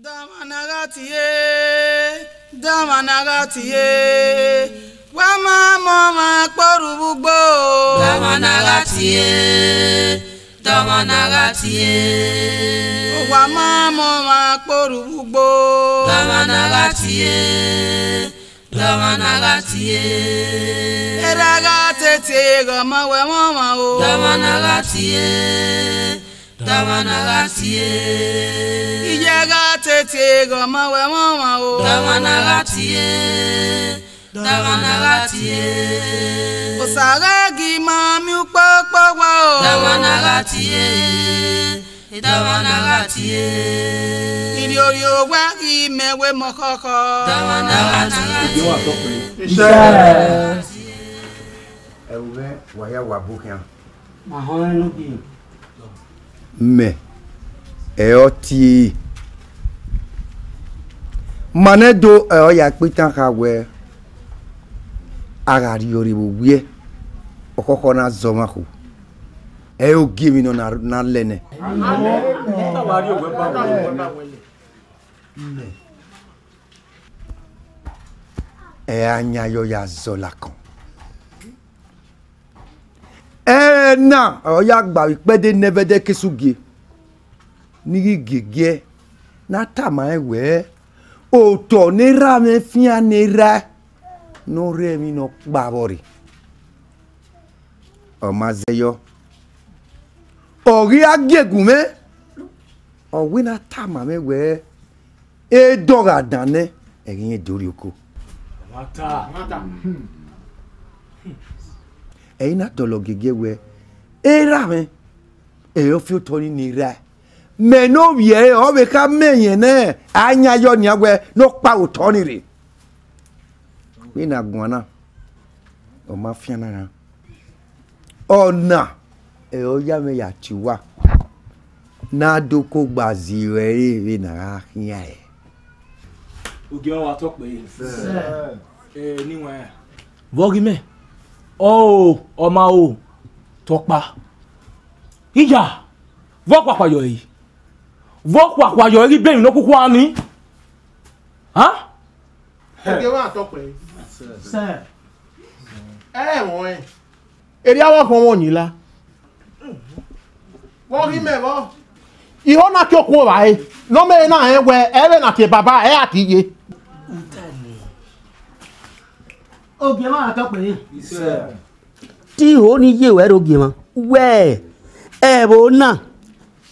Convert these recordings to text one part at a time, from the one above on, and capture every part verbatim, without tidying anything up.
Dọmwa na gha tie, dọmwa na gha tie, wa ma mọ ọmwa kporhu vbe ugbo. Dọmwa na gha tie, dọmwa na gha tie. Wa ma mọ ọmwa kporhu vbe ugbo. Dọmwa na gha tie, dọmwa na gha tie. Erha gha tete ghọmọ wẹ mwẹ ọmwa o. Dọmwa na gha tie, dọmwa na gha tie. Iye gha tete ghọmọ wẹ mwẹ ọmwa o. Dọmwa na gha tie, dọmwa na gha tie. Osa ghẹ gi ma miẹn ukpokpo wa o. Dọmwa na gha tie, dọmwa na gha tie. Iriorio wa ghi mẹ wẹ mọ khọkhọ. Dọmwa na gha tie. Ìjọ wa tọ pé. Iṣẹ́. Ẹ wo mwẹ, wa ya wa bu khian. Ma họn ẹn ne ogie. Mẹ, ẹ ọ tie. Ma nẹ do ẹ ọ ya kpe itan kha wẹ, a gha rhie ọre vbe owiẹ, ọkhọkhọ na zọ ọmwa kho. Ẹ i re ogie emwi nọ na, na lẹ nẹ. Ẹ a yan yọ ya zọ lakọn. Ẹna ọ ya gba vbe ikpẹdẹ ne ẹvẹdẹ ke sẹ ugie, ne I ghi giegiẹ ne a tama rẹn wẹẹ, otọ ne erha mwẹ fian ne erha ne ọ rre emwi ne ọ kpa vbọ rre. Ọ ma zẹ yọ, ọ ghi ra gie gu mwẹ, ọ wẹ ne a tama mwẹ wẹẹ, edọghadan nẹ, ẹghẹ irẹn do rrie oko. Ẹ i na dọlọ giegiẹ wẹẹ, erha mwẹ, ẹre ọ fi otọ ni ne erha. Mẹ ne ovbi ẹre, ọ vbe kha mẹ yẹn nẹ, a yan yọ nian wẹẹ ne ọ kpa otọ ni rre. Vbene a guan na, ọ ma fian na ghan. Ọna ẹre ọ ya mwẹ ya tie uwa, ne a do kogba zẹ ẹre vbene a gha khian ẹre. Ogie wa tọ kpẹre. Ẹ, ne I wẹn. Vbe ọ ghi mẹ? Ọ o, ọ ma o, tọkpa. Iya, vbe ọ khuakhua yọ ẹre? Vbe ọ khuakhua yọ ẹre ghi bẹn emwi ne ọ khukhua ni? Ha? Ogie wa tọ kpẹre. Sir. Ẹ i mwẹ ọnrẹn. Erriọ avbe ọkhọnmwọ yin la. Vbe ọ ghi mẹ vbọ? Iho na ke okhuo vba ẹre, ne ọ miẹn ehe na rẹn wẹẹ, ẹ vbe na tie baba, ẹ ra tie iye. Ogie mwa ra tọ kpẹre. Te iho ni ye ruẹ rre ogie mwa. Wẹẹ, ẹvbo na,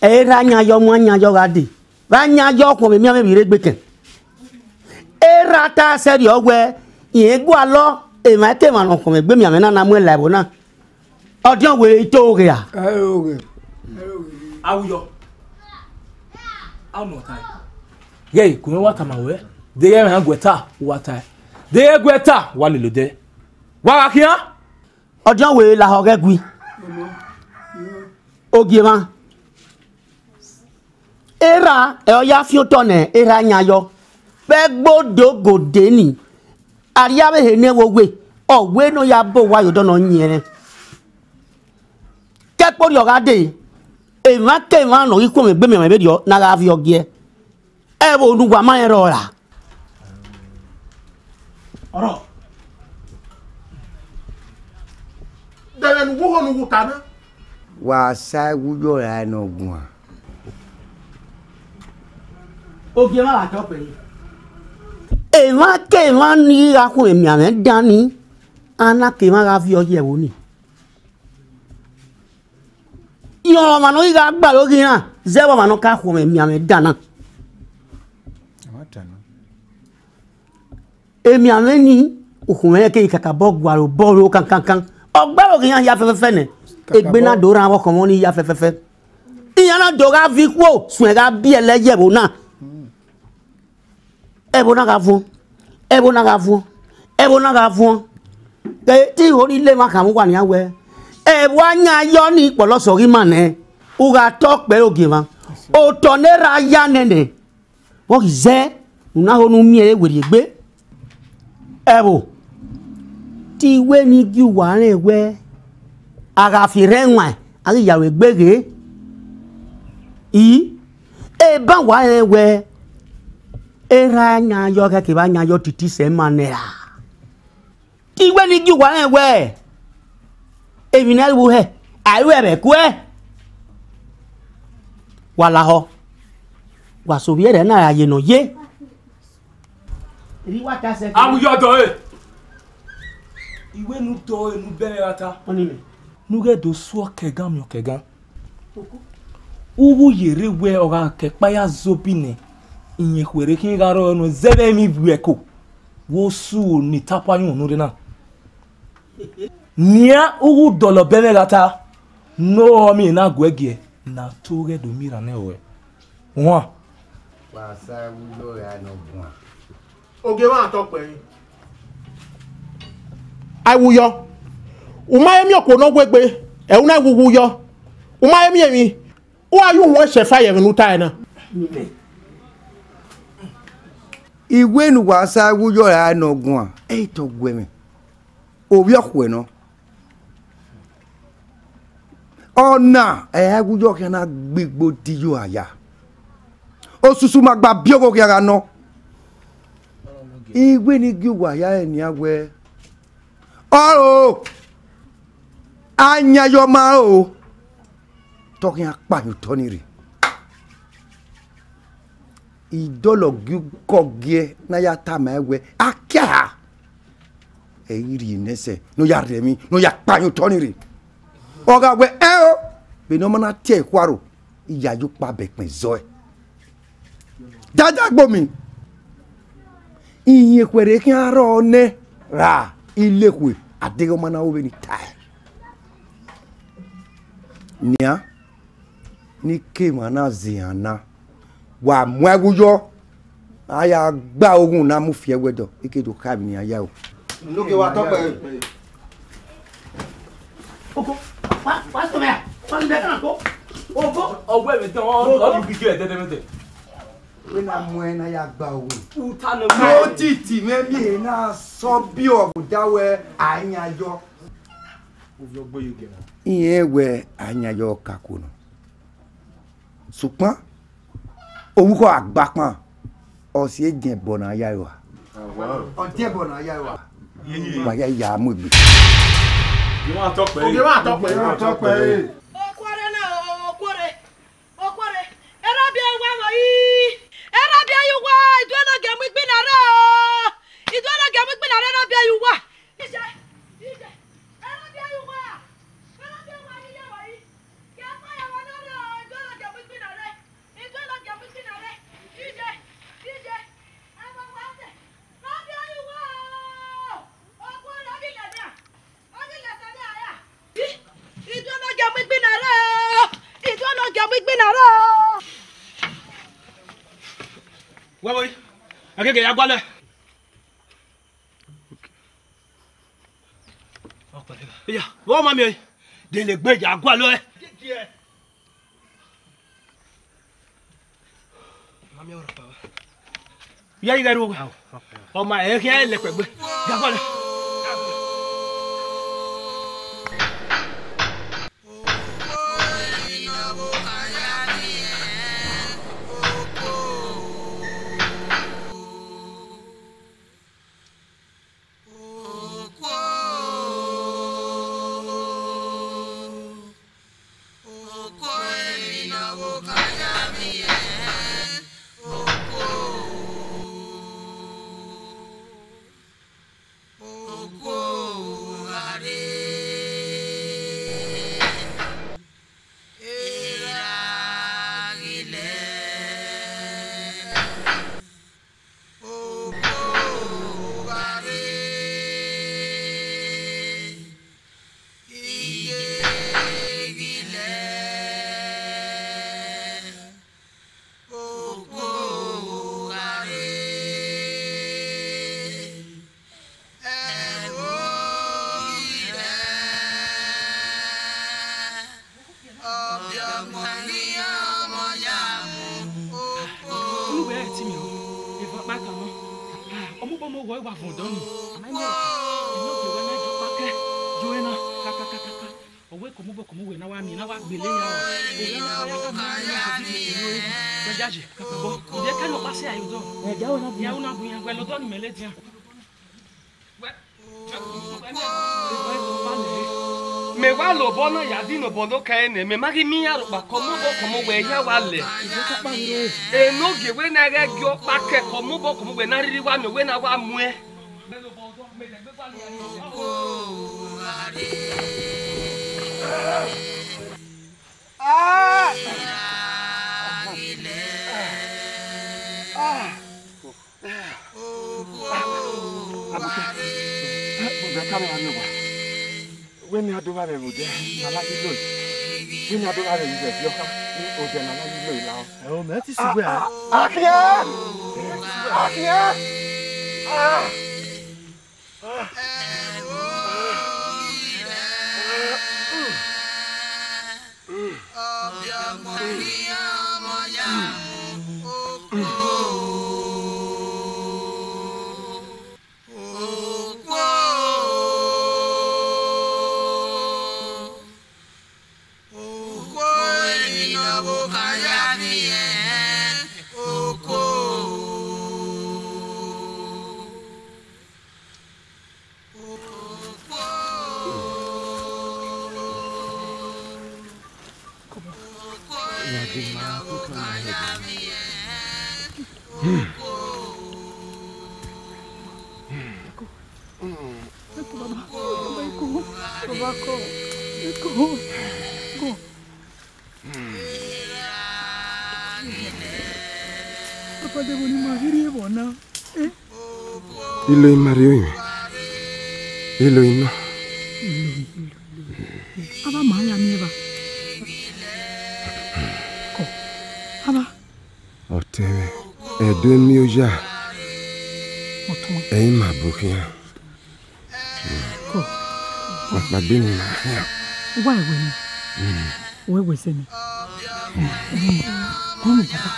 ẹ i ra yan yọ mu yan yọ gha dee. Vbe a yan yọ ọkhọnmwẹ mianmwẹ vbe irre egbe kẹn. Erha ta sẹrriọ wẹẹ, irẹn gualọ emwa ke emwa ne ọkhọnmwẹ egbe mianmwẹ na na muẹn la ẹvbo na. Ọdiọn wẹẹ, I to ghe ra? Ẹ i ro ghe. Awuyọ. A nọ tae. Ghẹ, ku mwẹ wa tama ruẹ. Deghẹ ẹmwẹ na guẹ ta, wa tae. Deghẹ ẹ guẹ ta, wa lele odẹ. Wa gha khian. Ọdiọn wẹẹ, lahọ ghẹ gui. Ogie mwa. Erha, ẹ ọ ya fian otọ nẹ erha yan yọ. Vbe ẹgbe odogode ni, arriavbehe ne ẹvbo we, ọ wẹ ne ọ ya ba owa ye odọ ne ọ yin ẹnrẹn. Ke ẹkpo rriọ gha dee, emwa ke emwa ne ọ ghi khuọnmwi egbe mianmwẹ vberriọ ne a gha viọ giẹ. Ẹvbo ne uwa ma rẹn rrọọ ra? Ọrọ. Dẹmwẹ ne uwu ho ne uwu ta na. Wa sa ẹwu yọ ra nọ guan. Ogie mwa gha tọ kpẹre. Emwa ke emwa ni gha khuọnmwi emianmwẹ dan ni, a na ke emwa gha viọ ye ẹvbo ni. Irẹn ọmwa ne ọ ghi gha gbaroghe iran zẹ vbe ọmwa ne ọ ka khuọnmwi emianmwẹ dan na. Emianmwẹ ni, ukhunmwu ẹnrẹn keghi kakabọ gualọ obọ ro kankankan. Ọ gbaroghe iran hia fẹfẹfẹ nẹ, egbe na do rran avbe ọkhọnmwọ ni hia fẹfẹfẹ. Iran na do gha viọ ikhuo suẹn gha biẹlẹ ye ẹvbo na. Ẹvbo na gha vuọn, ẹvbo na gha vuọn, ẹvbo na gha vuọn. Te iho ni le emwa khama uwa nian wẹẹ, ẹvbo a yan yọ ni kpọlọ sẹ ọghe ima nẹ, u gha tọ kpẹre ogie mwa. Otọ ne erha ya nẹẹn nẹ, vbe ọ ghi zẹ, u na ho ne u miẹn ẹre werriegbe. Ẹvbo, te I wẹ ne I gie uwa rẹn wẹẹ, a gha fi erha ẹwaẹn, a ghi ya ru egbe ghe. I, eban wa rẹn wẹẹ, Erha yan yọ khẹke vbe yan yọ titi sẹ ma nẹ ra. Te I wẹ ne I gie uwa rẹn wẹ, emwi ne a ru hẹ, a ru ẹmwẹ kuẹ. Wa lahọ, wa sẹ ovbi ẹre na ra ye ne ọ ye. Erha I wa ta sẹ. Amu yọ dọ e. I wẹ ne u dọ e ne u bẹmwẹ gha ta. Ọnii mẹ. Ne u ghẹ do suọ kẹgan miẹn kẹgan. Uwu yerre wẹ ọ gha kẹ ẹkpa ya zẹ obi nẹ, iyẹn khuẹrhẹ khian gha rrọọ nọ zẹ vbe emwi vbiẹko, vbe osu ne I tapa yu unu rre na. Nian uwu dọlọ bẹmwẹ gha ta, ne ọ miẹn na guẹ giẹ, ne a to ghẹ do miẹn iran nẹ ruẹ. Wan. Wa sa ẹwu yọ ra nọ guan. Ogie mwa tọ kpẹre. Aiwu yọ. U ma he miẹn okuo ne ọ wegbe, ẹ u na wuwu yọ. U ma he miẹn emwi, u gha ye uhunmwu ẹsẹ fa ye ẹmwẹ ne u ta ẹre na. I wẹ ne uwa sa ẹwu yọ ra nọ guan, ẹ i tọ guẹ mwẹ. Ovbi ọkhuẹ nọ. Ọna ẹre ẹwu yọ khian na gbe igbo di yo aya. Osusu ma gba biẹ ogho khian gha nọ. I wẹ ne I gie uwa ya rẹn nian wẹ, ọro, a yan yọ ma ro, te ọ khian kpa hin otọ ni rre. I dọlọ gie ukọ gie ne a ya tama ẹn wẹ, a kia ha. Ẹ i rhie nẹ sẹ ne ọ ya rhie emwi ne ọ ya kpa hin otọ ni rre. Ọ gha wẹ, ẹn o, vbene ọ ma na tie ẹre khuaro, I ya ye ukpa bẹkpẹn zọe. Dada gbomi, iyẹn khuẹrhẹ khian rrọọ nẹ ra ilekhue, a deghẹ ọ ma na ru vbene I tae. Nian, ne I ke emwa na zẹ iran na, wa mu ẹwu yọ, a ya gba oghun na mu fi ẹwẹdọ, I ke do kha emwi ne iran ya o. Unu ke wa tọ kpẹre. Oko, wa, wa sọ mẹ a, wa sọ mẹ a, oko, oko. Ọwọ́ ẹ̀mí tán, ọ, ọ, ọ, ibi jẹ́ ẹ̀dẹ́dẹ́mẹ́dẹ́. Wẹ na mu ẹn na ya gba oghun. Uta nọ. Mo titi mwẹ miẹn na sọ biẹ ọvbodaro a yan yọ. Irẹn wẹ a yan yọ ka kuo nọ. Sokpan, ovbi ukhọ agbakpan, ọ si ediẹn ẹbọ ne a ya ẹre ua. Ọ diẹn ẹbọ ne a ya ẹre ua. Wa ya ya mu egbe. Ogie mwa tọ kpẹre. Ogie mwa tọ kpẹre. Okuọre na, okuọre. Okuọre, erha biẹ uwa vbọ yi. Erha biẹ ye uwa, iduẹ ne ọ gie mu igbinna rre o. Iduẹ ne ọ gie mu igbinna rre, erha biẹ ye uwa. Ije, ije, erha biẹ ye uwa. Erha biẹ uwa ye uwa vbọ yi. Gie ẹkpa ya vbe nọ rre o, iduẹ ne ọ gie mu igbinna rre. Iduẹ ne ọ gie mu igbinna rre. Ije, ije, ẹmwẹ uwa sẹ. Erha biẹ ye uwa o. Okuọre ọ ghi lẹ nian. Iduẹ ne ọ gie mu igbinna rre o. Iduẹ ne ọ gie mu igbinna rre o. Wa vbọ yi, a gege ya gualọ. Iya, vbọ ma miẹn, de ne egbe ya gualọ ẹ. Ya ighe ru. Ọ ma ẹ khian lẹ kpẹgbe. Ya gualọ. Oluwẹ ẹre ti miẹn o, evba ọkpa kan nọ. Ọmọ ọmọ wọ wa vọn ọdọ ni. A ma miẹn ọkpa, ẹmwẹ ogie wẹ na jọ ọkpa kẹ, jọ ẹre na, kakakakaka. Ọ wẹ kọmọ obọ kọmọ wẹ na wa miẹn, na wa gbele ya. Wẹ na wa ya ka miẹn ẹmwẹ ogie fi kpekpe ro. Wẹ Iyayi, ọ, ọ dia ka nọ ọkpa sẹ aro odọ. Ẹ, dia wẹ na bu. Ya wẹ na bu iran, wẹ lodọ ne imẹ ladian. Wẹ, mẹ wa lobọ na ya di ne obọ ne okẹe nẹ, mẹ ma ghi miẹn iran rhọkpa, kọmọ obọ kọmọ wẹ iran wa lẹ. Enogie wẹ na ghẹ gie ọkpa kẹ, kọmọ obọ kọmọ wẹ na rhirhi wa miẹn, wẹ na wa muẹn. Ah! Ah! Abọkẹ, ẹ, bọdẹ ka mẹ gha miẹn owa. Wẹ ne a do gha vbe vbe odẹ ne a la ghi lo, wẹ ne a do gha vbe vbe ẹvbi ọkha, ne odẹ ne a la ghi lo la. Ẹ o, mẹ ti sugbe a. Akhian! Akhian! Ah! Eko, baba, baba, eko, baba, eko, eko, eko. Papa, de vbọ ne ima ghi rrie vbọ na? Eh? Ilo ima rrie orinmwẹ. Ilo inọ. Ilo, ilo, ilo. Aba ma ya miẹn evba. Kọ, aba. Ọtẹn mwẹ, Ẹdo Emioya. Ọtẹn. Ẹ i ma bu khian. Kọ. Kpakpagbe ne ima khian. Uwa ẹwẹ nẹ. Uwa ẹwẹ sẹ nẹ. Kọ mu baba.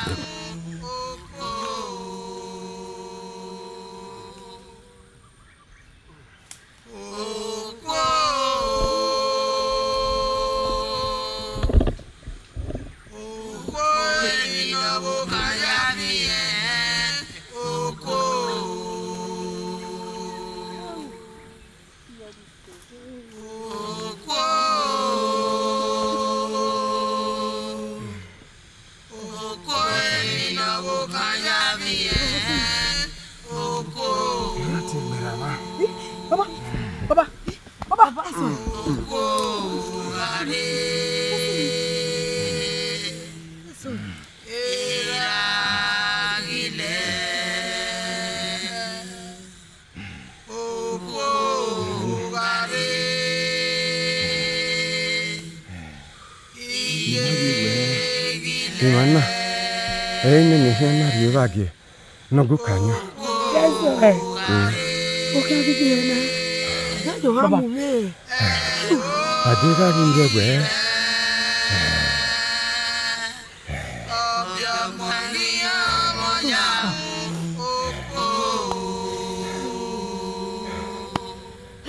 Baba, baba, baba. Emwa na, ẹ i nene ehia na rhie evba gie ne ọ gu ka yan. Jesu ẹ, okhian gidi ẹre na, ya jọ ha mu mwẹ. A deghẹ a ghi rre ẹguẹ.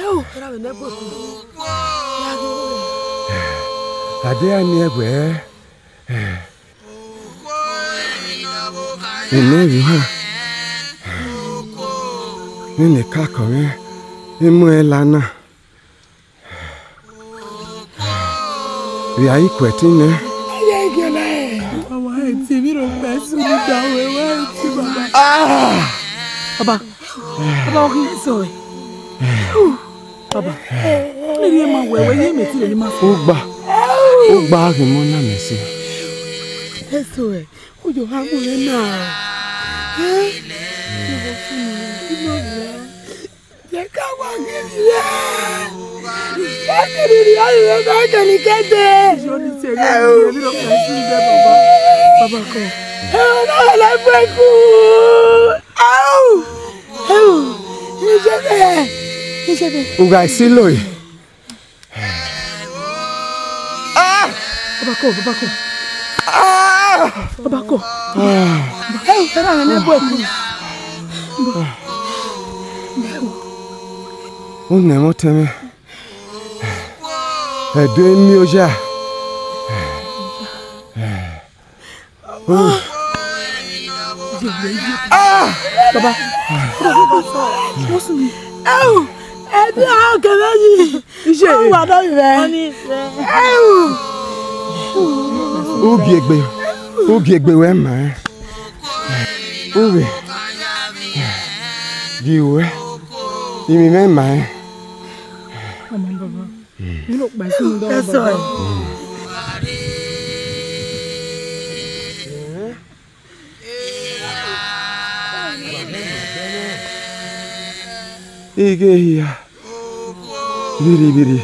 Eo, erha vbe ne ẹguẹ ku. Ya ghe ore. A deghẹ a miẹn ẹguẹ. Imẹ vbe họn nene kakọ mwẹ, I mu ẹn la na. Vbe a i ku ẹtin nẹ? Ẹyẹ igiọna ẹ. Mama, ẹ tie emwi rhọkpa ẹse ne u da ruẹ, wa ẹ tie, baba. Ah! Baba, baba, ọ ghi sẹ ọe. Baba, ne I rhie ma wẹ, wẹ ye mẹ ti rhie ma sẹ. Ugba, ugba ghi mọ na mẹ sẹ. Ẹse ọe, u yo ha mu mwẹ na. Ẹ? Jẹ ka wa ghe rhie. Wa ghe rhie, a rhie na kẹlikẹde. Baba, baba, kọ. Ẹ, ọ na la egbe ku. Au! Au! Ijebe! Ijebe! U gha si lo e. Ah! Baba kọ, baba kọ. Ah! Baba kọ. Ah! Ẹ, u tara ne ẹguẹ ku. U nẹ mwẹ ọtẹn mwẹ. Ẹdo Emioya. Oh. Ah! Baba. What's me? Ẹdẹ ọkẹlẹ yi. Iye. Ọ wà lórí rẹ. Ẹwù. Ubiegbe. Ubiegbe wẹ ma. Uvie. Di wẹ. Imi mẹ ma. Ọmọ baba. Ẹ sọ ẹ. Ighe hia, vbirrivbirri,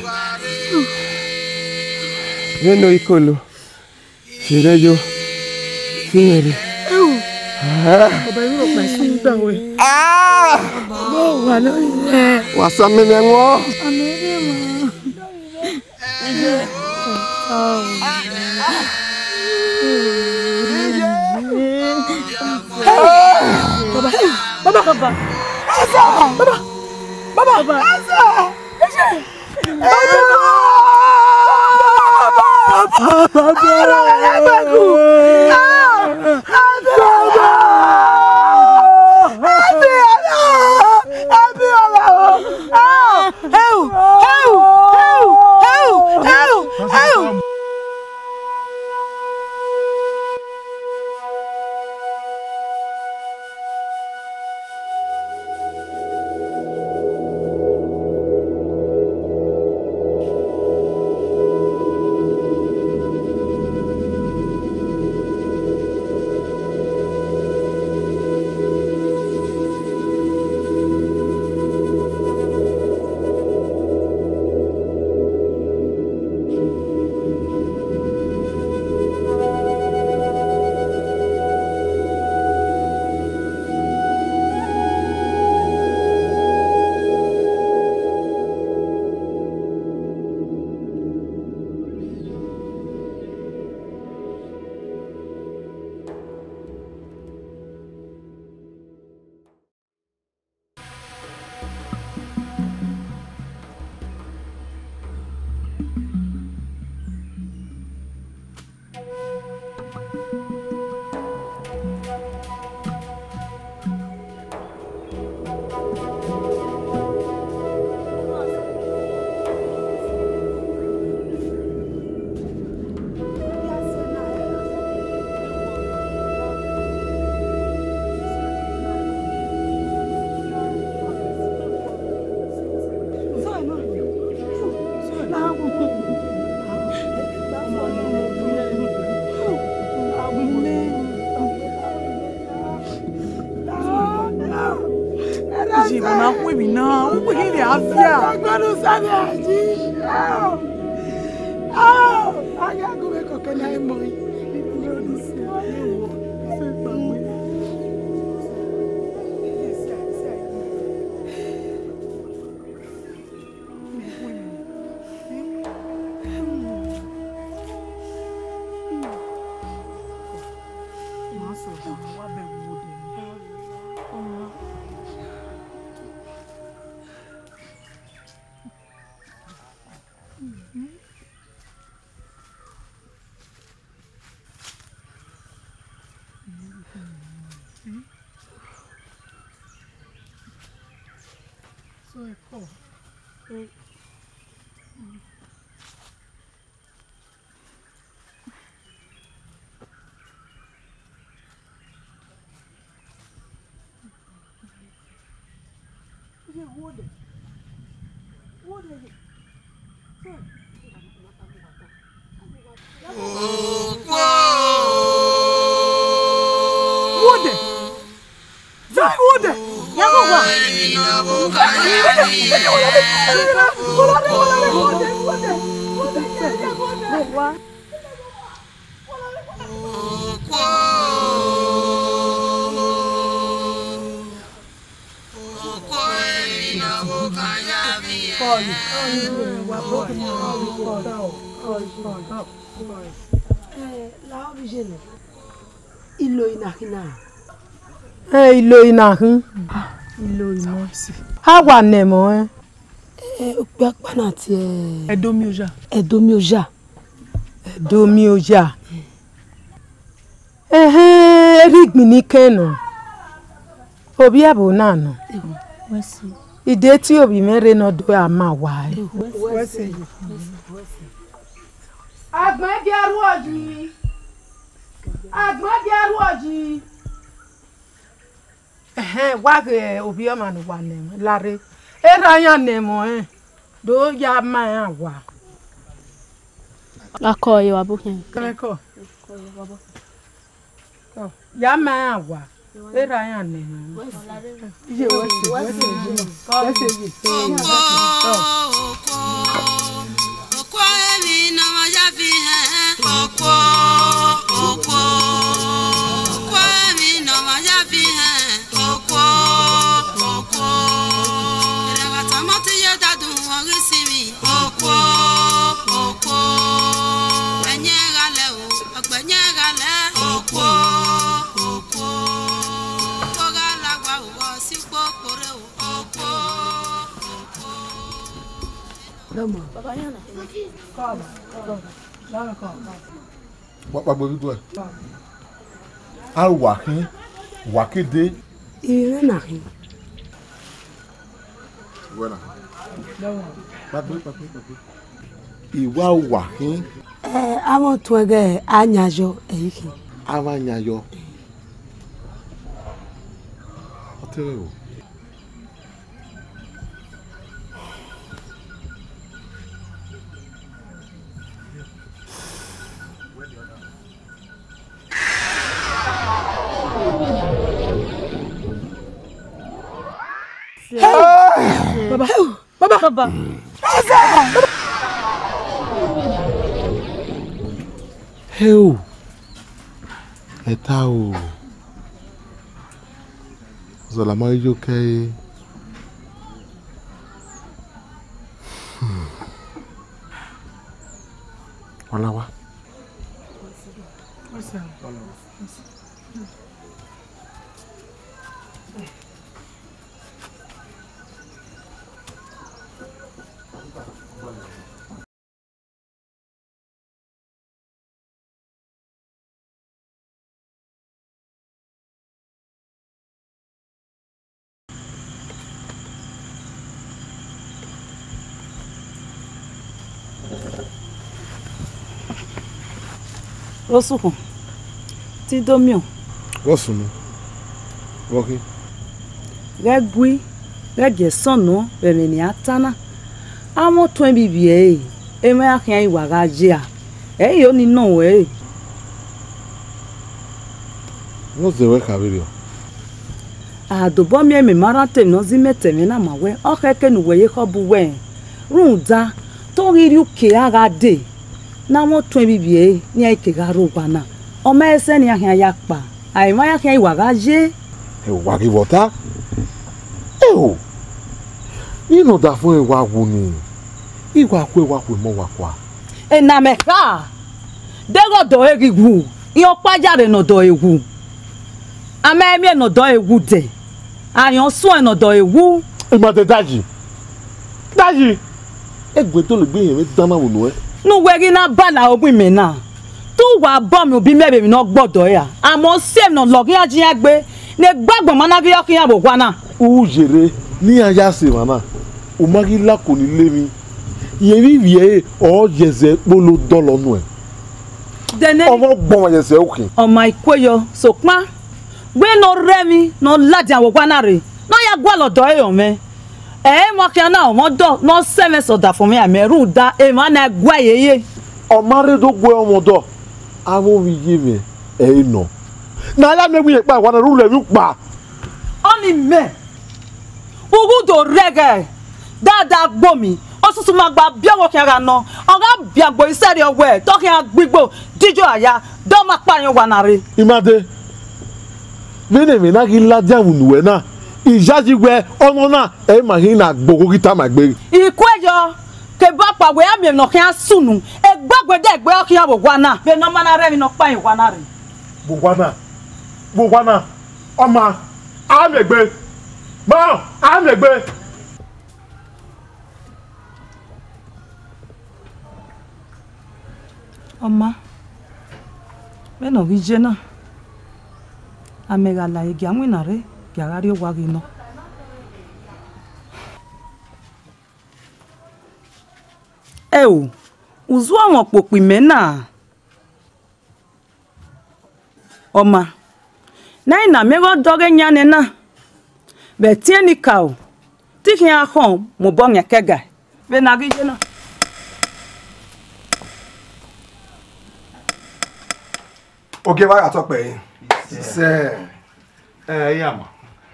vbene ikolo, fierre yo, fiẹn rre. Ẹu, Ah! Baba, I ru ọkpa ẹse udan wẹ. Ah! Baba, wa nọ rẹ. Wa sa mẹ mwẹ wọn. Amẹ rre ma. Baba, baba, baba, baba, baba, baba, baba, baba, baba. Heu! Heu! Iye, ma na khu emwi na, u kpe ghi rhie avia. So ẹ kọ. Wode! Zai, wode! Ya go wa. Go wa. Ilo ina khin na. Ẹ, ilo ina khin. Ilo ina. A wa nẹ ẹmwẹ ọnrẹn. Ẹ, okpia ọkpa na tie. Ẹdomiọya. Ẹdomiọya. Ẹdomiọya. Ẹhẹn, erha igbinna ikẹn nọ. Ovbi ẹvbo na nọ. Wẹ si. I de tie ovbi mwẹ rre ne ọ do a ma wa ẹre. Wẹ si. Agbọn gie ruọ yi. Agbọn gie ruọ yi. Ẹhẹn, wa ghe ovbi ọmwa ne uwa nẹ ẹmwẹ, larre. Erha iran nẹ ẹmwẹ ọnrẹn, do ya ma iran wa. Akọ ye wa bu khian. Kẹmwẹ kọ. Ya ma iran wa. Erha iran nẹ ẹmwẹ ọnrẹn. Iye wẹ se, wẹ se, wẹ se ye. Okhuo, okhuo, okhuo emwi ne ọ ma ya fi hẹn. Okhuo, okhuo, okhuo emwi ne ọ ma ya fi hẹn. Okhuo, okhuo. Ẹre vbe tama ọtẹn ye dadun, ọ ghi sinmwi. Okhuo, okhuo. Ẹyẹn gha lẹ o, ọgbẹyẹn gha lẹ. Okhuo, okhuo. Okhuo gha la wa o, ọ si kpokpo rre o. Okhuo, okhuo. Baba, yan na. Wa kpagbe vbe iduẹ. A ru wa khin, wa ke dee. Ivbi mwẹ na khin. Wẹ na. Kpagbe, kpagbe, kpagbe. I wa ru wa khin. Ẹ, avbe ọtuẹn ghẹ a yan yọ, ẹ i khin. Avbe a yan yọ. Ọ te rẹ o. Baba. Baba. Baba. Heo. Ẹta o. Zọla ma yo kẹe. Hmm. Ọla wa. Osukhun, te I do miẹn. Vbọ sunu? Vbọ khin? Ghẹ gui, ghẹ gie ẹsọn nuẹn vbe ẹmwẹ ne iran ta na. Avbe ọtuẹn vbe ivbi ẹre, emwa iran khian i wa gha ye a, ẹ i re ọni nọ ruẹ re. Vbọzẹ wẹ kha vberriọ? A dobọ miẹn mẹ ma rhan te emwi ne ọ zẹ mẹ ta ẹmwẹ na ma wẹ, ọ khẹke ne uwẹ ye ekhọe bu wẹ, rhunmwuda te ọ ghi rrie uki ra gha dee, ne avbe ọtuẹn vbe ivbi ẹre ne iran ke gha rre owa na, ọ ma i sẹ ne iran khian ya kpa, a emwa iran khian i wa gha ye. Ẹ, wa ghi vbe ọta. Eo, ne ọdafẹn wa wu ni, I wa kue wa khuẹ emọ wa kua. Ena mẹ kha, deghẹ ọdọ ẹre ghi wu, iran ọkpa ya rre ne ọdọ ẹre wu. A ma i miẹn ne ọdọ ẹre wu dẹ, a rẹn ọ suẹn ne ọdọ ẹre wu. I ma dẹ dayi, dayi. Ẹguẹn dọlegbe irẹn mwẹ dan na vbe unu ẹn. Ne uwẹ ghi na bala ogun imẹ na, te uwa bọ miẹn obọ imẹ vbe emwi ne ọ gbe ọdọ ẹre ra? Amọ ọ si emwi ne ọ lọghe iran ji iran gbe, ne egbe agbọn ma na ghi rhie ọkhian vbe owa na. U yerre ne iran ya sẹ emwa na, u ma ghi la oko ni le emwi, rẹn vbe ivbi ẹre ọ ye ẹzẹ kpolo dọlọ nuẹn. Dẹnẹ ọmọ gbọmwa ye ẹzẹ ukhin. Ọ ma i kue yọ, sokpan wẹ ne ọ rre emwi ne ọ ladian vbe owa na rre, ne ọ ya gualọ ọdọ ẹre rọnmwẹ. Ẹ i mwẹ khian na ọmwa ọdọ ne ọ sẹ mwẹ sẹ ọdafẹn mwẹ, a mẹ rhunmwuda emwa na i gua yeye. Ọ ma rre do guẹ ọmwa ọdọ, avbe ovbi iye mwẹ ẹ i nọ. Ne a ya miẹn wẹ irẹn kpa owa na rre, u lẹ emwi ukpa. Ọni mẹ, ughu do rre ẹghẹ, dada gbomi, osusu ma gba biẹ ọghọ khian gha nọ, ọ gha biẹ agbo isẹrriọ wẹ, te ọ khian gbe igbo, dijo aya, dọ ma kpa rẹn owa na rre. I ma dee, vbene emwi na ghi ladian vbe unu ruẹ na, I yayi wẹ ọmọ na, ẹ i ma hin na gbe ogho ghi tama egbe. I kue yọ, kevbe ọkpa wẹ a miẹn emwi ne ọ khian sunu, egbe agbọn dẹ egbe ọ khian vbe owa na, vbene ọ ma na rre emwi ne ọ kpa rẹn owa na rre. Vbe owa na, vbe owa na, ọ ma, a miẹn egbe, ma, a miẹn egbe. Ọ ma, vbene ọ ghi ye na, a mẹ gha la ẹre gie a winna rre, Gha gha rrie owa ghi nọ. Ẹo, uzuọmwẹ ọkpokpo imẹ na. Ọ ma, ne a i na miẹn ghe ọdọ ghe yan nẹ na, vbe ẹtin enikaro, te I khian khọn mu obọ yan ẹkẹga. Vbene a ghi ye na. Ogieva gha tọ kpẹre. Isẹ. Ẹ, iya ma.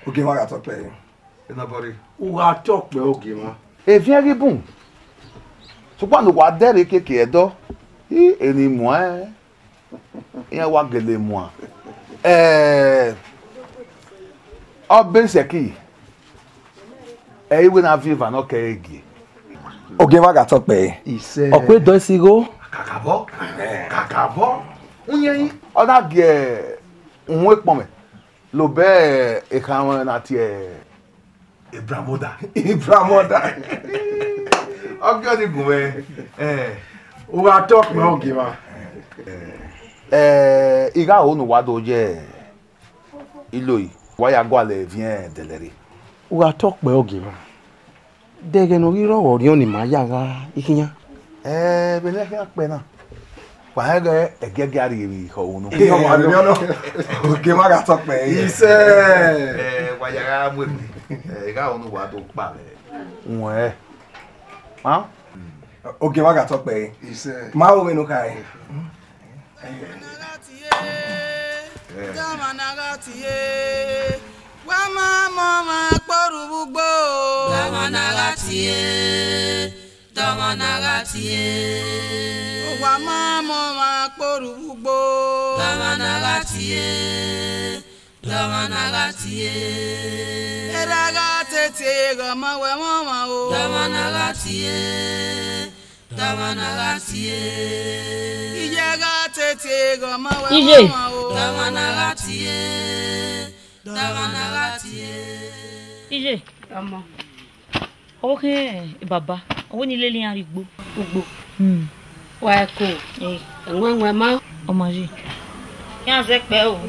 Ogieva gha tọ kpẹre. Enọbọrre. U gha tọ kpẹre Ogieva. Eviẹn ghi bun. Sokpan ne uwa dẹrẹ keke ẹdọ, i eni muẹn, iran wa gele muan. Ẹ, ọ be sẹki, ẹ i wẹ ne a viọ eva ne ọ kẹ ẹre gie. Ogieva gha tọ kpẹre. Isẹ. Ọ kue dọ esi igho. Kakabọ. Kakabọ. Uyẹn, ọ na gie uhunmwu ekpọnmwẹ. Lobẹ ekhanmwẹ na tie Ibramoda. Ibramoda. Ọ gie ọni gun mwẹ. Eh. U gha tọ kpẹre Ogieva. Eh, I gha ho ne uwa do ye Iloe, wa ya gualọ eviẹn dẹlẹ rre. U gha tọ kpẹre Ogieva. De ẹghẹ ne ọ ghi rrọọ vbe orhiọn ni ma ya gha ikhian? Ẹ, vbene ẹ khian kpẹ na, wa rẹn ghẹ ẹgiẹgiẹ a rhie vbe ihọ unu. Iran wa rhie ọnọ, Ogieva gha tọ kpẹre. Isẹ. Ẹ, wa ya gha mu emi, ẹ, I gha unu wa do kpa vbe. Wẹẹ. Ma? Ogieva gha tọ kpẹre. Isẹ. Ma ho vbene u khare. Dama na gha tie, wa ma mọ ọmwa kpọrhu vbe ugbo. Dama na gha tie, dama na gha tie. Wa ma mọ ọmwa kpọrhu vbe ugbo. Dama na gha tie, dama na gha tie. Erha gha tete ghe ọmọ wẹ mwẹ ọmwa o. Dama na gha tie. Dama na gha tie. Iye gha tete ghe ọmọ wẹ Iye. Ọmọ o. Dama na gha tie. Dama na gha tie. Iye. Ọmọ. Ọ khin baba, ọ wẹ ne I lele iran rrie ugbo. Ugbo. Hmm. Wa ẹko. Eh. Ẹwẹn wẹn ma. Ọ ma ye. Iran zẹ kpẹ o.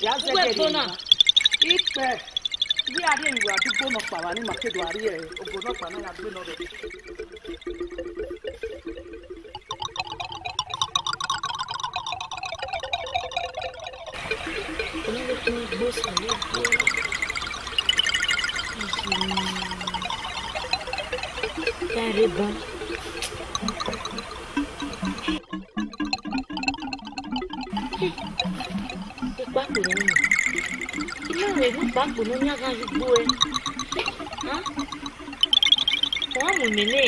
Ya zẹgẹ rhie na. Ikpẹ, iye a rhie emwi vbe adugbo nọkpa vba ni ma ke do a rhie ogo nọkpa na ya gbe nọ rẹ. Kẹre bọ. Ekpako nọ ni. I ma rẹn ne ekpako nọ ni a gha ye ugbo ẹre. Hẹn? Ọ gha mu imẹ nẹ.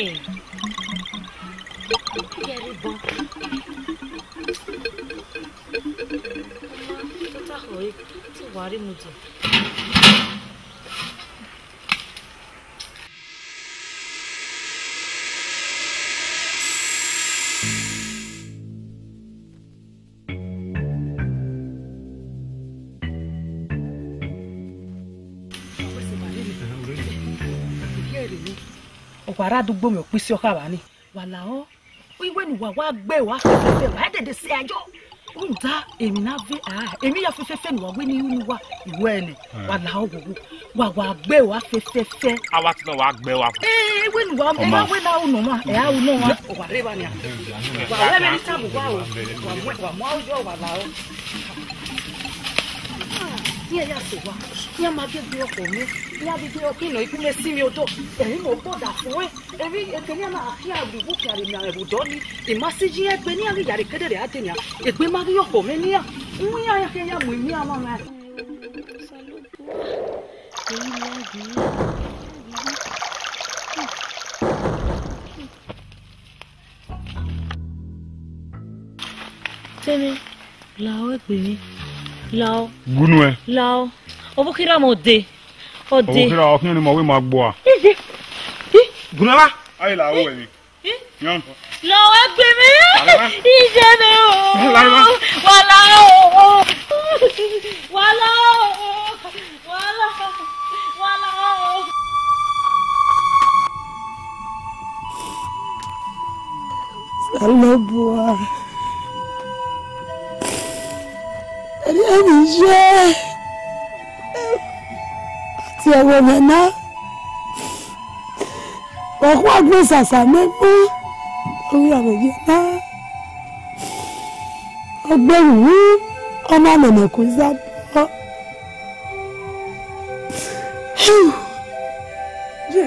Kẹre bọ. Tota khọe, te wa rre mudia. Ọ wa rre adugbo mwẹ okpisi ọkpa vba ni. Wa lahọ, iwe ne uwa wa gbe, wa khẹfẹfẹ, wa dede sẹ ayọ. Rhunmwuda emwi ne a ve, ah, emwi hia fẹfẹfẹ ne uwa wẹ ne I ru ne uwa, I wẹ nẹ, wa la oghogho, wa, wa gbe ua fẹfẹfẹ. A wa tama wa gbe ua. Ee, wẹ ne uwa, Ọ ma. Wẹ ne a ru nọ ma, ẹ a ru nọ ma. Wa rre evba nia. Wa wẹ vbene I tama uwa o. Wa mu, wa mu aro yọ, wa la o. Iran ya sẹ owa, iran ma gie gbe ọkhọ mwẹ, iran ghi gbe ọkhọ nọ, ikun mwẹ si mwẹ odọ, ẹre imẹ obọ da fo ẹn, emwi, ekene iran na khian lu vbe ukian rre miẹn mwẹ vbe odọ nii, I ma si yi iran egbe ne iran ghi ya rre kedere a dee nian, egbe ma ghi ọkhọ mwẹ ne iran, u iran khian ya mu imian mwamwa. Tene, lao egbe mwẹ, lao, Gunu ẹn. Lao, ọvbokhan ra mwẹ ọdẹ, ọdẹ. Ọvbokhan ra, ọ khian ne ima wẹ ima gbua. Iye, i, Gunu ẹn. A i la ru ẹmwẹ. I, Yan. Lao egbe mwẹ. Lala. Iye ne o. Lala. Wa la o. Wa la o. Wa la, wa la o. Osanobua, erriọ emwi ye, a tie ẹvbo mwẹ na, wa khua gbẹn sasa ne emọ, ọ ghi ra vbe ye na. Ọ gbe ru, ọ ma nene ku Izabọ. Ye. Ye.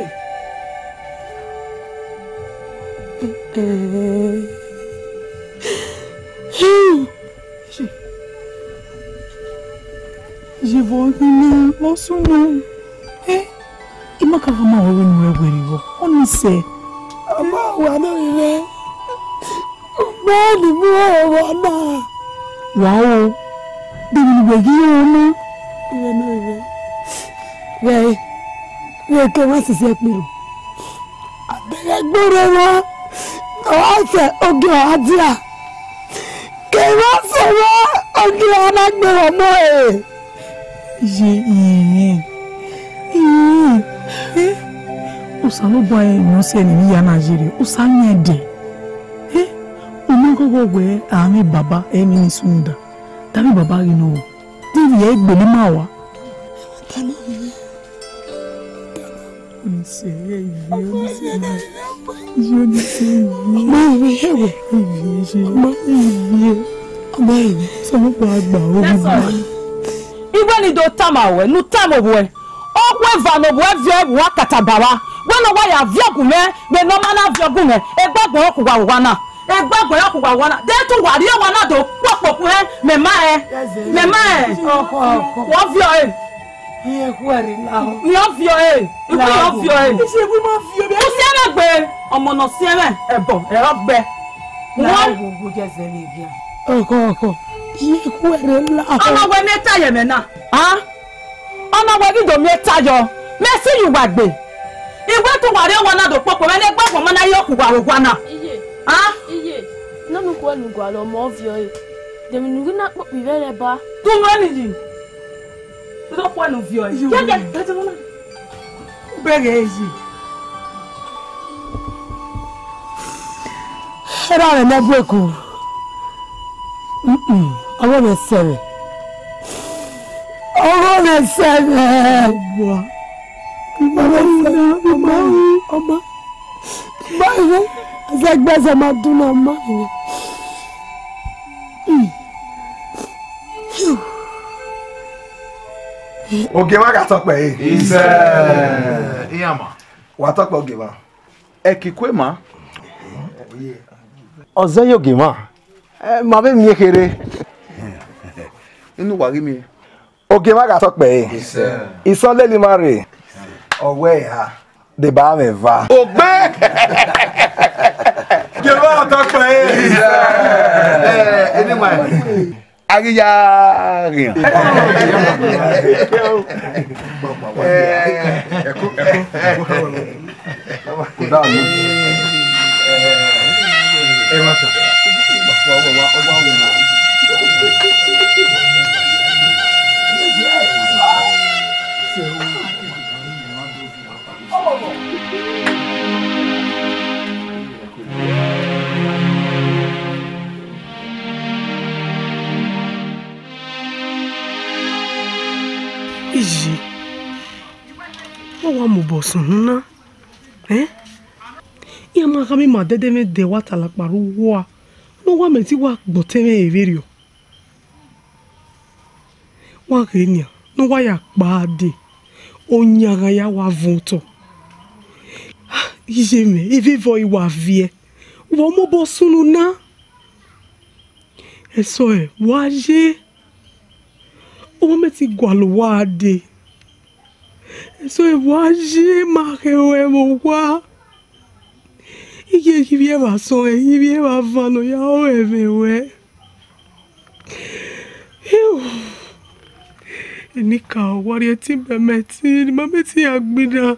Ye vbe ọ ghi na, vbe ọ sunu? Eh? I ma ka gha ma ruẹ vbene uwẹ werriẹ vbọ, ọnii sẹ. Ọ ma wa nọ vbe mwẹ. Ugbẹn ne I mu ẹre vbọ na. Wa o, de emwi ne uwẹ ghi ru na? Ghẹ, ghẹ ke emwa sisi ẹkpirhu. A deghẹ ẹgbẹe rre emwa, ọ ra sẹ ogie ọ ra dia. Ke emwa sẹ emwa, ogie ọ na gbe vbe ọmọ ẹre. Iye, iye, iye, eh, Osanobua rẹn ne ọ sẹ ne emwi hia na ye rre, Osa yan ẹdẹ. Eh, u ma ghọghọ wẹẹ a mwẹ baba, ẹ i mwẹ ne sunu da. Davbe baba ghi nọ, de ivbi ẹre gbele ima rua. Ọnii sẹ, ẹ i viẹ, ọnii sẹ, ẹ i viẹ. Iye, ọnii sẹ, ẹ i viẹ. Ọmọ ivbi, ẹ wẹ. Ẹ i viẹ, iye. Ọmọ ivbi, ẹ i viẹ. Ọmọ ivbi. Sọmọ kpa gba, o ghi gba. Iwẹ ne I do tama ruẹ, ne u tama ovbuẹ. Ọ khu eva ne ovbuẹ viọ ẹvbo uwa kata ba vba. Wẹ ne ọ wa ya viọ gun mwẹ, vbene ọ ma na viọ gun mwẹ, egbe agbọn ọkhuwa vbe owa na. Egbe agbọn ọkhuwa vbe owa na. De te uwa rhie owa na do kpokpo ku mwẹ, mẹ ma rẹn. Mẹ ma rẹn. Ọkọ, ọkọ. Wọ viọ ẹre. Iye khuẹrhẹ lahọ. Iye ọ viọ ẹre. Iye ọ viọ ẹre. Iye wẹ ma viọ ẹre. Usiẹn mwẹ gbe, ọmọ ne ọ siẹn mwẹ, ẹbọ, ẹre ọ gbe. Wọ. Lahọ, wo, wo, jẹ zẹ vbe gia. Ọkọ, ọkọ. Iye khuẹrhẹ lahọ. Ọna wẹ ne I ta ye mwẹ na. A? Ọna wẹ ghi do miẹn ta yọ, mẹ si ye uwa egbe. I wẹ te uwa rhie owa na do kpokpo mwẹ ne egbe agbọn ma na ye ọkhuwa vbe owa na. Iye. A? Iye, nene ukhuẹ ne u gualọ ọmọ viọ ẹre, de emwi ne u ghi na kpokpo ivbi ẹre ba? Te u mwẹ ni yi. Te ukhuẹ ne u viọ ẹre. Iye, kẹkẹ, iye. Bẹghe yi. Erha mwẹ ne ẹbu eku. Mm-mm, ọghe mwẹ sẹ mwẹ. Ọghe mwẹ sẹ mwẹ. Ọghe mwẹ sẹ mwẹ. Ọma, ọma, ọma. Ọma, ọma. Ẹzẹgbẹzẹ ma dun na, ọma. Mm. Ogiemwa gha tọkpẹ ẹre. Isẹ. Iran ma. Wa tọkpẹ Ogiemwa. Ẹkikue ma. Ọ zẹ ye Ogiemwa. Ẹ, ma vbe miẹn kherhe. Inu wa ghi miẹn. Ogiemwa gha tọkpẹ ẹre. Isẹ. Isọn lele ima rre. Ọ wẹ eha. Deba mwẹ eva. Ogbe. Ogiemwa gha tọkpẹ ẹre. Isẹ. Ẹ, eni ma. A ghi ya ghian. Ye, ọ wa mobọ sunu na, eh? Iran ma khama ima dẹdẹ mwẹ dẹ wa talakpa rre uwu ua, ne uwa mẹ te wa gbe otọ mwẹ re vberriọ. Wa ghe nian, ne uwa ya kpa dee, oyan gha ya wa vuọn otọ. Iye mwẹ, evbevbe ọre wa viẹ, wa mobọ sunu na. Ẹsọhẹ wa ye, ọ ma mẹ te gualọ uwa dee. Ẹsọhẹ wa ye, ma khẹ ruẹ vbe owa. Iye ghi vbiẹ vbe asọn, ghi vbiẹ vbe avan ne ọ ya ru ẹmwẹ ruẹ. Enikaro, wa rhie ẹtin bẹ mẹ ẹtin, ne ima mẹ ẹtin ya gbinna.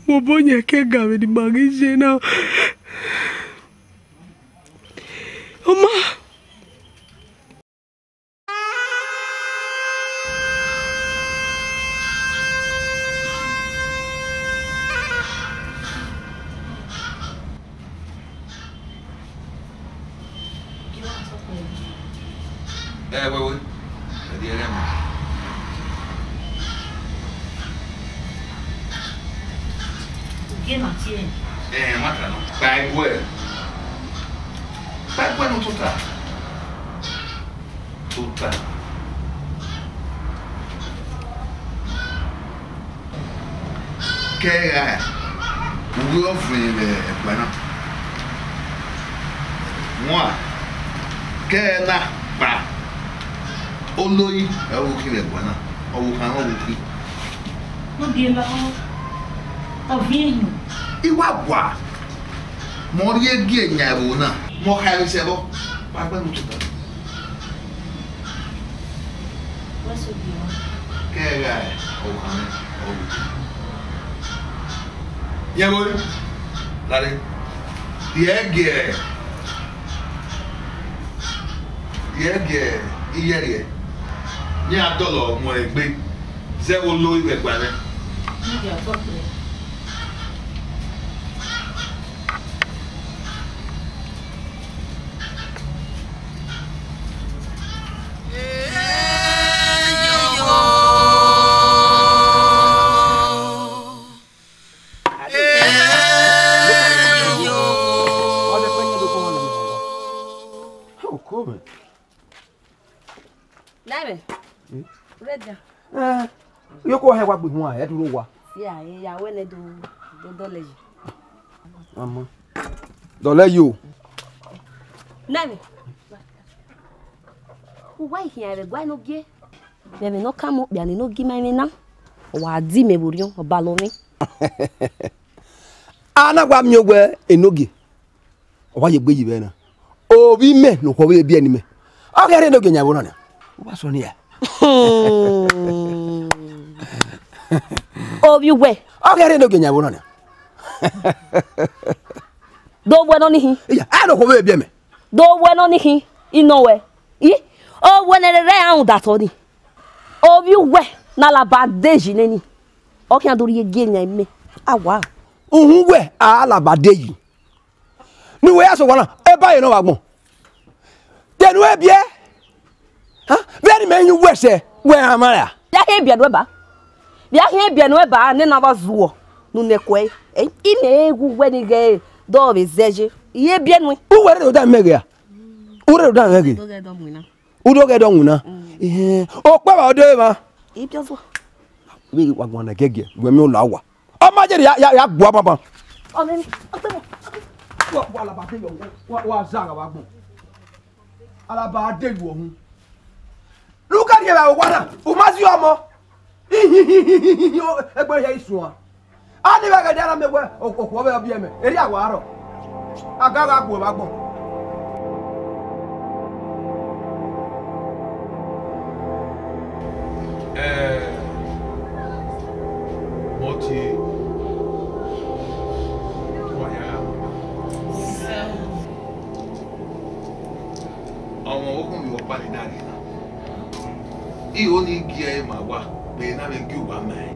Mobọ yẹn ke ga vbe ne ima ghi ye na. Ọ ma. Ẹ, wẹ, wẹ. Ẹ di ẹrẹ mọ. Gie ma tie. Ẹ, ma ta nọ. Kpa ẹguẹ. Kpa ẹguẹ ne u tota. Tota. Kẹ gha, uwu ọvbehe vbe ẹguae na. Wan, kẹ na kpa, olori ẹ vbe ukhi vbe ẹguae na, ọ vbe okhan, ọ vbe ukhi. Ne ọ biẹ lọ, ọ viẹn yu. I wa gua, mẹ ọ rhie gie yan ẹvbo na, mẹ ọ khaemwisẹ vbọ, wa gbe mu tota. Wẹ so biẹ ọmwa. Kẹ gha, ọ khan mwẹ, ọ ru. Yẹn vbori, lare, rhie gie, rhie gie iyẹrhiẹ, ne iran dọlọ mu ẹre egbe, zẹ vbe olori vbe ẹguae mwẹ. Ne ọ dia tọ kpẹẹ. Nẹmẹ. Hmm? Ready? Eh, yo ko hẹ wa gbe huan, ẹ duro wa. Ya, ya wẹ nẹ do, do dọlẹ yi. Mama. Dọlẹ yi o. Nẹmẹ. Uwa ikhian ẹre gua inogie. Vbe ẹmwẹ ne ọ ka mu okpia ne inogie ma ẹmwẹ na. Wa di mẹ vbe orhiọn, ọ balọ mwẹ. A na wa miẹn wẹ inogie. Ọ wa ye egbe yi vbe na. Ovbi mẹ ne okhuo vbe biẹ ne imẹ. Ọ ghẹ rre ne ogie yan ẹvbo na nian. U wa sọ nian. Ovbi uwẹ. Ọ ghẹ rre ne ogie yan ẹvbo na nian. Do wẹ nọ ni khin. Iya, a ne okhuo vbe biẹ mẹ. Do wẹ nọ ni khin, inọ wẹ. I, owẹ ne rere a rhunmwuda otọ ni. Ovbi uwẹ ne Alaba de yi neni. Ọ khian do rhie gie yan imẹ. A wa. Uhunmwu wẹ Alaba de yi. Ne uwẹ ya sẹ owa na, eba ye ne ọ vbe agbọn. Te ne uwẹ biẹ? Ha? Vbene imẹ yin uwẹ sẹ, wẹ a ma ra? Vbe a khian biẹ nuẹ ba? Vbe a khian biẹ nuẹ ba, nena vbe zuọ, ne u nẹ kuẹ? Ẹ, imẹ gu uwẹ ni ghẹ dọ vbe zẹ ye. I ye biẹ nuẹ. Uwẹ rre odẹ mẹ ghe a? U rre odẹ mẹ ghe? Do ghẹ dọ winna. U do ghẹ dọ winna. Mm. Ehẹn. Okpẹ vbe odẹ mwa. I biẹ zuọ. Vbe wa guan na gẹgẹ, wẹ miẹn ola owa. Ọ ma je ya, ya, ya gua banban. Ọmọ mi, ọtẹ mọ. Wa, wa Alaba de yọ, wa, wa za gha vbe agbọn. Alaba de yọ ọhun. Luka rhie vbe owa na, u ma zi ọmọ. Egbe hia isuan. A ni vbe ẹghẹ dia na mẹ wẹ, o, okhuo vbe ọ biẹ mẹ, erriọ a wa rrọọ. A ga gha gbuẹ vbe agbọn. Eh, Mọtie, wa ya gha wẹ. Ọmwa ọvbokhan vbe ọkpa ni na rhie na. Igho ni gie ẹre ma wa, vbe na vbe gie uwa ma ẹn.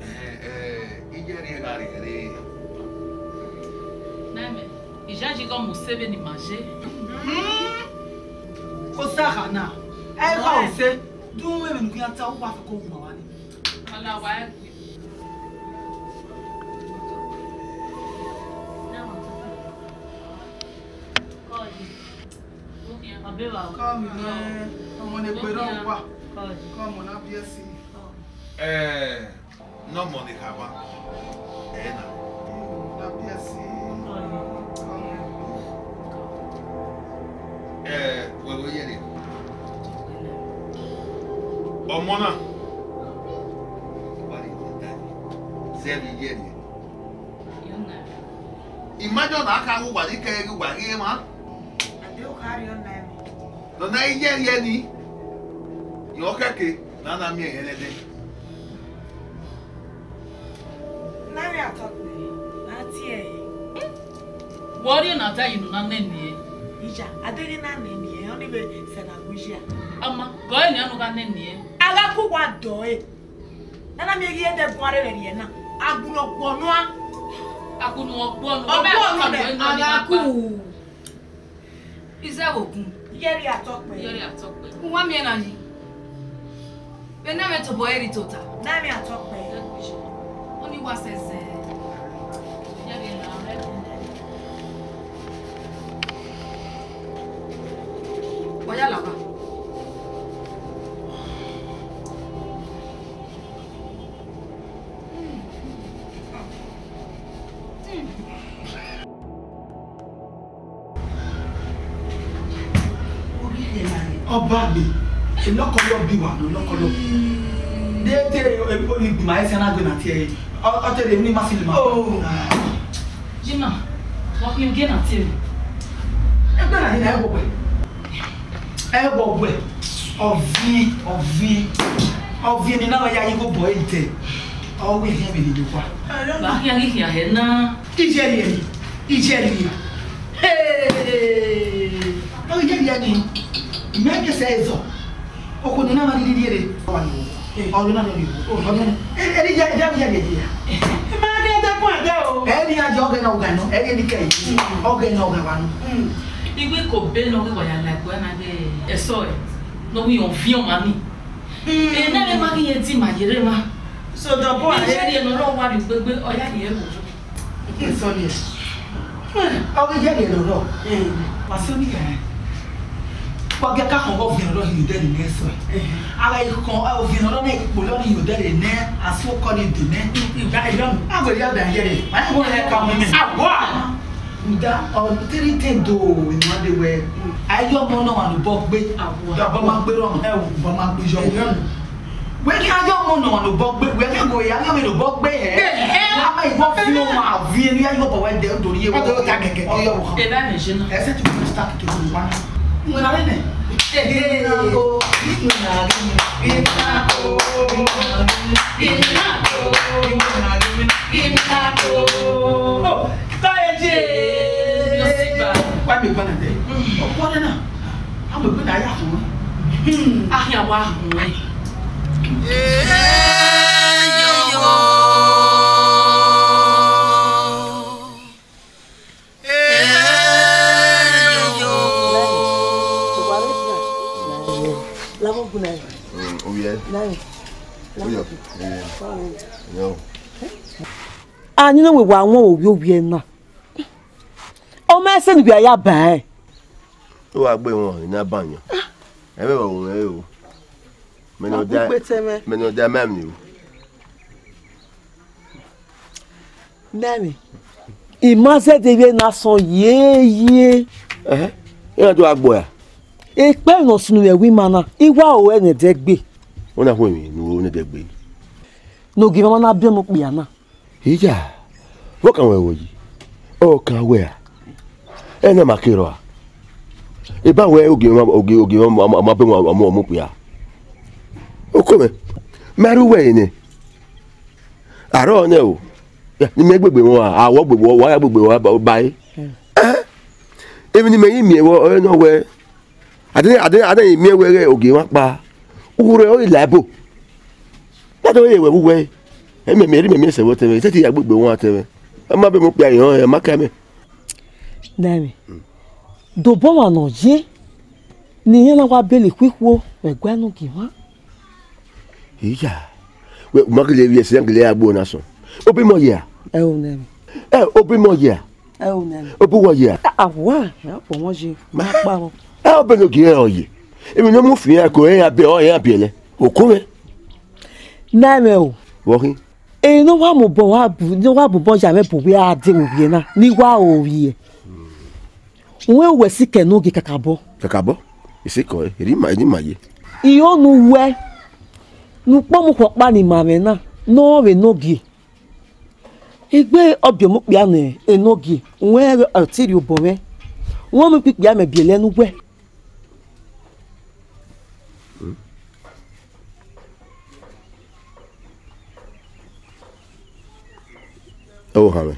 Ẹhẹn, eh, iye rhie gha rhie re. Nẹmẹ, I yayi ghe ọmọ use vbene ima ye. Hmm? Osagha na, Ẹ gha ose, du mwẹ vbene u khian ta, u wa fẹ ko wu ma wa ni. Ọna wa ẹre. Come, eh, ọmọ ne egbe rre ọkpa. Come, na biẹ ẹse. Eh, ne ọmọ ne khama. Eh, na. Na biẹ ẹse. Come. Eh, wẹ vbe ye rre? Ọmọ na. Zẹ vbe ye rre? Imagine na ka wu wa ni kẹ ghi wa ghi emwa. Ade u kha rhie ọna ẹmwẹ. Nọ na i ye rhie ni. Yọ kẹke na na miẹn ẹhẹn nẹdẹ. Na rhie atọ kpẹ, na tie ẹre. Wẹ ọ rhie ne a ta yi ne u na nene ẹre? Iya, a deghẹ na nene ẹre, ọnii vbe sẹ na gu iye a. Ama, gọ ẹre nian ne u gha nene ẹre. A gha ku uwa dọ ẹre. Nana miẹn ghi ẹdẹ guan rre vbe rhie na. Agbọn ọgbọ nua. Agbọn ọgbọ nua. Ọgbọ nua nẹ, a gha ku. Izẹ vbe ogun. Yẹrẹ atọ kpẹ. Yẹrẹ atọ kpẹ. Uwa miẹn na ni. Vbe ne ẹmwẹ tobọ ẹre tota. Ne ẹmwẹ atọ kpẹ. Ọni wa sẹsẹ. Yẹrẹ na. Wa ya lava. Ọba gbe, elọkọlọ bi wa nọ, elọkọlọ. De te oni gbima ẹsẹ na gbe na tie, ọ te de ni ma si le ma. Oh. Jima, wa khin gie na tie. Egbe na ni na ẹgbọgbẹ. Ẹgbọgbẹ. Ọviẹn, ọviẹn. Ọviẹn ni na ya yi go bọ ẹdẹ. Ọ wẹ hiẹn vbe ni do wa. Ba khian ghi khian hẹ na. Ijẹrriẹ ni, ijẹrriẹ. Hey! Ọ ijẹrriẹ ni, imẹ ke sẹ ẹzọ. Okhuo ne na ma rhirhi rhiere. Ọre na rhirhi. Ọre na. Eri ya, ya, ya, ya, ya. Ma de de kun de o. Eri ya jọ gẹ na ọga nọ, eri ni kẹ. Ọgẹ na ọga wa nọ. Igbe ko be nọ ghi wa ya la ẹguẹ na ghe ẹsọ ẹ. Nọ wi ọviẹn ọmwa ni. Ena ẹmwẹ ma ghi ye di ma yere ma. So the boy. Ijẹrriẹ ne ọ rre wa rhie ugbegbe, ọ ya rhie ẹvbo. Sorry. Ọ ghi ye rhie roro. Eh. Wa so ni gẹ. Wa gẹ ka khọn ọviẹn roro hin odẹ ne nẹ so. Eh. Ara i khọn ọviẹn roro ne ikpolo ni odẹ ne nẹ, asu ọkọ ni de nẹ. Iga iga. A gbe ya da yere. Ma ni wo le ka mu mi. Awa. Uda, ọ, three ten do, ima de wẹ. A ye ọmọ ne ọmwa ne obọ gbe. Awa. Ọba ma gbe rọ. Ẹ wo. Ọba ma gbe yọ. Ẹ yọ. Wẹ ghi a ye ọmọ ne ọmwa ne obọ gbe, wẹ ghi go ya ye ọmọ ne obọ gbe hẹ. Ẹ, ẹ. Ama igho fi ọmọ avi eni ya ye ọba wẹ dẹ do ye. Ọ do ta kẹkẹ. Ọ yọ wọ. Ẹ ba mẹ ṣe na. Ẹ sẹ ti mo start to do one. Mo na rẹ nẹ. Ẹ, ẹ, ẹ. Mo na rẹ nẹ. Taeje. Wa mi gbọna dẹ. Ọkpọ nẹ na. A mọ egbe na ya fun. A khian wa hun. A ni ne wẹ wa wọn ovbi ovbi ẹna. Ọ ma ẹse ne uwẹ ya ba ẹn. Te wa gbe wọn, I na ban yan. Ẹ vbe vbe wọn ẹ o. Mẹ ne ọ da, mẹ ne ọ da ma mi o. Mẹmẹ, I ma zẹdẹ vbe na sọn yeye. Ẹhẹn, iran do gha gbo ya. Ekpẹn ne ọ sunu vbe ẹvbo ima na, I wa ru ẹre ne ẹdẹgbe. Ọ na khu emwi ne u ru ne ẹdẹgbe. Ne ogiemwẹ ma na biẹ ọmọ okpia na. Iya, vbọ kan wẹ ẹvbo yi? Ọ kan wẹ a? Ẹna ma ke rrọọ a? Eba wẹ ogie, ogie, ogie, ọ ma, ọ ma bẹ ọmọ, ọmọ okpia. Oko mwẹ, ma rre uwẹ ẹre nẹ. Arrọọ nẹ o. Ya, ne imẹ gbegbe wọn a, awọ gbegbe, wa ya gbegbe wọn ba, ba e. Ẹhẹn. Emwi ne imẹ i miẹn vbe ọre nọ wẹ, a de, a de, a de miẹn wẹ ghẹ ogie mwa kpa, urhe ọre la ẹbo. Na do ye wẹ vbe uwẹ, ẹmẹ mẹ, ẹre mẹ miẹn sẹ vbe otọ mwẹ, I sẹtin ya gbegbe wọn otọ mwẹ. Ọ ma bẹ ọmọ okpia rẹn, ọ ma ka mẹ. Nẹmẹ, dobọ ọmwa ne ọ ye, Ne irẹn na wa bele ikhuikhuo vbe ẹguae ne ogie mwa. Iya, wẹ, u ma gele vbiẹ ẹse, iran gele ya gbe uwẹ na sọn. Obọ imẹ ọ ye a? Ẹ o, nẹ mwẹ. Ẹ, obọ imẹ ọ ye a? Ẹ o, nẹ mwẹ. Obọ uwẹ ọ ye a? A wa, ẹ, obọ mwẹ ọ ye. Ma kpa vbọ. Ẹ, obọ ne ogie ọ ye. Emwi ne ọ mu fi iran ko, iran biẹ, ọ, iran biẹlẹ. Okun mwẹ. Nẹ mwẹ o. Vbọ khin? Ẹ, ne ọ wa mu obọ, wa bu, ne ọ wa bu obọ ya mwẹ bu wẹ a de vbe ovbiẹ na, ne I wa ro vbiẹ. Wẹ wẹ sikẹ ne ogie kakabọ. Kakabọ? Isikẹ ọre, erha ima, erha ima ye. I ho ne uwẹ, ne ukpọmọ ukhuọkpa ne ima mwẹ na, ne ọ vbe ne ogie. Egbe ọbiọmọ okpia ne enogie, wẹ ọ te rhie obọ mwẹ. Wẹ mu ikpikpia mẹ biẹlẹ ne uwẹ. Ọvbokhan mwẹ,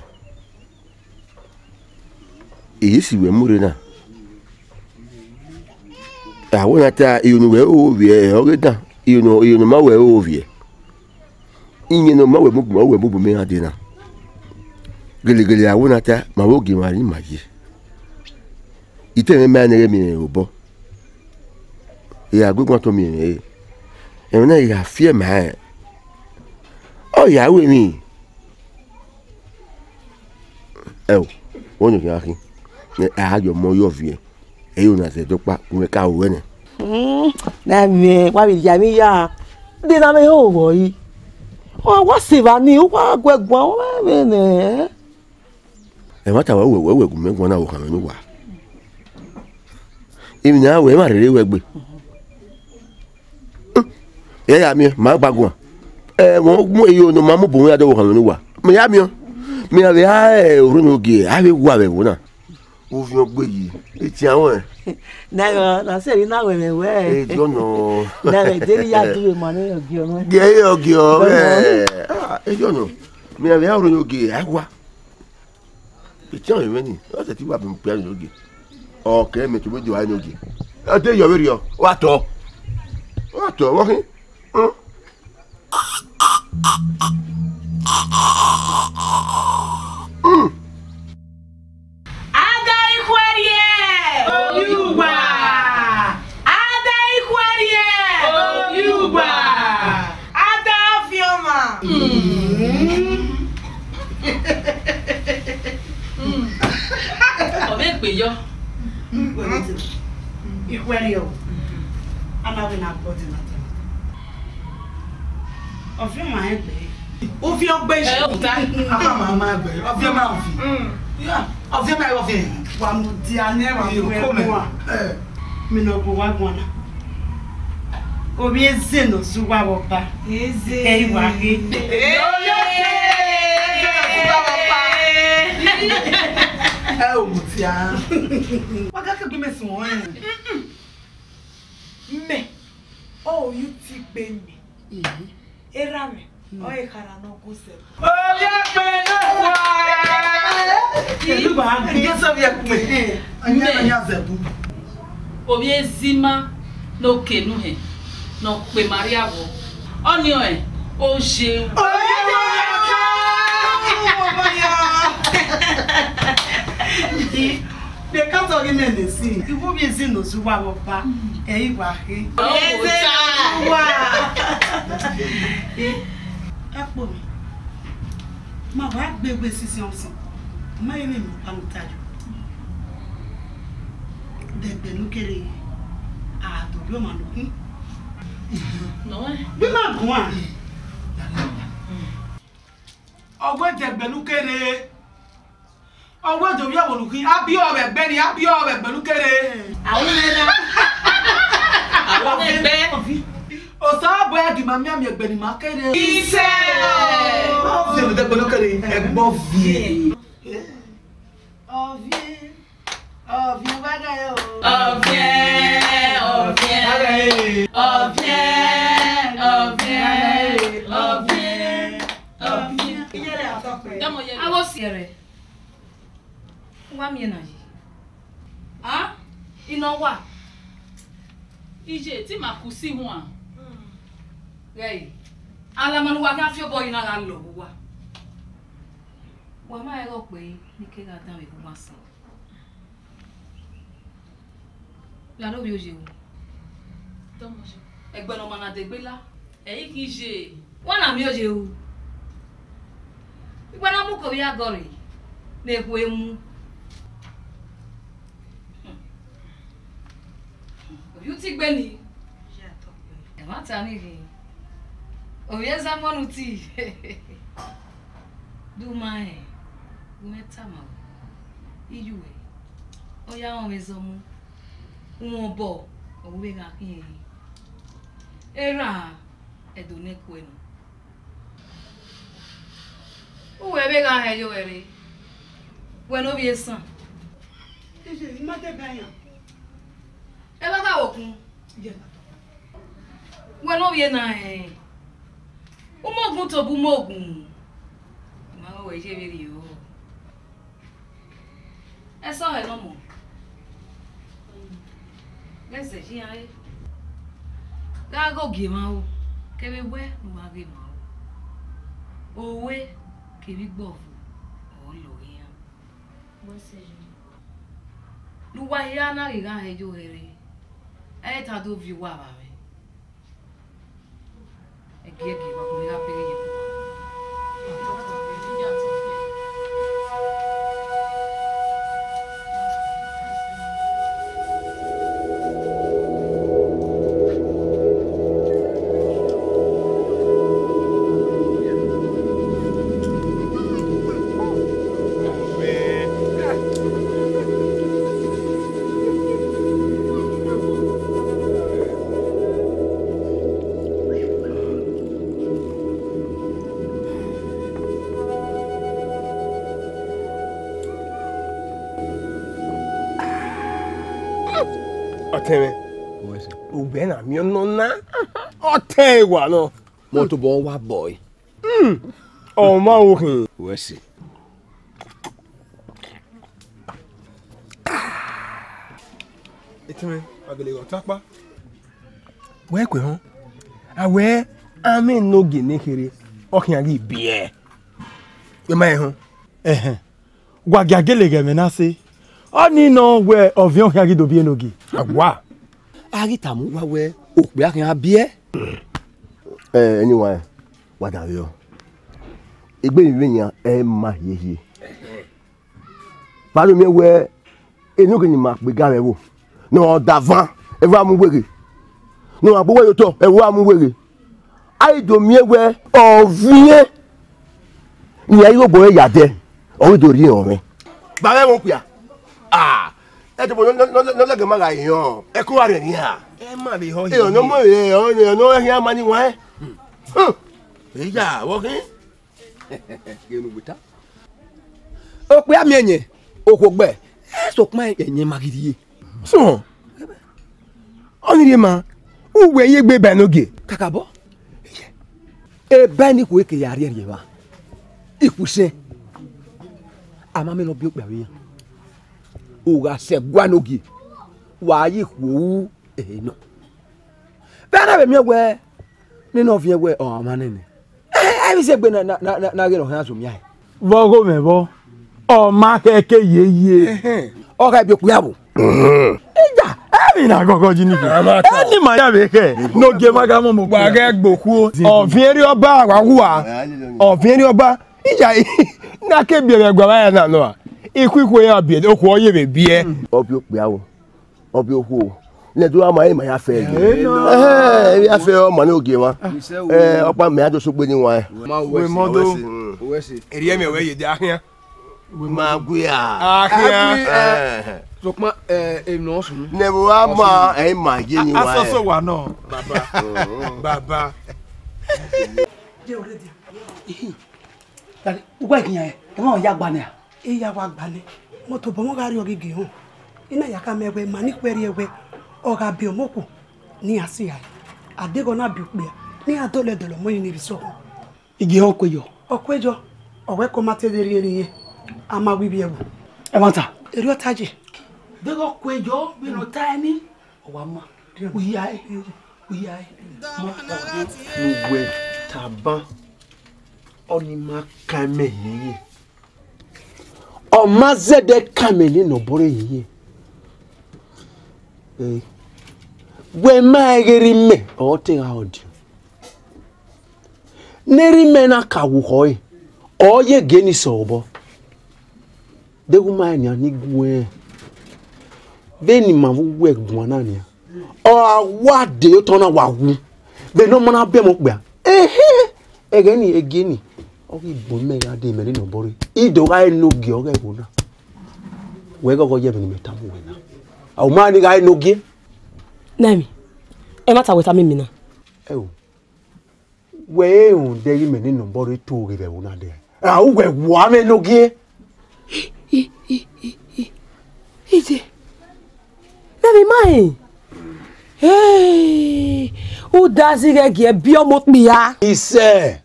I ye si wẹ mu rre na. A wẹ na ta, iyo ne uwẹ ro vbiẹ, ọ ghe dan, iyo ne, iyo ne ọ ma wẹ ro vbiẹ. Iyẹn ne ọ ma wẹ mu, ọ wẹ mu bu mẹ iran dee na. Gelegele a wẹ na ta, ma vbe ogie mwa rre ima ye. I te mwẹ ma nẹ ghẹ miẹn mwẹ obọ. I gha gu egwan tọn miẹn mwẹ re. Ẹmwẹ na I gha fiẹ ma rẹn. Ọ ya ru emwi. Ẹo, wẹ ọnii khian khin, a gha ye ọmọ ye ọviẹn, ẹ i re na zẹ ẹdẹ ọkpa, uwẹ ka ru ẹnẹ. Hmm, na mwẹ, wa vbe ya emwi ya, de ne a vbe ho vbọ yi? Ọ wa sẹ evba nii, u wa gu ẹre guan, ọ vbe nẹ. Ẹmwata wẹ, wẹ, wẹ gu mẹ guan na, ọvbokhan mwẹ ne uwa. Emwi ne a wẹ, emwa rere wẹ gbe. Ẹ ya miẹn, ma gba guan. Ẹ, vbọ mu eyo ne ọ ma mu bu mwẹ ya dọvbokhan mwẹ ne uwa. Mẹ ya miẹn. Mẹ ya vbe a, ẹ, orhu ne ogie, a vbe wa vbe ẹvbo na. Ovbiọn gbe yi, etian ruẹn. Na ghọ, na sẹrriọ na wẹ mwẹ wẹ. Ediọnọ. Na mwẹ deghẹ ya duvbe ma ne ogie ọmọ. Gie ogie ọmọ. Ah, ediọnọ. Mẹ ya vbe a orhu ne ogie, a wa. Etian mwẹ ni, ọ sẹtin wa bun okpia ni ogie. Ọ kẹ mẹ tobọ do a ni ogie. Ọ de yọ vberriọ, wa tọ. Wa tọ, vbọ khin? Hmm. Hmm. Ada ikhuẹrriẹ, ovbi uwa. Ada ikhuẹrriẹ, ovbi uwa. Ada ọfiọma. Ọ vbe gbe yọ. Ikhuẹrriọ. A na vbe na gbọdẹ na ta. Ọfiọma rẹn gbe. Ovbi ọgbe. Ẹ, omuta. A ma ma ma gbe. Ọfiọma ọfi. Mm. Ya, ọfiọma ọfi. Wa mu dia nẹ wa. Iyo, mu ẹre come. Wa. Ẹ. Mi nọ gu wa guan na. Ovbi eze ne ọ zẹ uwa vbe ọba. Eze. Ẹ i wa ghe. Eze ne ọ zẹ uwa vbe ọba. Ẹ o, mudia. Wa ga ke gbe mẹ suẹn. Mẹ, ọ yu ti gbe mẹ. Mhm. Erha mwẹ, mm, ọ ekhara ne ọ gu zẹ. Ovbi ẹkpẹn ne ọ khua. Elu ba gbe. Ege sẹ ovbi ẹkpẹn. Eh. Ọyan, mẹ, ọyan zẹ bu. Ovbi ezima ne ọ ke enu hẹn, ne ọ kpe ma rrie awọ. Ọnii ọnrẹn, oye. Oye, oye, oye. Vbe ka tọ ghi mẹ ne sin, I wu ovbi ezi ne ọ zẹ uwa vbe ọba, ẹ i wa khe. Eze uwa. Akpo mi, ma wa gbe egbe sisi ọsọn, ma yevbe emwi ọkpa ne u ta yo. Dẹgbẹ ne u kere, a do rhie ọmwa nokhuo. Nọ. Bi ma guan. Ọ wẹ dẹgbẹ ne u kere. Ọ wẹ do vbiẹ vbe olukhin, a biẹ ọvbe ẹgbẹ ni, a biẹ ọvbe ẹgbẹ ne u kere. Awẹ na. Awẹ ẹgbẹ. Osanobua gi ma mianmian ẹgbẹ ne ima kere. Isẹ. Ọ viẹ vbe dẹgbẹ ne u kere, ẹgbẹ ọ viẹ. Ọviẹn, ọviẹn wa gha o. Ọviẹn, ọviẹn, ọviẹn, ọviẹn, ọviẹn, ọviẹn. Iye rẹ atọ pẹ. Dọmọ ye. Avo siẹrẹ. Wa miẹn na yi. A? I nọ wa. Iye, te ima ku si huan. Ghẹ, alama ne uwa khian fi obọ yi na gha lọ vbe uwa. Wa ma rẹn ọkpẹre ne I ke gha danmwehọ uwa sẹ. Ya rre ovbi oye o. Ẹgbẹe ne ọ ma na degbe la, ẹ i khin ye. Wa na miẹn oye ru. Wẹ na mu iko vbe agọ rre, ne ekhue mu. Ovbi uti gbe ni. Ẹmwata ni ghi. Ovbi Ẹzamọnuti. De u ma rẹn, gu mwẹ tama ruẹ, iyuẹ, ọ ya rọnmwẹ zọmọ, uhunmwu obọ, ọ vbe gha khian ẹre. Erha, ẹdẹ ne ẹkuẹ nọ. Uwẹ vbe gha hẹ ye owẹ rre, wẹ ne ovbi esan. Ije, I ma deba iran. Ẹ vbe gha vbe okun. Wẹ ne ovbi ena rẹn. Umogun tobọ umogun. I ma ghe wẹ ye vberriọ. Ẹsọhẹ ne ọmọ, ghẹ zẹ ye iran re. Gha ghe ogie emwa ro, kevbe wẹ ne u gha ghe emwa ro. Owe kevbe igbọvu ọre ọ loghe iran. Ne uwa hia na ghi gha hẹ ye ohẹre, ẹ i ta do viọ uwa vbe amwẹ. Ẹgiẹgiẹ, wa gun gha pere ye. Ọtẹn mwẹ, uwẹ na miẹn ọnọ na, ọtẹn wa nọ. Mẹ tobọ wa bọ ẹre. Hmm. Ọ ma ru khin. Wẹ si. Etimẹ, a gele ghe ọta ọkpa. Wẹ kue họn. A wẹ amẹ ne ogie ne kherhe, ọ khian ghi biẹ. Wẹ ma rẹn họn. Ẹhẹn. Wa gia gele ghẹ ẹmwẹ na sẹ. Ọnii nọ wẹ ọviẹn ọ khian ghi do biẹ ne ogie. A wa. A ghi tama uwa wẹ okpia khian biẹ. Ẹ, ẹni wa, wa da vberriọ. Egbe emwi vbe yan ẹ ma hiehie. Vbe a do miẹn wẹ enogie ne ima kpe ga mwẹ vbo, ne ọ da van, ẹvbo a mu weghe. Ne ọ ma gbe uwu ye otọ, ẹvbo a mu weghe. A i do miẹn wẹ ọviẹn ne iran igho obọ ẹre ya dẹ, ọ ghi do rhie rọnmwẹ. Ba mwẹ ẹmwẹ okpia. Ah, ẹ tobọ ne ọ lẹgẹ ma gha rẹn, ẹko gha rẹn nian. Ẹ ma vbe họ. Ẹ, ọ nọ mọ rẹ, ọ nọ khian ma ni wan. Eya, vbọ khin? Ghe ne uwẹ ta. Okpia miẹn ẹyẹn, okhuo gbẹ, ẹ sokpan ẹyẹn ma ghi rhie. Suẹn, ọnii rhie ma, uwẹ ye egbe ba ẹn ne ogie. Kakabọ, eba ni khuo ke ya rhiẹrhiẹ evba. Ikhuo isẹn, a ma miẹn ne ọ biẹ okpia vbe iran. U gha sẹ ẹguae ne ogie, wa ye ikhuo ru ehe nọ. Vbe a na vbe miẹn wẹ, nene ọviẹn wẹ ọ mwa nene. Ẹ, ẹ vbe sẹ egbe na, na, na, na, na ghe ne ọ khian zẹ omian hẹ. Vbe ọghe mwẹ vbọ, ọ ma khẹ ke yeye. Ẹhẹn. Ọ gha biẹ okpia vbo? Iya, emwi na gọgọ ji ni. Ẹni ma ya vbe khẹ, ne ogie ma gha mu mu. Wa ghẹ gbokhuo. Ọviẹn erriọ ọba wa hua. Ọviẹn erriọ ọba. Iya, na ke biẹ vbe ẹguae vbe aya na nọ a. Ikhuikhu ya biẹ, okhuo ọ ye vbe biẹ. Ọ biẹ okpia vbo? Ọ biẹ okhuo, ne ẹdẹ ma ma ya fẹ ẹre. Ẹhẹn, emwi ya fẹ ọmọ ne ogie mwa. Ẹ, ọkpa mẹ a do sokpe ni wan. Wẹ mọ do. Erriọ mẹ wẹ ye de akhian. Ma gu ya. Akhian. Ẹhẹn. Sokpan, ẹ, emwi nọ sunu. Ne vbe a ma, ẹ ma ye ni wan. Asọsọ wa nọ. Baba. Baba. Daddy, uwa ghi yan, ẹ, emwa ya gba nẹ a? Eya wa gba nẹ, mẹ tobọ mwẹ gha rrie ọghe gie họn. I na ya khama ẹn wẹ, ma ni khuẹrriẹ wẹ, ọ gha biẹ ọmọ okhuo ne iran si rae, a deghẹ ọ na biẹ okpia, ne iran dọlọ dọlọ ọmọ yi ne vbe sẹ ọkhuo. Gie họn kue yọ. Ọ kue yọ, ọ wẹ ke ọ ma te de rhie ne irẹn, a ma gu ivbi ẹvbo. Ẹmwata. Erriọ ta ye. Deghẹ ọ kue yọ, vbene ọ ta ẹre ni. Ọ wa ma. Uya ẹre, uya ẹre. Ma ta ẹre. Ne uwẹ tama, ọnii ma kan imẹ yeye. Ọ ma zẹdẹ kan imẹ nene obọ rre yeye. Eh. Wẹ ma ghe rre imẹ, ọ te gha ọdiọn. Ne erha imẹ na ka wu khọe, ọ ye gie ni sẹ obọ. Deghẹ u ma rẹn nian ni guẹn, vbene ima vbe uwu ẹguae na nian, ọ ra wa de otọ na wa wu, vbene ọ ma na biẹ ọmọ okpia. Ehe, ẹghẹ ni, egie ni, ọ ghi bu mẹ gha de mẹ ne nọ bọrre. I do gha re ne ogie ọghe ẹvbo na. Wẹ ghọghọ ye ẹmwẹ ne imẹ tama uwẹ na. A u ma ni gha re ne ogie. Nẹmwi, ẹmwata wẹ tama emi na. Ẹo, wẹ i rhunmwuda ighẹ imẹ ne nọ bọrre to ghe vbe ẹvbo na dẹ? Ra uwẹ wa mwẹ ne ogie. Iye, nẹmwi ma rẹn. Hey, u da zẹ ighẹ gie biẹ ọmọ okpia. Isẹ.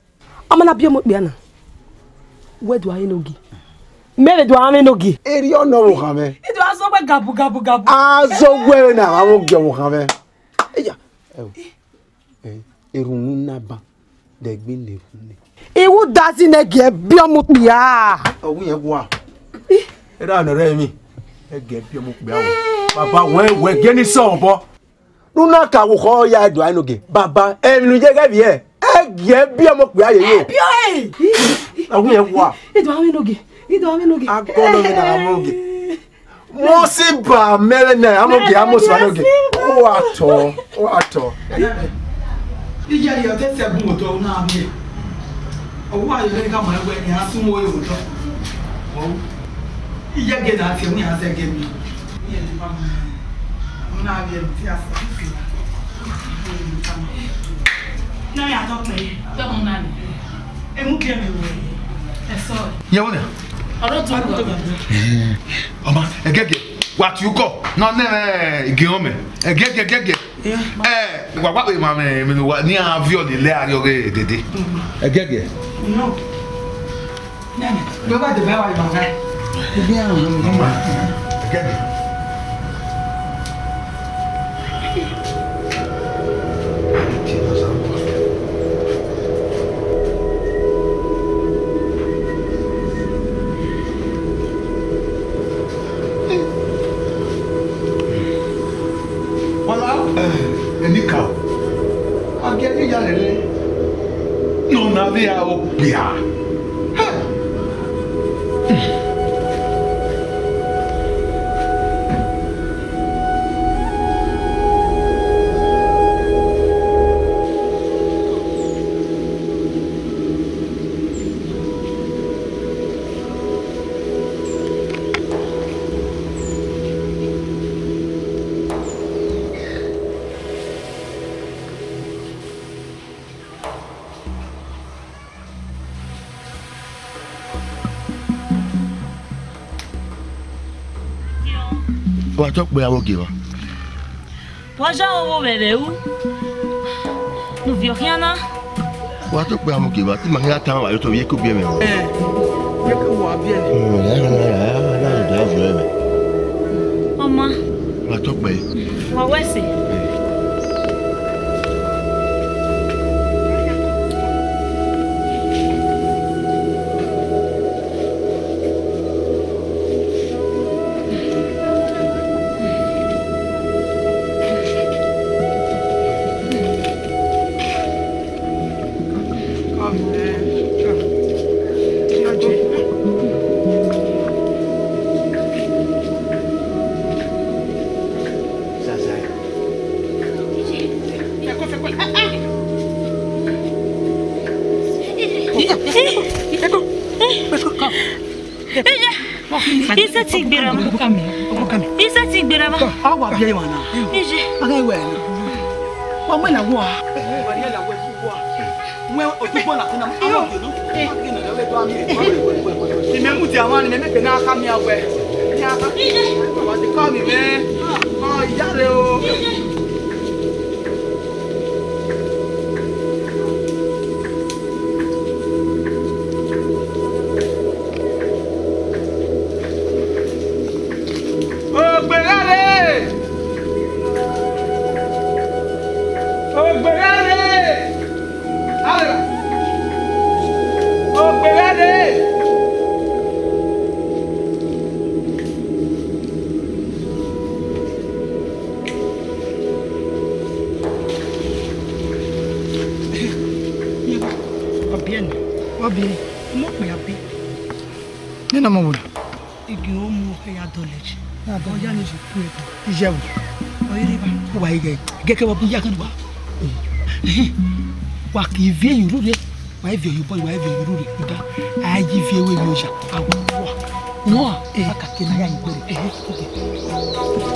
Ọ ma na biẹ ọmọ okpia na, wẹ do a mwẹ ne ogie. Mẹ vbe do a mwẹ ne ogie. Erriọ nọ vbe okhan mwẹ. I do a zọ wẹ gabu, gabu, gabu. A zọ wẹ na, a mwẹ ogie vbe okhan mwẹ. Eya, ẹo, ẹ, erhunmwu na ban, dẹgbe ne erhunmwu nẹ. I wu da zẹ nẹ gie biẹ ọmọ okpia. Ọ wu yẹn gua. Erha nọ rẹ emwi. Ẹ gie biẹ ọmọ okpia o. Baba, wẹ, wẹ gie ni sẹ obọ. Ne u na ka vbe okhọ ya do a mwẹ ne ogie. Baba, emwi ne u ye ghẹ vbiẹ, ẹ gie biẹ ọmọ okpia ye yo. Biọ e. A wu yẹn gua. I do a mwẹ ne ogie. I do a mwẹ ne ogie. Agọ nọ vbe na a mwẹ ogie. Mọ si ba mẹ vbe nẹ, a mwẹ ogie, a mọ si ba ne ogie. Wa tọ, wa tọ. Iye rhie ọtẹn sẹ gun otọ na miẹn. Ọ wa yọ ne ka ma wẹ ne a sunu ore otọ. Ọ, iye ge na tie mu ya sẹ ge mi. Iye ni ba mu. Ọ na vbiẹ mi ti a sẹ. Na ya tọ pẹ. Tọ mu na ni. Emu biẹ mẹ wẹ. Ẹsọ. Yẹ wọ nẹ? Ọdọ tun. Ọma, ẹgẹgẹ, wa tie ukọ, nọ nẹ mwẹ igiọn mẹ. Ẹgẹgẹ, ẹgẹgẹ. Ẹ, wa wa emwa mẹ, mẹ ne wa ni a viọ lele ariọ ghe dede. Ẹgẹgẹ. No. Nene, do ba de ba wa yo ga. Ibi a ro. Ọma, ẹgẹgẹ. Wala, eh, enikaro. A gie ne iye rere ne ọ na vbe aro okpia. Hey! Wa tọ kpẹ, avbe ogie mwa. Wa ja wo vbe ẹvbo ru, ne u viọ khian na. Wa tọ kpẹ, avbe ogie mwa, te ima khian tama wa ye otọ vbe iyeke ubiẹmwẹ. Ẹ, iyeke uwa biẹ nẹ. Hmm, ya, ya, ya, ya, ya, ya, ya, ya, ya. Ọma. Wa tọ kpẹ. Wa wẹ ẹse. Come. Iye. Iye. Awa bia iwa na. Iye. Wa mẹ na wa. Wa ye la wẹ wa. Wẹ otu gbọ na tena. Imẹ mu dia wa ni, mẹ mẹ ke na ka mi awẹ. Ni a ka. Iye. Wa ti ka mi mẹ. Ah, iya re o. Iye. Ogbe gha rre! Ogbe gha rre! Arẹra! Ogbe gha rre! Be, ọmọ ọkpa ya be. Nene ọmọ wo na? Igi o mu ọkẹ ya dọlẹ ji. Ya dọlẹ. Ọ ya ni ju ku ẹbọ. Iyẹvo. Ọ yere ba. Wa ighe. Gẹkẹ wa bu ya kan wa. Wa ke viẹ yuru re. Wa viẹ yubọ, wa viẹ yuru re. Uda. A yi viẹ we yo ya. A wa wa. No, eh, a ka ke na ya igbe. Eh, okay.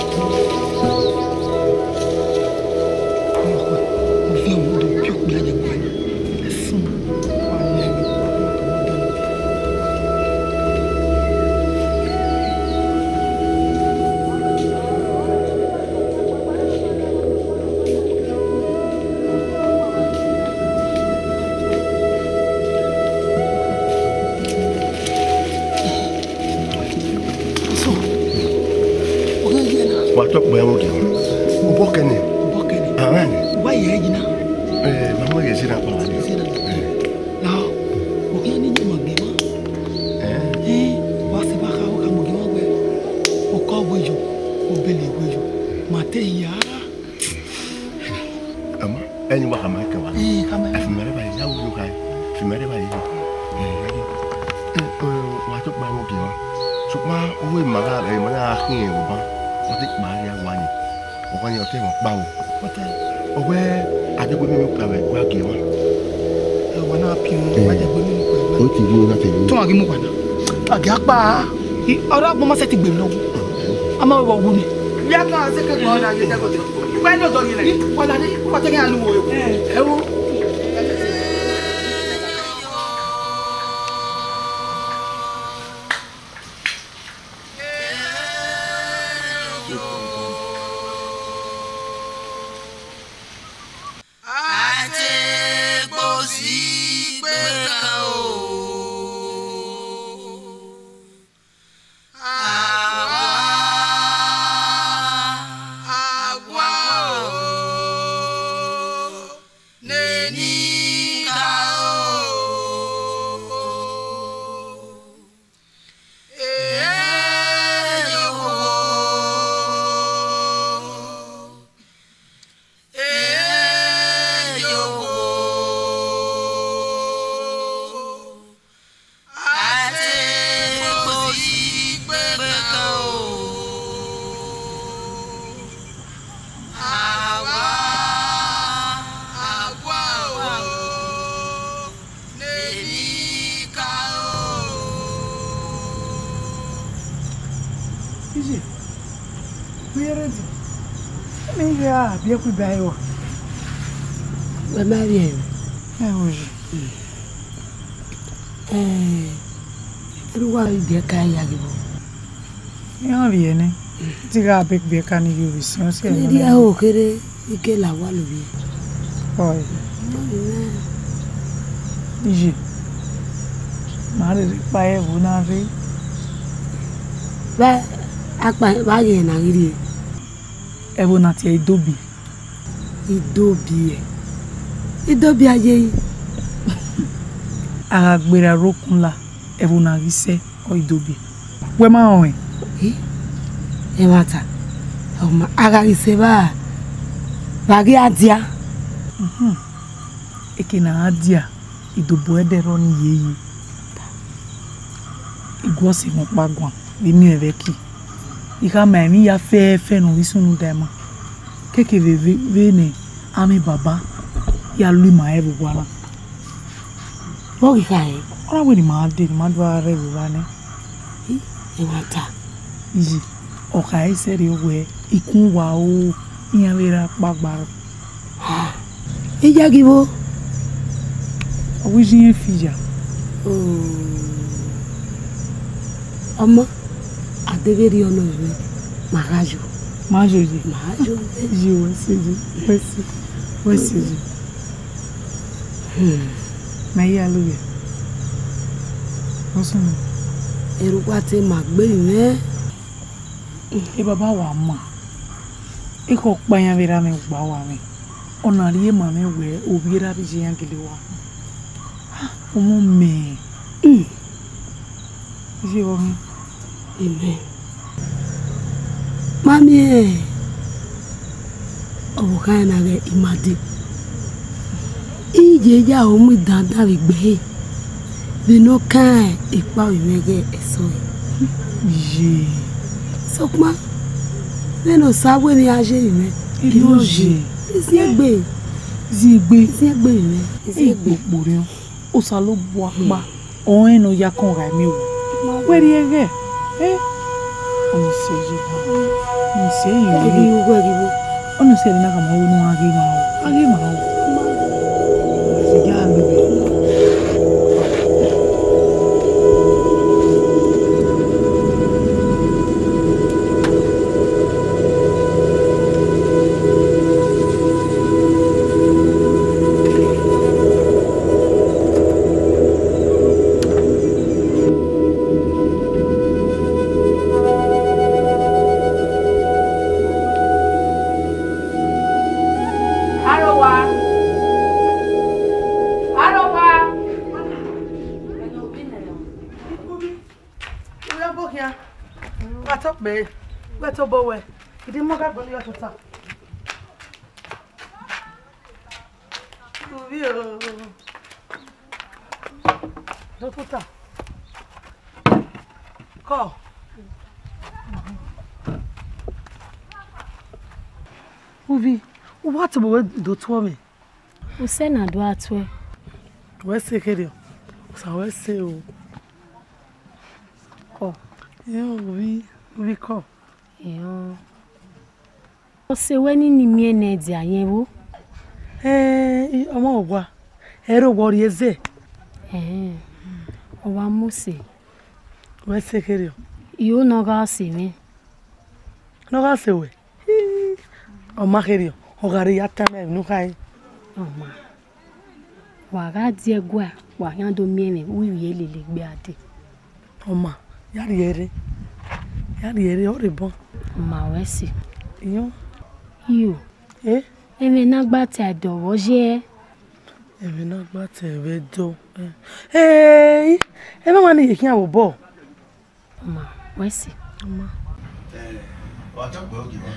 So, ọghe ye na. Wa tọ kpẹ mu gie. Obọ kẹnẹ. Obọ kẹnẹ. Aran. Wa ye yi na. Eh, ma mu ye zina kpa. Zina. Eh. Na, ọghe ni ye ma gbe ma. Eh. Eh, wa si ba kha, wa ka mu gie ma wẹ. Okọ wẹ yo, obele wẹ yo. Ma te ya. Ama, ẹni wa khama ẹkẹ wa. Ee, khama ẹkẹ. Ẹfimẹ rẹ ba ye, ya wo yo kha. Ẹfimẹ rẹ ba ye. Ee, ee, ee, wa tọ kpa mu gie wa. Sokpan, uwu ima gha, ima na gha khian vbe oban. Ọ te kpa gha wa ni. Ọ wa ni ọ te ẹmwẹ ọkpa o. Ọ te. Ọ wẹ, a de gbe emwi ukpia vbe ẹguae gie wa. Ẹ, wa na pian, ee, wa de gbe emwi ukpia vbe ẹguae. O ti wu na te wu. Tọn a ghi mu wa na. A ghi akpa. I, ọre agbọn ma sẹtin gbe emwi nọ wu. A ma vbe wu ni. Vbe a ka sẹ ke gbọn na ye dẹgọdẹ. Wẹ ne odọ yin nẹ. Wala ni, wọ́n tẹ́kẹ́ alu wo. Ẹ wo. Iye, wẹ ready? Ẹ ma vbe a biẹ ku iba ẹre wa. Wẹ ma vbiẹ ẹre. Ẹ wo yi. Ẹ, erha uwa ghi biẹ ka ya ghi vbo? Iran vbiẹ nẹ. Te I gha be biẹ ka ni ghi vbe siẹn, ọ siẹn. Ne nọ erha nẹ. Ho kherhe, I ke la owa lovbiẹ. Ọe. Iye. Ma rherhe kpa ẹvbo na rre. Vbe akpa, vbe a ghi rẹn ne a ghi rrie? Ẹvbo na tie Idobi. Idobi ẹ? Idobi a ye yi? A gha gberra rre okun la, ẹvbo na ghi sẹ, ọ Idobi. Wẹ ma rẹn ọnrẹn? Ẹ, ẹmwata, ọ ma, a gha ghi sẹ evba, vbe a ghi a dia? Mhm. Eke ne a gha dia, Idobo ẹdẹ rrọọ ni ye yi. I gu ọse mwẹ ọkpa guan vbe miẹn vbe ẹki. I khama emwi hia fẹẹfẹẹ ne ọ ghi sunu da ima. Keke vbe, vbe, vbene amẹ baba ya lu ima rẹn vbe owa na. Vbọ ghi khare? Ọ na wẹ ne ima dee, ne ima do gha rre vbe owa nẹ. I, ẹmwata. Iye, ọ khare sẹrriọ wẹẹ, ikun uwa o, iran vbe rre akpagba rrọọ. Ha, I ya ghi vbo? Ọ wẹ iye irẹn fi ya. Oh. Ọmọ, a deghẹ erriọ nọ vbe, ma gha yo. Ma yo ye. Ma yo. Ye, wẹ sẹ ye, wẹ sẹ, wẹ sẹ ye. Hmm. Ma ya lo ye. What's wrong? Erha uwa te ma gbe mwẹ. E baba wa ma. Ekhọe ọkpa iran vbe rre amẹ gba wa mwẹ. Ọ na rhie ma mwẹ wẹẹ, ovbi erha vbe iye iran gele wa. Ah, ọmọ mẹ. Mm. Iye vbe ọmọ. Amen. Ma miẹn ọvbokhan na ghe ima dee. I ye ya aro mu idandan vbe egbe ẹre. Vbene ọ kan ekpa mwẹ ghẹ ẹsọhẹ. Ye. Sokpan, vbene Osa wẹ ne I ya ye mwẹ, I no ye. Iziẹn egbe. Iziẹn egbe. Iziẹn egbe mwẹ. Iziẹn egbe. Ikpokpo rẹn, Osanobua kpa, ọnrẹn ne ọ ya kọn gha miẹn owa. Wẹ rhie ghẹ, eh? Ọnọsẹ ye, ọnọsẹ ye. Ẹ ghi ru wẹ ghi ru. Ọnọsẹ ne a gha ma ru ne a ghi ma ru. A ghi ma ru. Ọ ma sẹ ya miẹn owa. Arowa. Arowa. Uya bọ khian. Wa tọ kpẹ. Wẹ tobọ wẹ. Idi mọ ga gbọnọ ya tota. Uvbi o. Dọkita. Kọ. Uvbi, u wa tobọ wẹ do tuẹ mwẹ. Usẹ na do a tuẹ. Wẹ se kherriọ. Osa wẹ se o. Kọ. Ẹ, uvbi, uvbi kọ. Ẹ, ọ. Ọ sẹ wẹ ne I miẹn ne ẹdia yẹn vbo? Ẹẹn, ọmọ owa, ẹre owa ọ rhie zẹ. Ẹẹn, ọ wa mu use. Wẹ se kherriọ. Io, ne ọ gha sẹ mwẹ. Ne ọ gha sẹ wẹ? Hii, ọ ma kherriọ, ọ gha rre ya tama ẹmwẹ ne u khare. Ọ ma. Wa gha die ẹguae, wa khian do miẹn mwẹ, u i vbiẹ lele egbe a dee. Ọ ma, ya rhie ẹre, ya rhie ẹre, ọ rhe bọ. Ọ ma wẹ si. Iyọn. Iyo. Eh? Ẹmwẹ ne a gba ta ẹdọ vbe ọ ye? Ẹmwẹ ne a gba ta ẹvbo ẹdọ. Eh, ẹmwẹ ọmwa ne I ye khian vbe obọ. Ọ ma, wẹ si. Ọ ma. Eh, wa tọ kpẹ ogie mwa.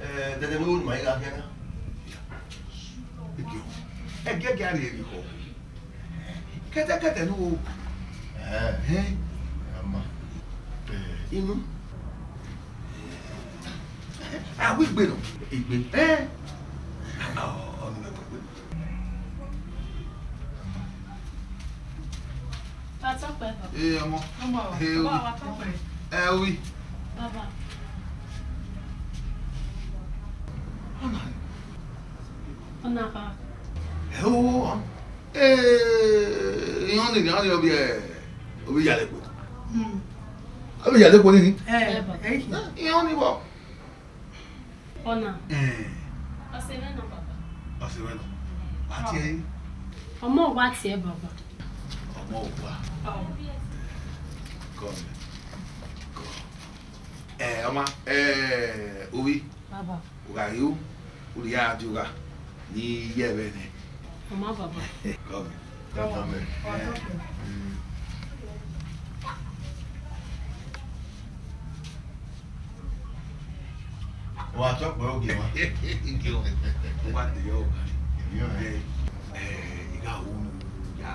Eh, dẹdẹ vbe unu ma i gha khian na. Ẹgiẹgiẹ a rhie vbe ikhuo. Kẹtẹkẹtẹ ne u ro. Eh, eh, ọ ma. Eh, inu. A wi igbe nọ? Igbe. Eh. Ọ, ọ, ọ, ọ, ọ, ọ. Wa tọ kpẹ, baba. Ee, ọmọ. Ọmọ wa. Ee, baba, owi. Wa tọ kpẹ. Ẹ, owi. Baba. Ọna. Ọna kha. Ẹ, o, ọ. Ee, iran ni, iran ni ọvbiẹ, ovbi Iyalekpo. Hmm. Ovbi Iyalekpo ni ni. Ẹ, ẹ, baba. Iran ni vbọ. Ọna. Ẹn. Ọ sẹ mwẹ nọ, baba. Ọ sẹ mwẹ nọ. Wa tie ẹre. Ọmọ wa tie, baba. Ọmọ wa. Ọ. Kọ mẹ. Kọ. Ẹ, ọma, ẹ, owi. Baba. U gha ru, u rhie a die ugha, ne I ye ẹvbo nẹ. Ọ ma, baba. Kọ mẹ. Kọ mẹ. Wa tọ kpẹ ogie mwa. Wa te yọ. Ẹ, ẹ, I gha wu unu ya.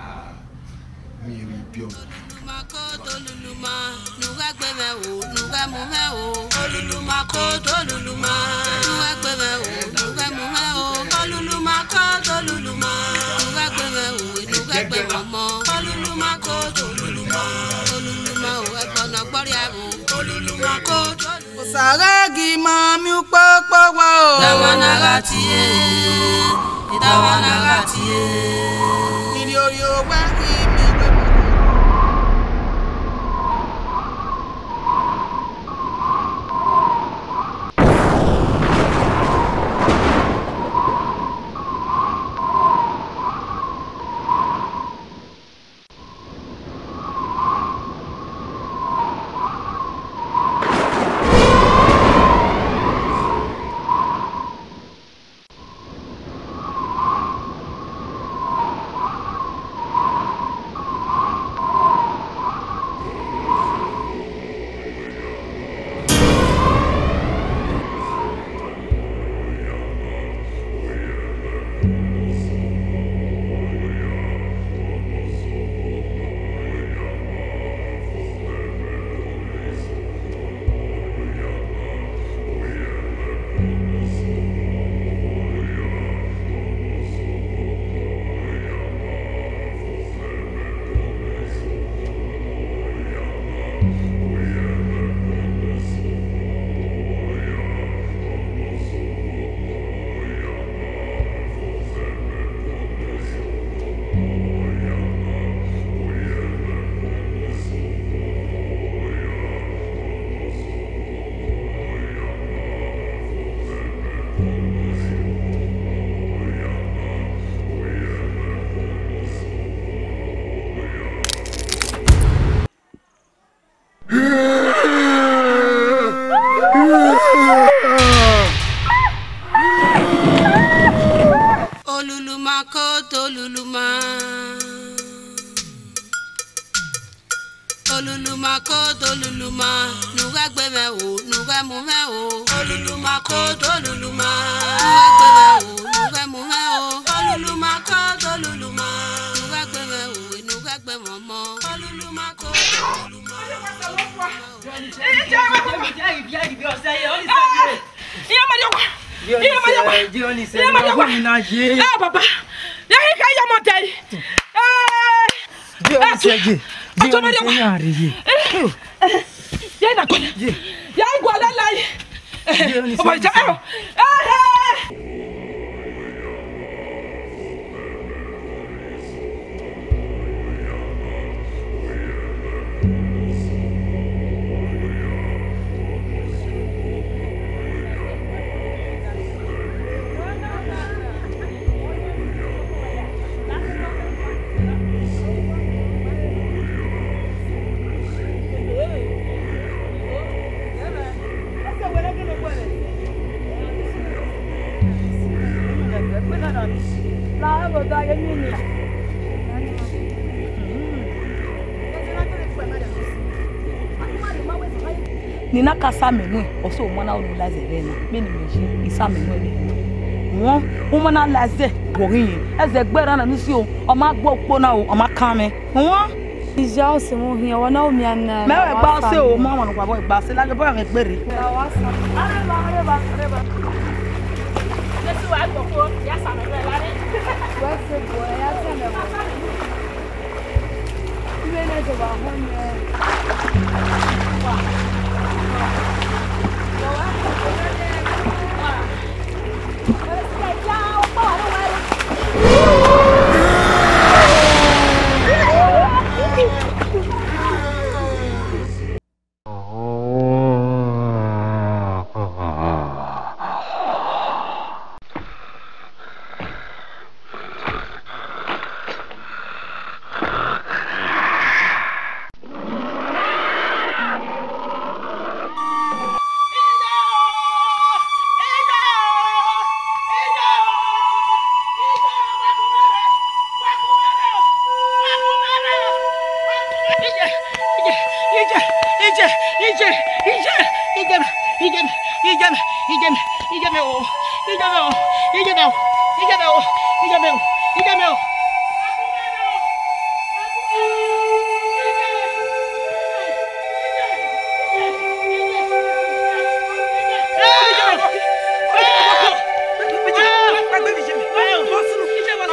Miẹn emwi biẹ ọmwa. Toluluma, kotoluluma, ne u ghẹ gbe mwẹ o, ne u ghẹ mu mwẹ o. Toluluma, kotoluluma, ne u ghẹ gbe mwẹ o, ne u ghẹ mu mwẹ o. Toluluma, kotoluluma, ne u ghẹ gbe mwẹ o, ne u ghẹ gbe mwẹ ọmọ. Toluluma, kotoluluma, toluluma o, ẹgbọn ne ọ gbọrria ẹvbo. Toluluma, kotoluluma. Osa ghẹ gi ma miẹn ukpokpo owa o. Dama na gha tie, dama na gha tie. Iriorio wẹ ghi miẹn wẹ. Kodo luluma, nu ghẹ gbe mwẹ o, nu ghẹ mu mwẹ o. Oluluma, kodo luluma. Nu ghẹ gbe mwẹ o, nu ghẹ mu mwẹ o. Oluluma, kodo luluma. Nu ghẹ gbe mwẹ o, nu ghẹ gbe mwẹ ọmọ. Oluluma, kodo luluma. Iya Maria wa. Iya Maria wa. Iya Maria wa. Eh, baba. Ya hi ka ya mo dai. Eh. Ọjọ́ Maria wa. Eh. Ya na kọlẹ. Ya igua lala yi. Ọmọ ìjà ẹ o. Eh. Ne I na ka sa amẹ nuẹn, ọ sẹ ọmọ na unu la zẹ vbe na, vbene imẹ ye, I sa amẹ nuẹn vbe. Wọn, u ma na la zẹ, wọ ghi yẹn. Ẹzẹ gbe erha na ne u si o, ọ ma gbe ukpo na o, ọ ma kan mwẹ. Wọn. Ija, ọ sẹ mwẹ ohiẹn, ọ na ru miẹn na. Mẹ wa gba ọse o, ma wan wa bọ gba ọse, laghe bọ mwẹ gberre. Areba, areba, areba. Wẹ se bọ, ẹ ya sẹ mẹ bọ.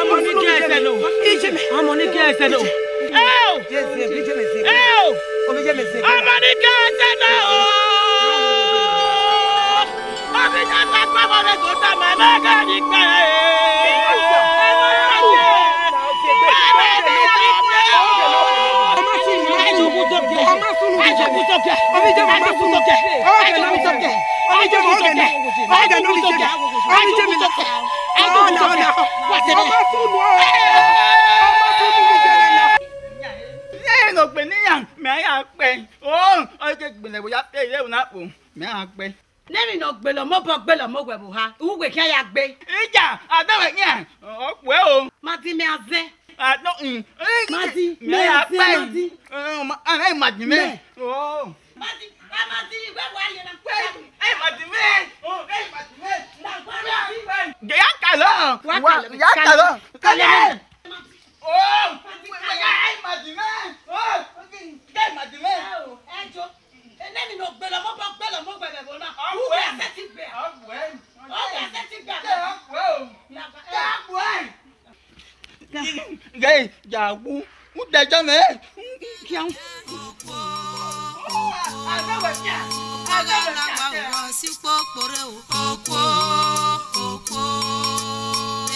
Ọmọ ni gẹ ẹsẹ nọ. Ọmọ ni gẹ ẹsẹ nọ. Eo! Eo! Ọmọ ni gẹ ẹsẹ nọ. Ọmọ ni gẹ ẹsẹ nọ. Ẹn, ne ọ gbe ne iran, mẹ a ya kpẹ. O, ọ ke gbele vbe ya fe ire na kpo, mẹ a ya kpẹ. Ne emwi ne ọ gbele ọmọ obọ gbele ọmọ owẹ vbe oha, uwẹ khian ya gbe. Ija, a dọghe khian, ọ kpue o. Ma di mẹ azẹ. A dọ, mm. Ma di, mẹ mẹ a ya azẹ, kpẹ. Ma di. Eh, ma, a, ẹ ma di mẹ. Mẹ. O. Ma di, a ma di, wẹ wa ye na. Wẹ, ẹ ma di mẹ. O, ẹ ma di mẹ. Na wa ma di. Gẹ ya kalọ. Wa kalọ. Ya kalọ. Kalọ. Kalọ. O, ẹ ma di mẹ. O, ẹ ma di mẹ. Ẹ o, ẹ jo. Eneni ne ọ gbele ọmọ obọ gbele ọmọ owẹ vbe ẹvbo na. Ọ wẹ. Uwẹ ẹsẹ ti gbẹ. Ọ wẹ. Ọ wẹ ẹsẹ ti gbẹ. Ẹ, ọ wẹ o. Na ba, ẹ, ọ wẹ. Ghe, ya wu. U de jọ mẹ. Kian. Ọgha na wa vbọ si ukpokporo o. Okhuo, okhuo.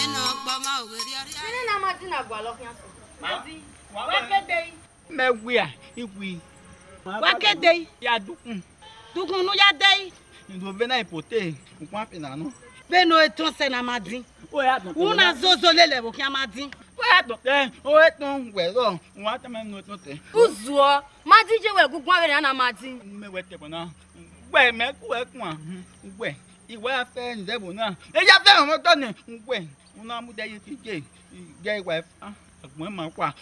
Ena ọgbọ ma oghe rhiarhia. Nene na ma di na gualọ khian sẹ. Ma di. Wa ke dei. Mẹ wia, I wi. Wa ke dei. Ya dukun. Dukun ne u ya dei. Ndo vbe na ipote, ukpọn afi na nọ. Vbene ọ tọn sẹ ne a ma din. Wẹ ya dọn. U na zozo lele ẹvbo khian ma din. Wẹ ya dọn tẹ, ọ tọn wẹ rọ, wa tama ne ọ tọn tẹ. U zuọ, ma din ye wẹ gu guan vbene a na ma din. Mẹ wẹ tẹ bọ na. Wẹ mẹ ku wẹ kuan, wẹ, I wa ya fẹ nzẹ ẹvbo na. E ya fẹ ọmọ tọ nẹ, wẹ, u na mu dẹ ye fi je, gẹ wa fa. Agbọn ma kua,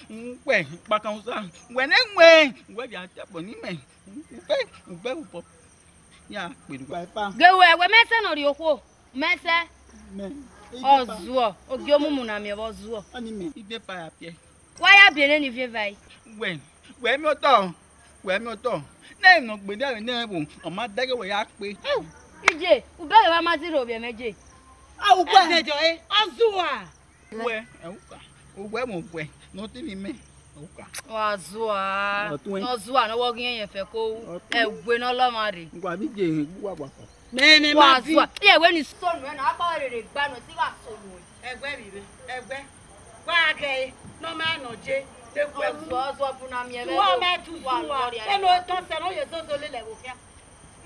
wẹ kpakan usa, wẹ ne wẹ, wẹ bia tẹbọ ni mẹ, wẹ, wẹ ubọ. Ya kperu gba ipa. Ghe wẹ, wẹ mẹ sẹ ne ọ rhie okhuo, mẹ sẹ. Mẹ. Ọ zuọ, ogie omumu na miẹn vbe ọ zuọ. Ọni mẹ. Ive pa ya piẹ. Wa ya biẹ nene ivie vae. Wẹ, wẹ miẹn otọ, wẹ miẹn otọ. Ne emwi ne ọ gbe ne ẹvbo, ọ ma dẹghe wẹ ya kpe. Ije, ubẹghe vbe a ma ziro vbe ẹmwẹ je. A, ugbẹ. Ẹzẹjọ e, ọ zuọ. Uwẹ, ẹ, uka. Uwẹ mu uwẹ, ne ọ te ni mẹ, uka. Wa zua. Ọtuẹn. Ne ọ zua, ne ọ wọ ghi ẹyẹn fẹ ko ru. Ọtuẹn. Ẹwe ne ọ lọ ọmwa rre. Wa vbe je ehe, wa wa kọ. Mẹ, mẹ ma wa vi. Zua. Iye wẹ ni sọnu ẹna, akpa wẹ rere gba nọ, ti gha sọnu. Ẹgbẹ vbe ivẹ, ẹgbẹ. Wa gẹ e, ne ọ ma nọ je, ne ọ zua, ọ zua bu na miẹn vbe. Wa mẹ tu wa zua. Lọrọ ẹre. Eno tọn sẹ ne ọ ye zozo lele ẹvbo khian.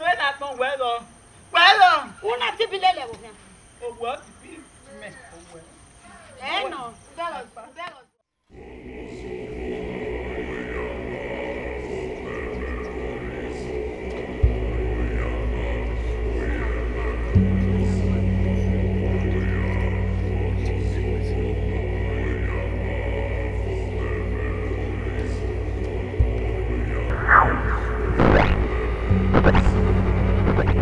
Wẹ na gbọn wẹ rọ. Wẹ rọ. Una ti bi lele ẹvbo khian. Owẹ ọ ti bi mẹ owẹ. Ẹ nọ. Ubẹghe, ubẹghe.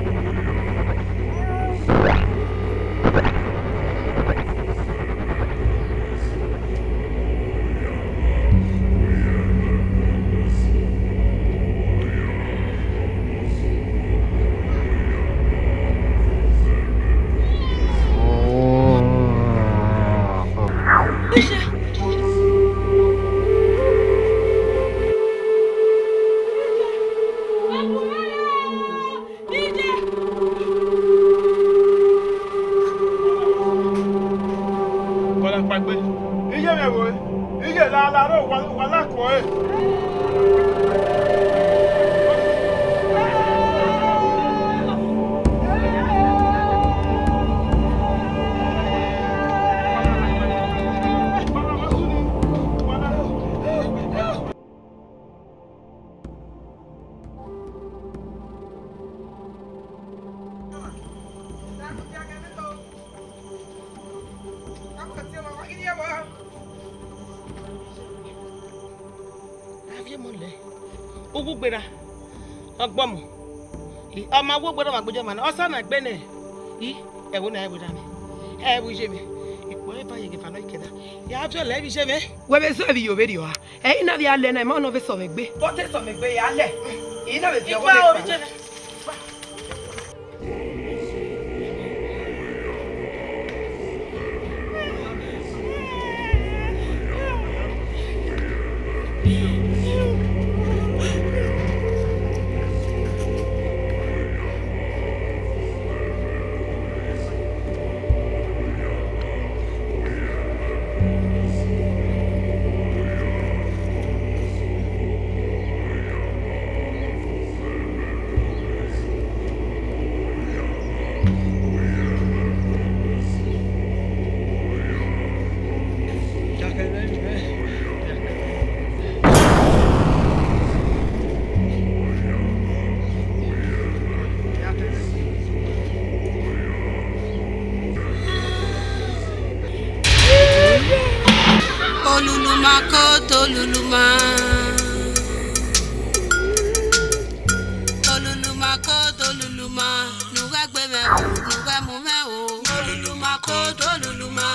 Kọlẹ kpaegbe, iye mwẹ vbe, iye la la ro wa la kuọ ẹre. Avie mọ lẹ, uwu gberra, ọgbọmọ, I, ọ ma wo gberra ọmwa gbe jọ ma nẹ, ọ sa na gbe nẹ, I, ẹvbo na ẹvbo na mẹ, ẹvbo iye mwẹ, ikpọ eva ye ghefa nọ ikẹna, ya viọ lẹ vbe iye mwẹ. Wẹ vbe zọ ẹvbo iyovberriọ a? Ẹ i na vbe a lẹ na, ima nọ vbe sẹ ọmwẹ egbe. Vbọ te sẹ ọmwẹ egbe ya lẹ? I na vbe viọ ọmwẹ egbe. Oluluma ko to oluluma. Oluluma ko to oluluma. Nu ghẹ gbe mwẹ o, nu ghẹ mu mwẹ o. Oluluma ko to oluluma.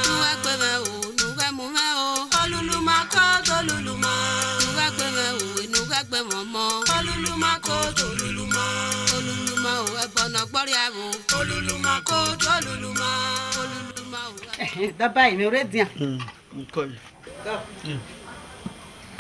Nu ghẹ gbe mwẹ o, nu ghẹ mu mwẹ o. Oluluma ko to oluluma. Nu ghẹ gbe mwẹ o, nu ghẹ gbe mwẹ ọmọ. Oluluma ko to oluluma. Oluluma o, ẹbọ ne ọ gbọrria ẹvbo. Oluluma ko to oluluma. Oluluma o. Ẹhẹn, daba, imẹ ọre dian. Mm, nkọ ye. Dọ. Mm.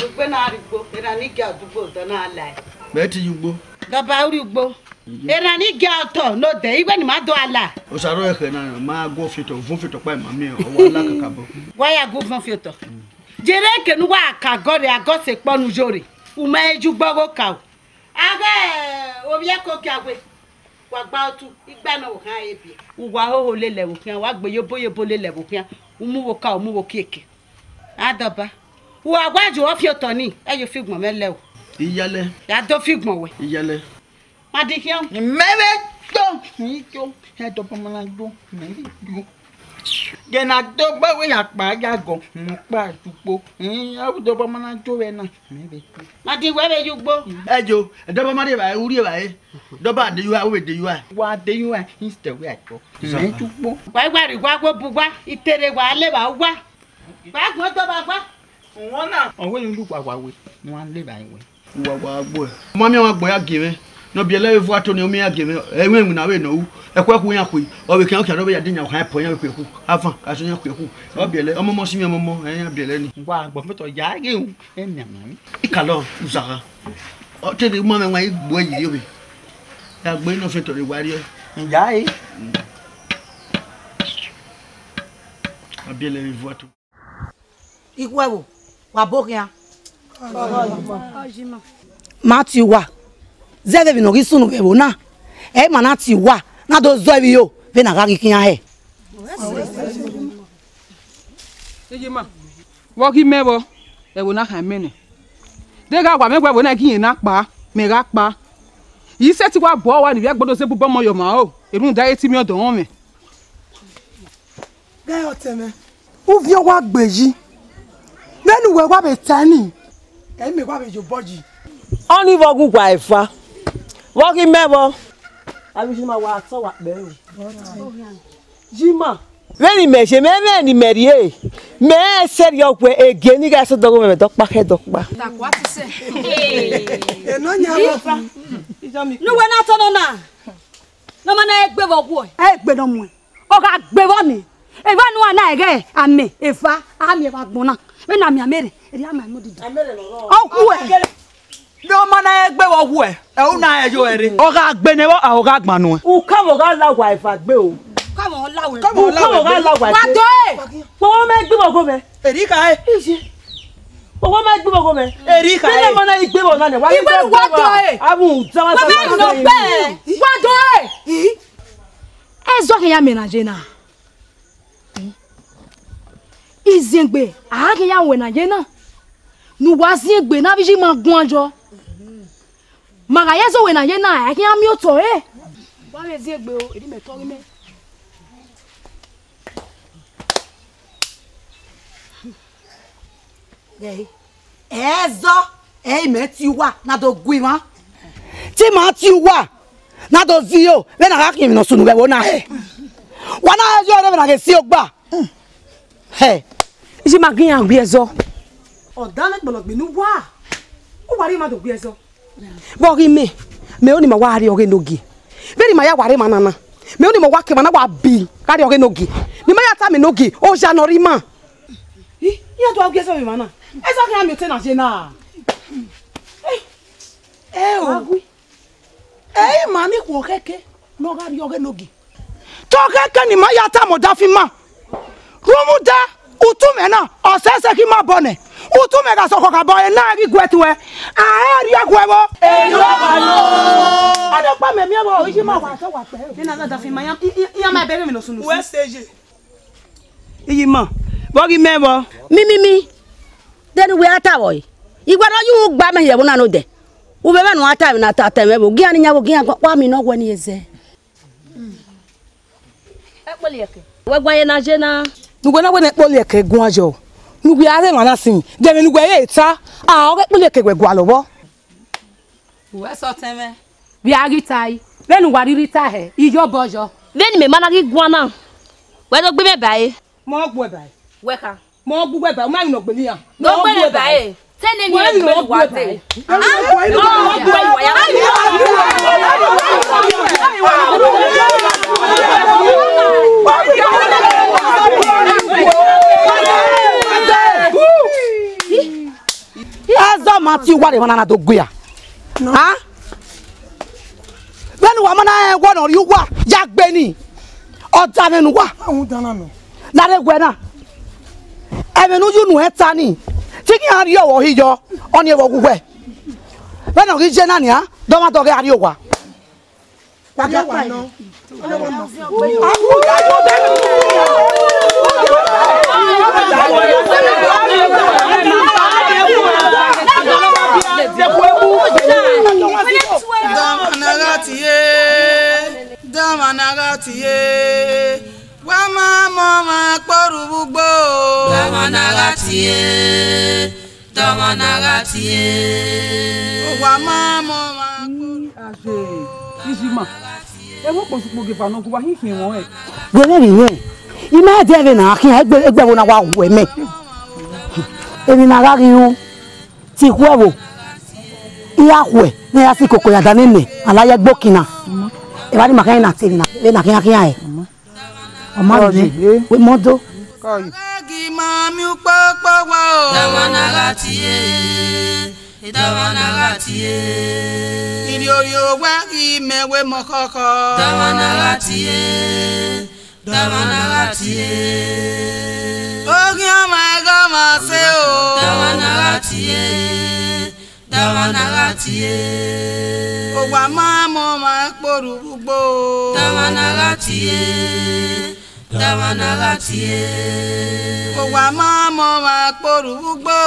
Ugbe na rhie ugbo, erha ni gie odugbo dọ na lae. Mẹ te ye ugbo. Daba, u rhie ugbo. Mhm. Erha ni gie otọ ne odẹ, ighẹ ne ima do ala. Osa rrọọ ẹkhẹ na, ma gu ọfẹn otọ, uvọn ọfẹn otọ ọkpa ima miẹn, ọ wa la kakabọ. Wa ya gu uvọn ọfẹn otọ. Mm. Jere eke ne uwa ka gọrre, a gọ sẹ ekpọ ne u yore, u ma he ju gbe ọghe okaro. Aghẹ ovbi ẹko gia we, wa gba otu, igba nọ vbe okhian re biẹ. Uwa hoho lele ẹvbo khian, wa gbe yobo yobo lele ẹvbo khian, u mu vbe okaro, u mu vbe okieke. Adọba, uwa wa ye ọfẹn otọ ni, ẹ ye ofigbọn mwẹ lẹ o. Iyalẹ. Ya do figbọn wẹ. Iyalẹ. Ma di khian. Mẹ vbe yo, mi yo, ẹdọba ma na yo, mẹ vbe yo. Ghe na dọba wẹ ya kpa ya gọ, mu kpa tukpo. Ẹ, ọ dọba ma na jo vbe na, mẹ vbe. Ma di wẹ vbe ye ugbo. Ẹ jo, dọba ma rrie evbare, u rrie evbare. Dọba de you are, u vbe de you are. Wa de you are, instead wẹ a tọ. Mẹ tukpo. Wa wa rri wa wo bu wa, itere wa le ba wa. Wa gbọn dọba wa. Wọn na. Ọ wẹ ne u lu kpakpa wẹ, ne u wa le ba wẹ. Uwa wa gbe. Ọ ma miẹn ọmwa gbe ya gie mwẹ. Ne ọ biẹlẹ vbe vuatu ne ọ miẹn ya gie mwẹ. Ẹmwẹ iwinna vbe nọ ru. Ẹkhuẹkhu iran khui. Ọ vbe khian khian ne ọ vbe ya de yan kha ẹpọ iran vbe khuẹkhu. Avan, ka sẹ iran khuẹkhu. Ọ biẹlẹ, ọmọmọ si mwẹ ọmọmọ, ẹ iran biẹlẹ ni. Wa gbọ fẹtọ ya ghe ru, ẹ mianmian. I ka lọ, u zagha. Ọ te de ma mwẹ wan igbo ẹyi rhie ovbe. Ya gbe nọ fẹtọ re wa rriọ. Ya e. A biẹlẹ vbe vuatu. Ikhuẹvbo, wa bo khian. Ma tie uwa, zẹ vbe emwi ne ọ ghi sunu vbe ẹvbo na, ẹ i ma na tie uwa, na do zọ ivbi ro, vbene a gha ghi khian hẹ. Iye ima, vbe ọ ghi mẹ vbọ, ẹvbo na khan mẹ nẹ. De gha wa mwẹ wẹ ẹvbo na ghi rẹn na kpa, mẹ gha kpa. I sẹtin wa bọ uwa ne ivbi ẹgbẹe do zẹ bubọ ọmọ ye ọmwa ro, erhunmwuda ẹ i te imiọdọ mwẹ. Ghẹ ọtẹn mwẹ, uvie wa gbe yi. Vbene uwẹ wa vbe ta ni, ẹ i mẹ wa vbe ye obọ yi. Ọni vbe ọ ghe uwa eva, vbe ọ ghi mẹ vbọ? Avbe iye ima wa tọ wa kpẹ ro. Iye ima. Vbene imẹ ye, mẹ vbene imẹ rrie, mẹ rẹn sẹrriọ wẹ egie ne I gha sẹ dọghe mwẹ, mẹ dọkpa khẹ dọkpa. Enọ yan vbọ. Ne uwẹ na tọ nọ na, ne ọ ma na gbe vbe ọghuẹ. Ẹ gbe nọ muẹn. Ọ gha gbe vbọ ni, evba ne uwa na ẹghẹ amẹ eva, a miẹn vbe agbọn na. Vbene a miẹn amẹ rre, erriọ a ma mu odidi. Ọ khuẹ. Ne ọ ma na gbe vbe ọ khuẹ, ẹ u na rẹn yo ẹre. Ọ gha gbe nẹ vbọ, a ọ gha gban nuẹn. Ukẹmwẹ ọ gha la uwa eva gbe o. Ukẹmwẹ ọ la uwa eva. Ukẹmwẹ ọ gha la uwa eva. Wa do e. Kpọwọ mẹ gbe vbe ọgho mwẹ. Erriọ I kha re. Iye. Kpọwọ mẹ gbe vbe ọgho mwẹ. Erriọ I kha re. Vbene ọ ma na gbe vbe ọgho na nẹ, wa ghi gbe vbe ọgho. Avbe uza wa sa. Wẹ ma nọ gbe. Wa do e. Ẹzọ khian ya mẹ na ye na. Iziengbe, a ghi ya wẹ na ye na. Ne uwa ziengbe ne avbe iye ima guan yọ. Ma gha ya ẹzọ wẹ na ye na, a ghi ya miẹn otọ ẹre. Wa vbe ziengbe o, erriọ mẹ tọ ghi mẹ. Ẹzọ, ẹ i mẹ tie uwa na do gu emwa. Te ima tie uwa na do zio, vbene a gha khian emwi ne ọ sunu vbe ẹvbo na hẹ. Wa na yo ẹre vbene a ghe si ogba. Hẹ. Iye ima ghi iran gui ẹzọ. Ọ dan ne kpọlọ gbe ne uwa. Uwa rhie ima do gui ẹzọ. Vbe ọ ghi mẹ, mẹ ro ne ima wa rrie ọghe enogie. Vbene ima ya wa rre emwa na na, mẹ ro ne ima wa ke emwa na wa bi gha rrie ọghe enogie. Ne ima ya tama enogie, oya ne ọ rre ima. I, iran do gha gie ẹzọ vbe emwa na. Ẹzọ khian miẹn otẹn na ye na. Ẹ o. Ẹ i ma ni khuo khẹke ne ọ gha rrie ọghe enogie. Te ọ khẹke ne ima ya tama ọdafẹn ima. Rhunmwuda, utu mwẹ na, ọ sẹsẹ khin ima bọ nẹ. Utu mwẹ gha sẹ ọkhọ khabọ, ena ghi guẹ tuẹ. A i rrie ọghuẹ vbọ. Erriọ ọkpa mẹ miẹn vbọ, iye ima wa sẹ wa kpẹ. Ena gha ọdafẹn ima, iran, iran, iran ma bẹghe emwi ne ọ sunu. Wẹ sẹ ye. Iye ima, vbe ọ ghi mẹ vbọ? Mi, mi, mi. De ne uwẹ a ta vbọ re? Iwẹ ne ọ ye uhunmwu gba mẹ hin ẹvbo na nodẹ. U vbe vbẹ ne u a ta ẹmwẹ na ta ta ẹmwẹ vbe ogian ne iyan vbe ogian guan, wa mi ne ọ wẹ ne I zẹ. Wẹ guan ye na ye na. Ne uwẹ na wẹ ne ẹkpọli ẹkẹ guan yọ. Ne uwẹ a rre emwa na sin, de ẹmwẹ ne uwẹ re ta, a ọghe ẹkpọli ẹkẹ wẹ gualọ vbọ. Uwẹ sẹ ọtẹn mwẹ. Vbe a ghi tae, vbene uwa rhirhi ta hẹ, iyobọ yọ. Vbene imẹ ma na ghi guan na, wẹ do gbe imẹ ba ẹre. Mọ gbe uẹ ba ẹre. Wẹ kha. Mọ gbe uẹ ba ẹre, u ma ghi nọ gbele iran. Do gbele ba ẹre. Te ne emwi ẹgbẹe ne uwa dee. Ẹzọ ma tie uwa rre emwa na na do gbe a. A? Vbene uwa ma na rẹn ẹguọ ne ọ rrie uwa, ya gbe ni. Ọ da mwẹ ne uwa. Ahunmwu dan na nọ. Lare wẹ na. Ẹmwẹ ne u ye unu ẹn ta ni. Te I ghi iran rrie ọvbokhan yọ, ọnii vbe ọ wu uwẹ. Vbene ọ ghi ye na nian, dọmwadẹ ọghe a rrie owa. Wa dia kpa nọ. Dama na gha tie, dama na gha tie, wa Ma mọ ọmwa kporhu vbe ugbo. Dọmọ na gha tie, dọmọ na gha tie. Uwa ma mọ ọmwa kporhu. Ashe, Ijima, ẹvbo kpọsukpo ghe eva nọ gu wa hin khian ẹmwẹ ọnrẹn. Wẹ vbe vbe mwẹ, I ma dẹ vbe na khian, egbe, egbe ẹvbo na wa wu ẹmwẹ. Emwi na gha ghi ru, te I khuẹ vbo, I gha khuẹ, ne I ya si koko ya da nene, a la ye egbe okin na. Evba ni ma khian na te emwi na, vbe na khian khian ẹre. Ọ ma rhie, wẹ mọ do. Ghi ma miẹn ukpokpo wa o. Dọmọ na gha tie, dọmọ na gha tie. Iriorio wa ghi mẹ wẹ mọ khọkhọ. Dọmọ na gha tie, dọmọ na gha tie. Oghian ọmwa ẹghẹ ọmwa sẹ o. Dọmọ na gha tie. Dọmọ na gha tie. Uwa ma mọ ọmwa kporhu vbe ugbo. Dọmọ na gha tie. Dọmọ na gha tie. Uwa ma mọ ọmwa kporhu vbe ugbo.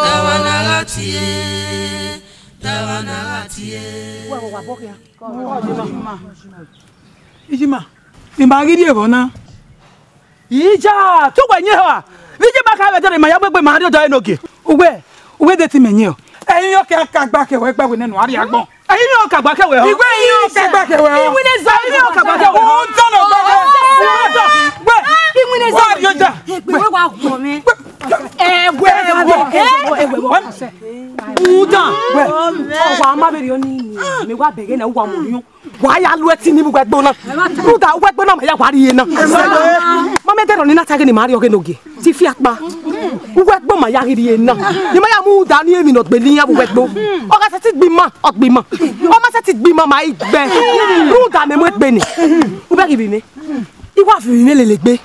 Dọmọ na gha tie. Dọmọ na gha tie. Wa, wa, wa, bọ khian. Ijima, I ma ghi rhie vbọ na. Ija, te uwẹ yin ehọ a? Vbe Ijima kha vbe dọlọ, ma ya wegbe ma rrie odọ ẹre ne ogie. Uwẹ, uwẹ de te imẹ yin ọ. Ẹyin yọ kẹ ka gba kẹ wẹ gba wẹ nẹ nọ, a rhie agbọn. Ẹyin yọ ka gba kẹ wẹ ọ. Iwẹ ẹyin yọ ka gba kẹ wẹ ọ. Iwẹ ne zọ, ẹyin yọ ka gba kẹ wẹ ọ. Ujọ nọ gba kẹ. Wẹ, iwẹ ne zọ. Wa rhie odọ. Egbe wa gọ mẹ. Ẹwẹ, ẹwẹ, ẹwẹ, ẹwẹ. Udan. Wẹ, ọwa ma vbe rhie ọni ni. Mẹ wa bẹghe na, uwa mu rhiọn. Wa ya lu ẹtin ni vbe uwu ẹgbo na. Rhunmwuda uwu ẹgbo na ma ya wa rrie na. Ma mẹ dẹrọ ne I na ta ghe ne ima rrie ọghe ne ogie. Te I fi akpa. Uwu ẹgbo ma ya ghi rrie na. Ne ima ya mu uda ni emwi ne ọ gbele iran vbe uwu ẹgbo. Ọ gha sẹtin gbe ima, ọ gbe ima. Ọ ma sẹtin gbe ima, ma i gbe. Rhunmwuda mẹ mu egbe ni. U bẹghe ivbi mwẹ. I wa viọ ivbi mwẹ lele egbe.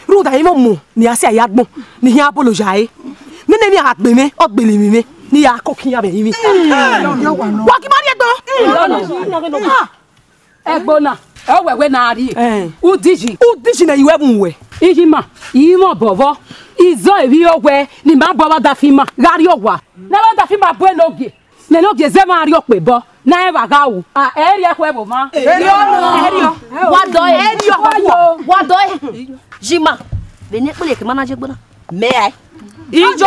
Rhunmwuda emọ mu ne a si a ya agbọn ne I khian bolo ya ẹre. Nene emwi a gbe mwẹ, ọ gbele emwi mwẹ, ne I ya koko iran vbe ẹrinmwi. Wa ghi ma rrie egbe. Ah! Ẹgbo na, ọ wẹ wẹ na rrie. Eh. Udiji. Udiji ne I wẹ mu wẹ. Ijima, I mwẹ obọ vbọ. I zọ evbi owẹ ne ima bọ vbe ọdafẹn ima gha rrie owa. Ne avbe ọdafẹn ima bu ẹre ne ogie. Nene ogie zẹ ma rrie okpebọ, na rẹn vbe a gha ru. A, ẹ rrie ẹkhuẹ vbe oma. Ẹ rrie ọ. Wa dọe. Ẹ rrie ọ. Wa dọe. Jima, vbene ekpele ke ma na ye egbe na. Mẹ rae. Ijo.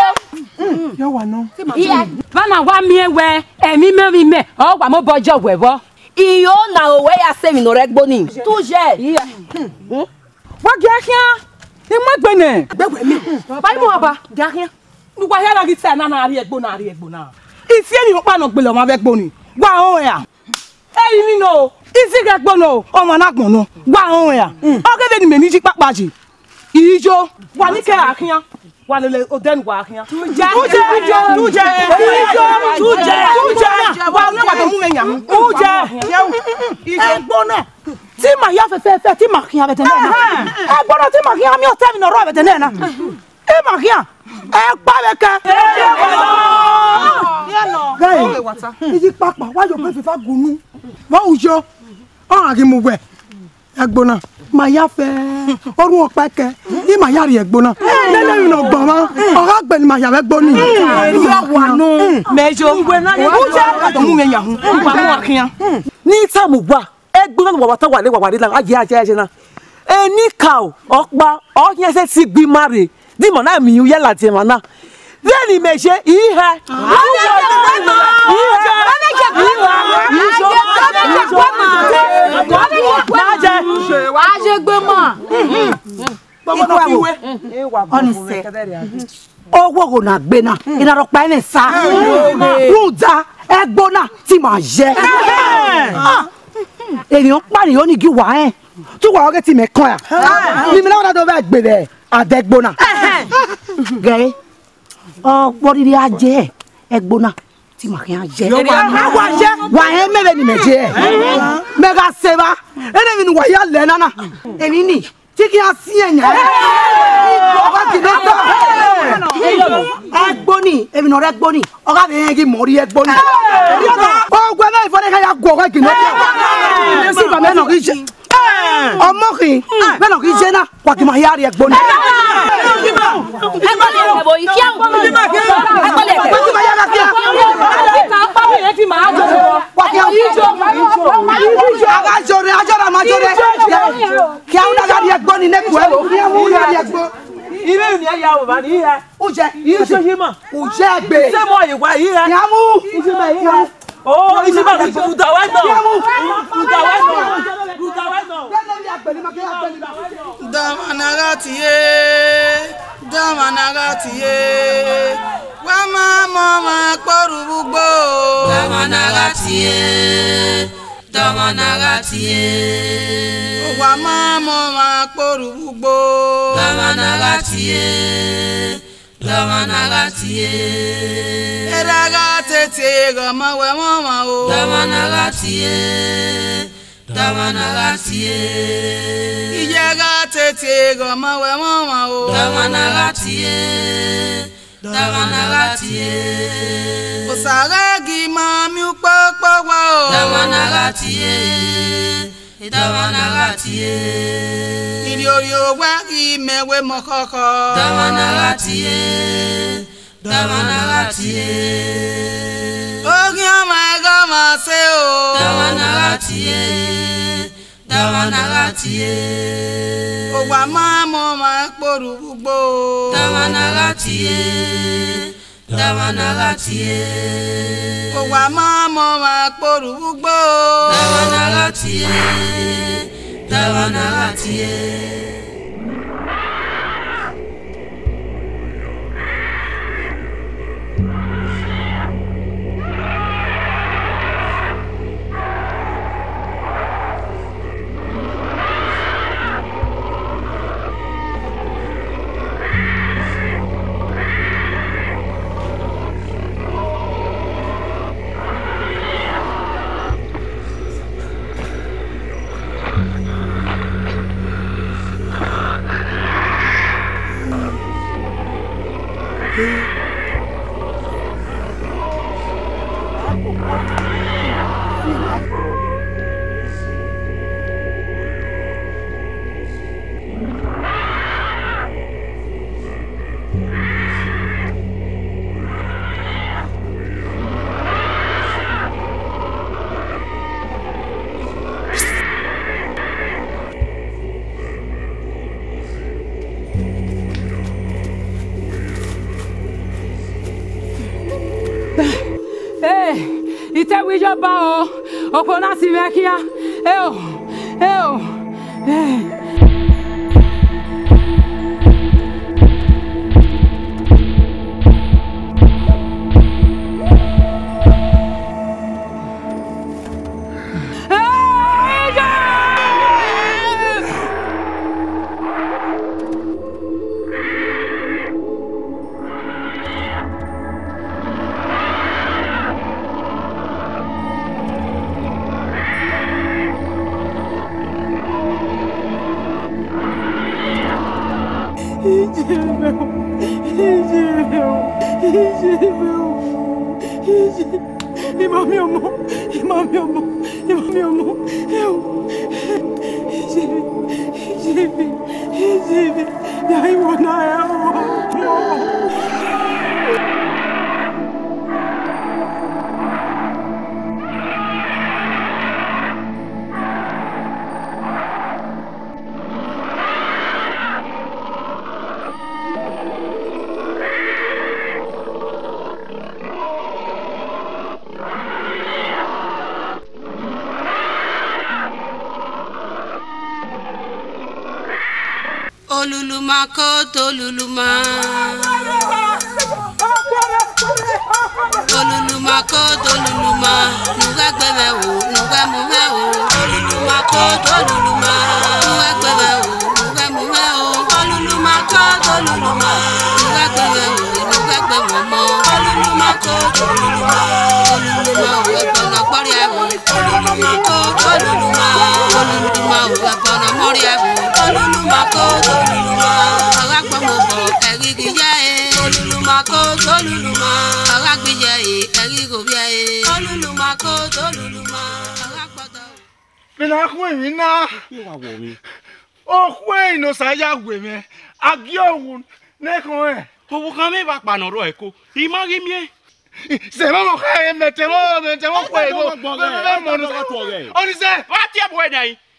Yo wa nọ. Iye. Vbana wa miẹn wẹ, ẹmwẹ imẹ, ẹmwẹ imẹ, ọ wa mobọ jọ wẹ vbọ. Iyo na ro wẹ ya sẹ emwi ne ọ rre ẹgbo ni. Tu ye. Iye. Wa gie a khian, I mu egbe nẹ. Gbe wẹ mi. Ba I mu ọba, gie a khian. Ne uwa hia na ghi ta na na rrie egbe na, rrie egbe na. I si emwi ọkpa ne ọ gbele ọmwa vbe egbe ni. Wa rẹn ọnrẹn ra? Ẹ i ni nọ, I zighi egbe nọ, ọmwa na agbọn nọ. Wa rẹn ọnrẹn ra? Ọ ghe vbene imẹ ni yi kpakpa yi. Iyo, wa ni ke a khian. Wa lele odẹ ne uwa khian. Tuje, tuje, tuje, tuje, tuje, tuje. Wa ne wa do mu mwẹ yan. Tuje. Egbe na. Te ima hia fẹfẹfẹ, te ima khian vbe ẹdẹnẹ na. Ẹgbo na te ima khian miẹn otọ emwi ne ọ rrọọ vbe ẹdẹnẹ na. Ima khian, ẹ gba vbe kẹ. Ghẹ, iyi kpakpa, wa ye obọ efifa gunu. Vbe uyo, ọ gha ghi mu wẹ. Ẹgbo na, ma ya fẹ, orhun ọkpa ẹkẹ, ima ya rrie ẹgbo na. Nene emwi ne ọ gbọnmwa, ọ gha gbe ne ima ya vbe ẹgbo ni. Mẹ yo, uwẹ na, u je ka do mu mwẹ yan hu, wa mu khian. Ne I tama uwa, egbe na ne uwa wa ta wa le wa wa rre na, a ye a ye a ye na. Enikaro ọkpa, ọ khian sẹtin gbe ima rre, di ima na miẹn uya ladian emwa na. Vbene imẹ ye, I hẹ. Ọnise, oghogho na gbe na, I na rhọkpa ẹmwẹ esa. Rhunmwuda, ẹgbo na te ima ye. Emwi ọkpa ni yo ni gie uwa rẹn, te uwa ọghe te imẹ kọn ra? Ne imẹ na wa do vbe egbe vbe adẹgbo na. Gẹre, ọ vbe ọ rhirhi a ye ẹgbo na, te ima khian ye. Wa ye. Wa rẹn mẹ vbene imẹ ye. Mẹ gha sẹ evba, ene emwi ne uwa ya lẹ na na. Emwi ni, te I khian siẹn yan. Ọ gha gele ta. Ẹgbo ni, emwi ne ọ rre ẹgbo ni, ọ gha vbe rẹn ghi mọ rrie ẹgbo ni. Owa mwẹ ifo ne I ya gu ọghọ gele ta. Mẹ nọ ghi ye. Ọmọ khin, vbene ọ ghi ye na, wa ghi ma hia rrie ẹgbo ni. Wa ghi, a gha yọrre, a yọrre, a ma yọrre. Kia una gha Ẹgbọn ni ne kuẹ, iran mu ya ẹgbọn. Ire ni ya wo ba ni ya. Ujẹ, ire so yi ma. Ujẹ gbe. Se mo ye wa ire. Ya mu. Isi ma ire. Oh, isi ma, uda wa nọ. Ya mu. Uda wa nọ. Uda wa nọ. Dama na gha tie, dama na gha tie. Wa ma mọ ọmwa kporu vbe ugbo. Dama na gha tie, dama na gha tie. Wa ma mọ ọmwa kporu vbe ugbo. Dama na gha tie, dama na gha tie. Erha gha tete ghọ ma wẹ mwẹ ọmwa o. Dama na gha tie, dama na gha tie. Iye gha tete ghọ ma wẹ mwẹ ọmwa o. Dama na gha tie, dama na gha tie. Osa gha gi ma miẹn ukpokpo wa o. Dama na gha tie, dama na gha tie. Iriorio wa ghi mẹ wẹ mọ khọkhọ. Dama na gha tie, dama na gha tie. Oghian ọmwa ẹghẹ ọmwa sẹ o. Dama na gha tie, dama na gha tie. Owa ma mọ ọmwa kporu vbe ugbo. Dama na gha tie, dama na gha tie. Owa ma mọ ọmwa kporu vbe ugbo. Dama na gha tie, dama na gha tie. Ẹ, I te wẹ iyọba o, okhuo na si mwẹ khian. Eo, eo, ẹ. Imami ọmọ, imami ọmọ, imami ọmọ. Eo. Iye mwẹ, iye mwẹ, iye mwẹ. Ya iwọ na ẹ o. Oluluma ko doluluma. Oluluma ko doluluma, ne u ghẹ gbe mwẹ o, ne u ghẹ mu mwẹ o. Oluluma ko doluluma, ne u ghẹ gbe mwẹ o, ne u ghẹ mu mwẹ o. Oluluma ko doluluma, ne u ghẹ gbe mwẹ o, ne u ghẹ gbe mwẹ ọmọ. Oluluma ko doluluma, oluluma o, ẹbọ ne ọ gbọrria ẹvbo. Oluluma ko doluluma, oluluma o, ẹbọ ne ọ mọrria ẹvbo. Oluluma ko doluluma, ọ gha kpọmọ obọ, ẹ ghi ghi ya ẹre. Oluluma ko doluluma, ọ gha gbe iyẹ ẹre, ẹ ghi gho vbiẹ ẹre. Oluluma ko doluluma, ọ gha kpọdọ. Vbene a khuẹn emwi na, Ẹ wa wọ mwẹ. Okhuo ẹre ne Osa ya gu mwẹ, a gie ọvbu ne ẹkhọn rẹn. Ọvbokhan mwẹ vbe akpa ne ọ rrọọ ẹko, I ma ghi miẹn. Sẹ vbe ọvbokhan ẹre, mẹ te vbe, mẹ te vbe okhuo ẹre vbe, vbe, vbe, vbe mọ ne Osa. Ọnise, vbe a tie ẹbu ẹre nai?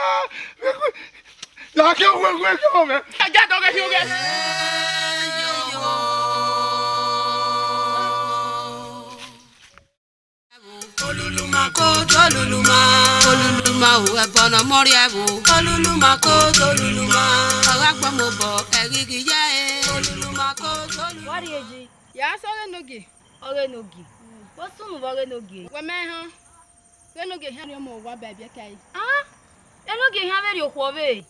ya. Ya ke wẹ wẹ ke mẹ. Ya dọghe hiọghẹ. Oluluma ko doluluma. Oluluma o, ẹbọ ne ọ mọrriẹ ẹvbo. Oluluma ko doluluma. Ọ gha gbọmọ obọ, ẹghighi ya e. Oluluma ko doluluma. Wa rhie yi, ya sẹ ọghe enogie. Ọghe enogie? Vbe ọ sunu vbe ọghe enogie? Wẹ mẹ họn. Ọghe enogie hia rhie ọmọ owa ba ẹbiẹka ẹre. Ah, enogie hia vbe rhie okhuo vbe?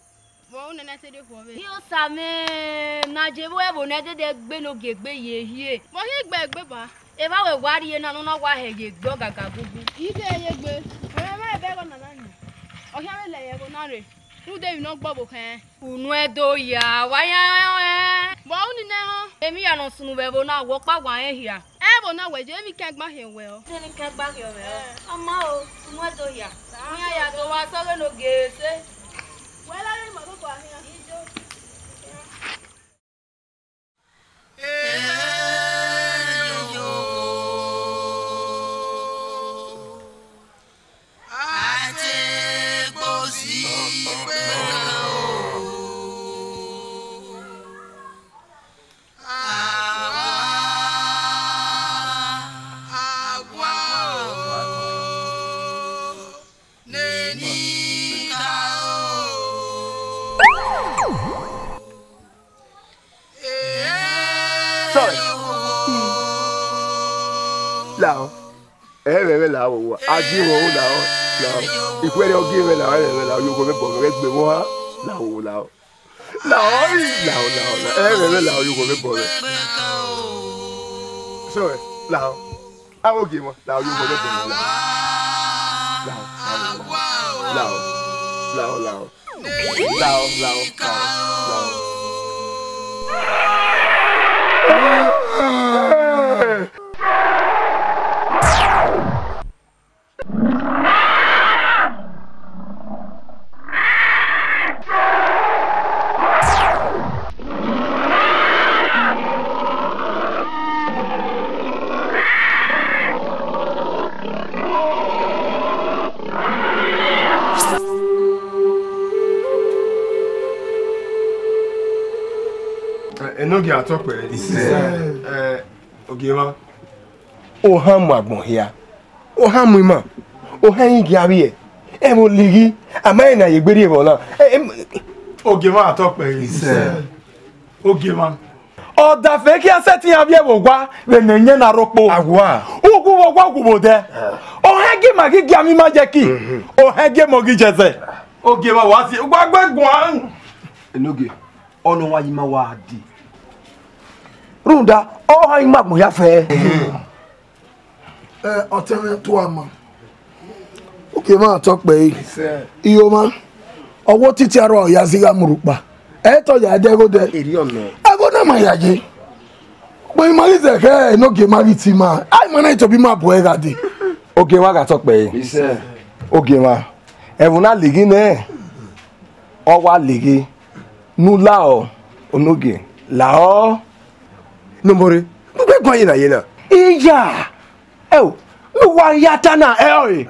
Vbe ọ nene ẹse rhie okhuo vbe? Io, osa mwẹ, na je vbe ẹvbo ne a dede gbe enogie egbe ye ehie. Vbe ọ hia gbe egbe ba? Evba wẹ wa rhie na, ne ọ na wa hẹ ye egbe ọgaga gugu. I de ye egbe, ọmwa ẹmwẹ ẹbọ ẹghọ na na yin. Ọ khian vbe lẹ ye ẹvbo na rre, rhunmwuda emwi ne ọ gbe ọvbokhan ẹnrẹn. Unu ẹdo ya, wa ya ẹnrẹn. Vbe ọ ru nene họn? Emwi hia ne ọ sunu vbe ẹvbo na, wẹ ọkpa wa rẹn hia. Ẹvbo na wẹ je, emwi kan gba khian wẹ ọ. Emwi kan gba khian mwẹ ọ. Ọ ma o, unu ẹdo ya. Iran ya do wa sẹ ọghe enogie ẹse. Wẹ la rre ma koko a khian. Ijo. Sorry. Lao. Ẹ mwẹ mwẹ lao, a gi mwẹ lao, lao. Ikhuẹrhẹ ọ gi mwẹ lao, ẹ mwẹ mwẹ lao, ye oghọ mwẹ bọ mwẹ gbe mwẹ oha, lao, lao. Lao, lao, lao, lao. Ẹ mwẹ mwẹ lao, ye oghọ mwẹ bọ mwẹ. Sorry, lao. Aro gie mwa, lao, ye oghọ mwẹ bọ mwẹ, lao. Lao, lao, lao. Lao, lao. Lao, lao, lao, lao. Enogie Atọkpẹ. Isẹ. Eh, Ogiemwa. Ohan mu agbọn hia, ohan mu ima, ohan i gia vbiẹ, ẹvbo lighi, a ma rẹn ne a ye egbe rrie vbe ọna. Ẹ, em, Ogiemwa Atọkpẹ. Isẹ. Ogiemwa. Ọdafẹn khian sẹtin iran vbiẹ vbe owa vbe ne ẹyẹn na rre okpo. Awa. Uwu vbe owa, uwu vbe odẹ. Ohan gie ima ghi gia mwẹ ima jẹ ki. Mhm. Ohan gie emọ ghi jẹ zẹ. Ogiemwa, wa si, wa gbe guan. Enogie, ọnọ wa yi ima wa di. Rhunmwuda, ọ ha ima agbọn hia fẹ. Ẹ, ọtẹn mwẹ, tua ma. Ogiemwa Atọkpẹ ẹre. Isẹ. Iyoma, ọ wẹ otiti arua ọ ya zẹ igho mu rhukpa. Ẹ tọ ya ẹdẹ ghodẹ. Erriọ nọ. Ẹvbo na ma ya ye. Ugbẹn ima ghi zẹ khẹ Enogie ma ghi tie ima. A ima na tobọ ima bu ẹre gha dee. Ogiemwa gha Atọkpẹ ẹre. Isẹ. Ogiemwa. Ẹvbo na lighi nẹ. Ọ wa lighi. Ne u lao, Enogie, lao. Ne u mọrre, ne u gbe guan ye na ye na. Iya! Ẹo, ne u wa ya ta na, ẹo,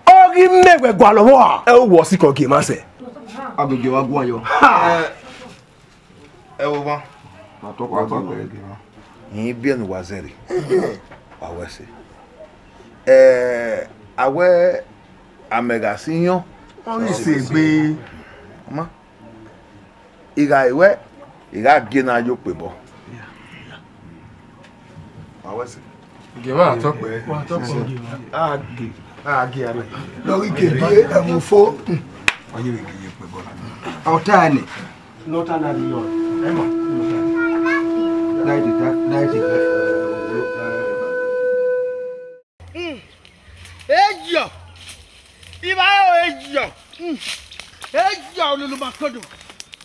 ọ ghi mẹ wẹ gualọ vbọ a? Ẹo, wẹ ọ sikẹ Ogiemwa sẹ. Agbege wa guan yọ. Ha! Ẹ, ẹ wo wa. Ma tọ kua tọ kua Ogiemwa. Ẹ biẹ ne uwa zẹrriọ, wa wẹ ẹse. Ẹ, a wẹ amẹ gha si yọn, ọ ghi sẹ egbe. Ma. I gha re wẹ, I gha gie ne a ye okpebọ. Wa wẹ ẹse. Gie mwẹ Atọkpẹ. A gie, a gie aro. Lọ ghi ke gie ẹvbo fo. Ọ ye vbe gie ye okpebọ na. Ọta ẹnẹ. Nọta na ni yọ. Ẹ ma. Dai de, dai de. Mm. Ejiọ. Ivba aro ejiọ. Mm. Ejiọ, oluluma kodo.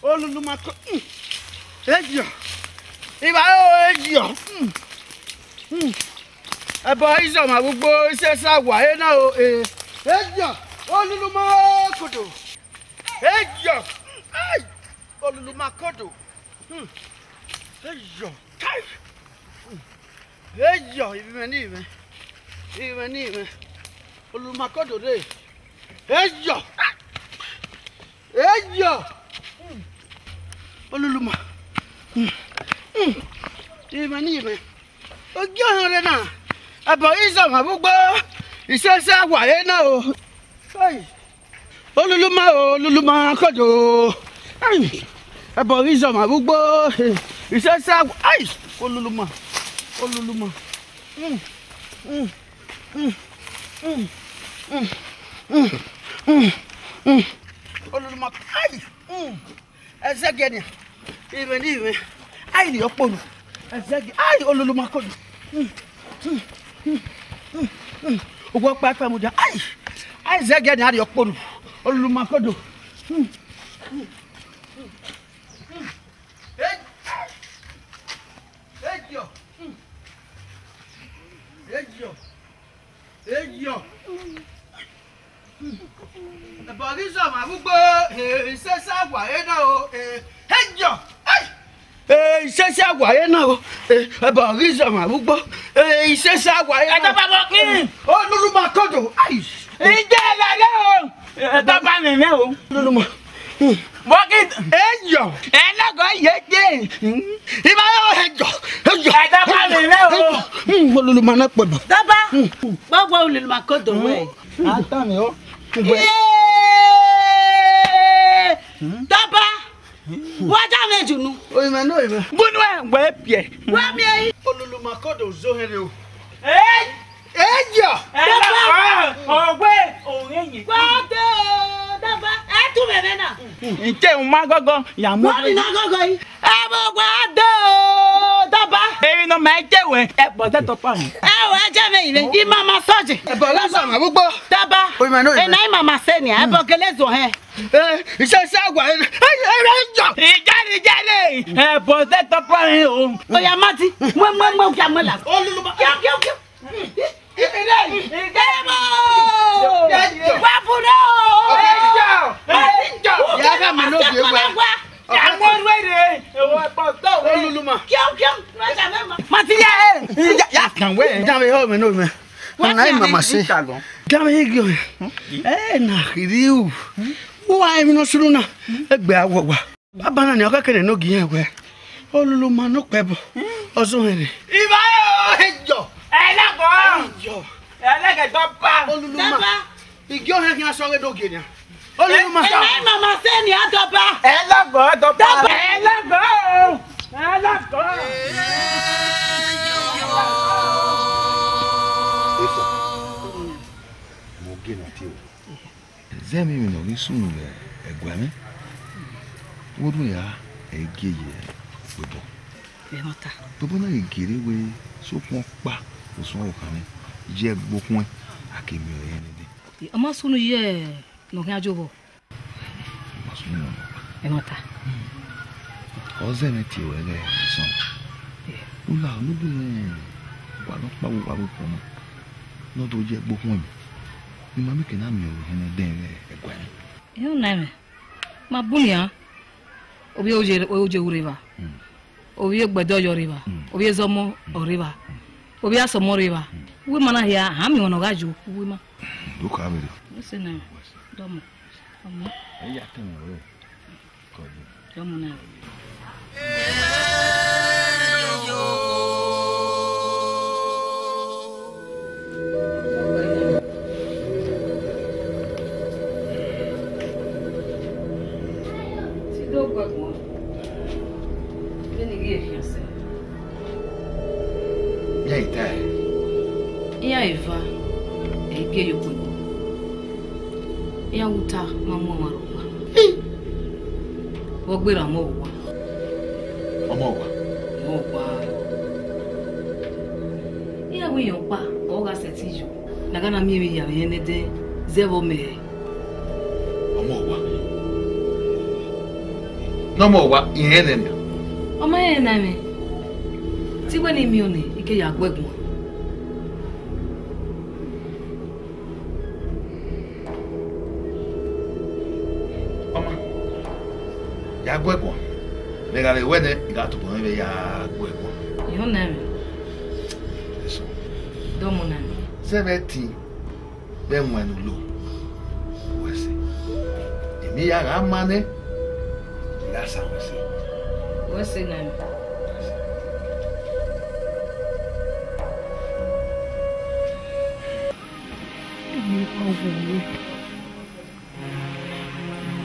Oluluma ko-, mm. Ejiọ. Ivba aro ejiọ. Mm. Mm. Ẹbọ Izọmọ vbe ugbo, isẹsẹ awa ẹre na o, e. Eyọ, Oluluma kodo. Eyọ, ai, Oluluma kodo. Hmm. Eyọ, kai. Hmm. Eyọ, ivbi mwẹ ne ivbi mwẹ. Ivbi mwẹ ne ivbi mwẹ. Oluluma kodo rre. Eyọ. Eyọ. Oluluma. Ivbi mwẹ ne ivbi mwẹ. Ogie ọhọn rre na. Ẹbọ Izọmọ vbe ugbo. Isẹsẹ awa ẹre na o. Ai. Oluluma o, Oluluma kodo. Ai. Ẹbọ Izọmọ vbe ugbo. Isẹsẹ awa. Ai. Oluluma. Oluluma. Mm. Mm. Mm. Mm. Mm. Mm. Mm. Oluluma. Ai. Mm. Ẹzẹgiẹ nian, ivbi mwẹ ne ivbi mwẹ, ai, ne ọ kponu. Ẹzẹgiẹ, ai, Oluluma kodo. Uwu ọkpa ẹkpẹ mudia, ai, ai, ẹzẹgiẹ nian, ai, ne ọ kponu. Oluluma kodo. Eyọ. Eyọ. Eyọ. Ẹbọ Izọmọ vbe ugbo, eh, isẹsẹ awa ẹre na o, eh, eyọ, ai! Eh, isẹsẹ awa ẹre na o, eh, ẹbọ Izọmọ vbe ugbo, eh, isẹsẹ awa ẹre na o. Ẹ tọba vbọ khin? Oluluma kodo, ai! Ije lele o, ẹ tọba mwẹ mwẹ o. Oluluma. Vbọ khin? Eyọ. Ẹ lọgọ ye je. Ima yo, eyọ, eyọ. Ẹ tọba mwẹ mwẹ o. Hmm, Oluluma na kpọdọ. Tọba. Hmm. Gbọgbọ Oluluma kodo wẹ. A ta mi o. Ugbẹ. Yee! Dọba! Wa da mwẹ junu. Oyi mwẹ ne oyi mwẹ. Bunu ẹ wẹ piẹ. Wa miẹn yi. Oluluma kodo zo hẹn rre o. Ẹ! Ẹ yọ! Ẹ la ọgbẹ òun ẹyìn. Wa do dọba. Ẹ tu mwẹ mwẹ na. Ǹjẹ́ òun má gọ́gọ́ yà mú? Wọ́n ní náà gọ́gọ́ yìí. Ẹ bọ wa do dọba. Èyí ni ọmọ ẹ jẹ́ wẹ̀, ẹ bọ̀ tẹ́ tọpa ni. Ẹ wọ ẹ jẹ́ mi ìwé, ìmàmà sọ́jì. Ẹ bọ̀ lásán àwọn gbogbo. Dọba. Oyi ma no. Ẹ náà ìmàmà sẹ́ni, ẹ bọ̀ gẹlẹ́ zọ hẹ. Ẹ, iṣẹ́ iṣẹ́ àgbà ẹ, ẹ, ẹ, ẹ jọ. Ìjáde, ìjáde. Ẹ bọ̀ tẹ́ tọpa ni o. Oya mati, mọ, mọ, mọ, kí a mọ la. Olùlùmọ̀. Kíá, kíá, kíá. Ìbílẹ̀. Ìbílẹ̀. Wa bùrọ̀. Ọ̀gá ti jà. Ọ̀gá ti jà. Ìyá ká mi ló dé wẹ̀. Oluluma. Kíá, kíá. Mati ya ẹ. Ya, ya. Kàn wẹ̀. Ìjà mi yóò mi nù mi. Ọ̀nà ìmàmà sí. Ìjà mi yóò. Ẹ nà kiri o. Wọ́n wá ẹ̀mí náà sùn náà. Ẹgbẹ́ àwọ̀ wà. Baba na ni ọ kẹkẹ ne no gi irẹn wẹ, Oluluma ne okpẹbọ, ọ zẹ ohẹn rre. Iba ẹ jọ. Ẹlẹgọ. Ẹ jọ. Ẹlẹgọ dọba. Oluluma. Dọba. Igi ohẹn khian sọ ghe do gie nian. Oluluma. Ẹ, ẹ, ẹ, mama sẹ ni a dọba. Ẹlẹgọ dọba. Dọba. Ẹlẹgọ. Ẹlẹgọ. Efa. Mo ghe na tie o. Zẹ emwi ne ọ ghi sunu vbe ẹguae mwẹ, vbe orhunmwu ra, ẹ i gie ye kpobọ. Ẹmwata. Tobọ na ghi gie rre wẹẹ, sokpan ọkpa osẹn ọvbokhan mwẹ, ye ẹgbokhuẹn, a ke miẹn ọre nẹdẹ. Ọ ma sunu ye ne ọ khian jovbọ? Ọ ma sunu nọ nọkpa. Ẹmwata. Ọ zẹ mwẹ tie ruẹ ghẹ sọn. U la, ne u bu mwẹ gualọ ọkpa vbe owa vbe okhuo na, ne ọ do ye ẹgbokhuẹn mẹ. Ne ima mieke na miẹn ọvbokhan nẹdẹ vbe ẹguae mwẹ. Iran na mwẹ, ma bu nian, ovbi oye, oye ru rre evba, ovbi ogbẹdẹ ọyọ rre evba, ovbi ezọmọ ọ rre evba, ovbi asọmọ rre evba. Uwu ima na hia, a miẹn ọmọ ne ọ gha yo uwu ima. Do ka vberriọ. Wẹ sẹ na, dọmọ, ọmọ. Ẹ ya tẹn mwẹ ọre. Dọmọ na. Iran i tae. Iran eva, ẹ i gie ye okpẹbọ. Iran wu ta ma mu ọmwa rhọkpa. Vbe ọ gberra ọmọ owa. Ọmọ owa. Ọmọ owa. Iran wẹ iran ọkpa, ọ gha sẹtin yo. Ne a gha na miẹn emwi hia vbe irẹn nẹdẹ, zẹ vbe ọ mẹ hẹ. Ọmọ owa. Ne ọmọ owa, irẹn nẹ mẹ. Ọ ma rẹn na mwẹ. Te I wẹ ne I miẹn ọnii, I ke ya gbe guan. Ya gu ẹre guan. Mẹ gha vbe wẹ nẹ, I gha tobọ mwẹ vbe ya gu ẹre guan. Ihọn nẹ mwẹ. Eso. Dọmọ nẹ mwẹ. Zẹ vbe ẹtin, vbe ẹwaẹn ne u lo, wẹ sẹ. Emwi ya gha ma nẹ, I gha sa wẹ sẹ. Wẹ sẹ nẹ mwẹ. Emwi wa wo wẹ.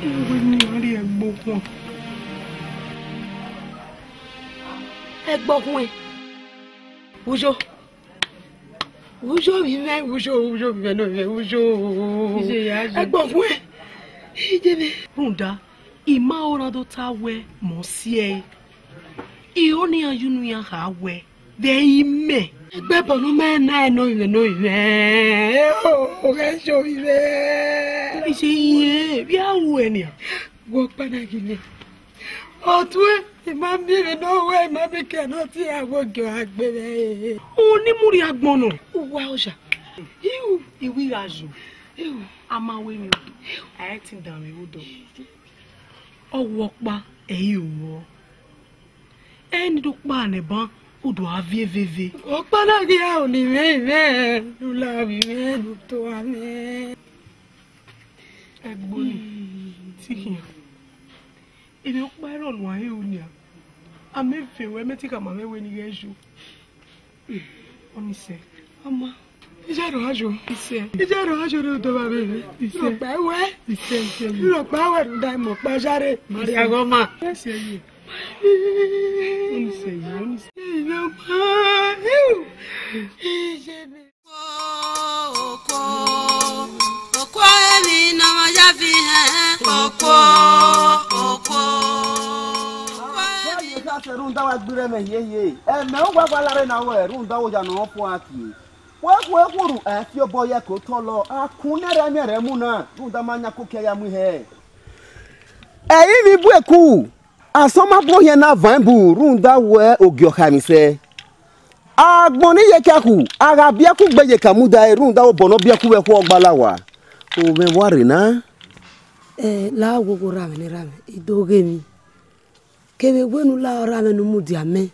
Ewe ne iran rhie ẹgbẹ okhuẹn. Ẹgbẹ okhuẹn. Uyo. Uyo vbe imẹ, uyo, uyo vbe imẹ, no, imẹ, uyo. Iye ya ye. Ẹgbẹ okhuẹn. Iye mwẹ. Rhunmwuda, I ma ho na do ta wẹ mẹ ọ si ẹe. I ho ne iran ye unu iran kha wẹ, vbe imẹ. Egbe ẹbọ ne u ma na ẹre ne ovbi mwẹ, ne ovbi mwẹ. O, ghẹ ye ovbi mwẹ. Iye, iye, vbe a ru ẹre nian? Wẹ ọkpa na ghi nẹ. Ọtuẹn, I ma miẹn vbene ọ wẹ, I ma miẹn ke ne ọ tie a wẹ ogie ọre a gbe mwẹ. U ni mu rhie agbọn nọ. Uwa oya. Iu, I wi gha yo. Iu. A ma wẹ emwi, a i tin danmwẹ vbe odọ. Ọ wẹ ọkpa, ẹ i ru ọ. Ẹ i ni do kpa nẹ ban, u do gha viẹ veve. Ọkpa na ghi aro ne I mwẹ, I mwẹ, ne u la vbe I mwẹ, ne u to a mwẹ. Ẹgbo ni, ti khian. Emwi ọkpa i rrọọ ne uwa he ru nian. A mẹ ve ruẹ, mẹ te khama mwẹ wẹ ne I ghẹ yo. Ọni sẹ. Ọma. Iye rọ a yo. Isẹ. Iye rọ a yo ne odọ vbe vbe. Isẹ. Rọkpa wẹ. Isẹ, isẹ, isẹ. Rọkpa wẹ rhunmwuda imẹ ọkpa zare. Maria ghọma. Isẹ ye. Ọni sẹ ye, ọni sẹ. Iye ọma. Iye ne. Okhuo, okhuo, emwi ne ọ ma ya fi hẹn, okhuo, okhuo. Wẹ ye khasẹ rhunmwuda wa gbe irẹn mwẹ hiehie. Ẹmwẹ uwa gba larre na wẹ rhunmwuda oya ne ọ fuẹn kie. Wẹ khuẹ khuẹrhu, ẹ fi obọ ye ẹko tọlọ, a kun nẹrhẹ miẹn rẹ mu na, rhunmwuda ma yan kokia ya mu ihẹ. Ẹ i vbe ibu eku, asọn ma bu ohiẹn na van ibu, rhunmwuda wẹ ogie ọ kha emwi sẹ. Agbọn ni ye kiaku, a gha biẹ ku gbe ye ka muda ẹre, rhunmwuda obọ ne ọ biẹ ku vbe ẹkhuẹ ọgba la wa. Ovẹn wa rre na. Ẹ, la wowo rra mwẹ ne erha mwẹ, I do ghe emwi. Kevbe wẹ ne u la ọrra mwẹ ne u mudia mẹ.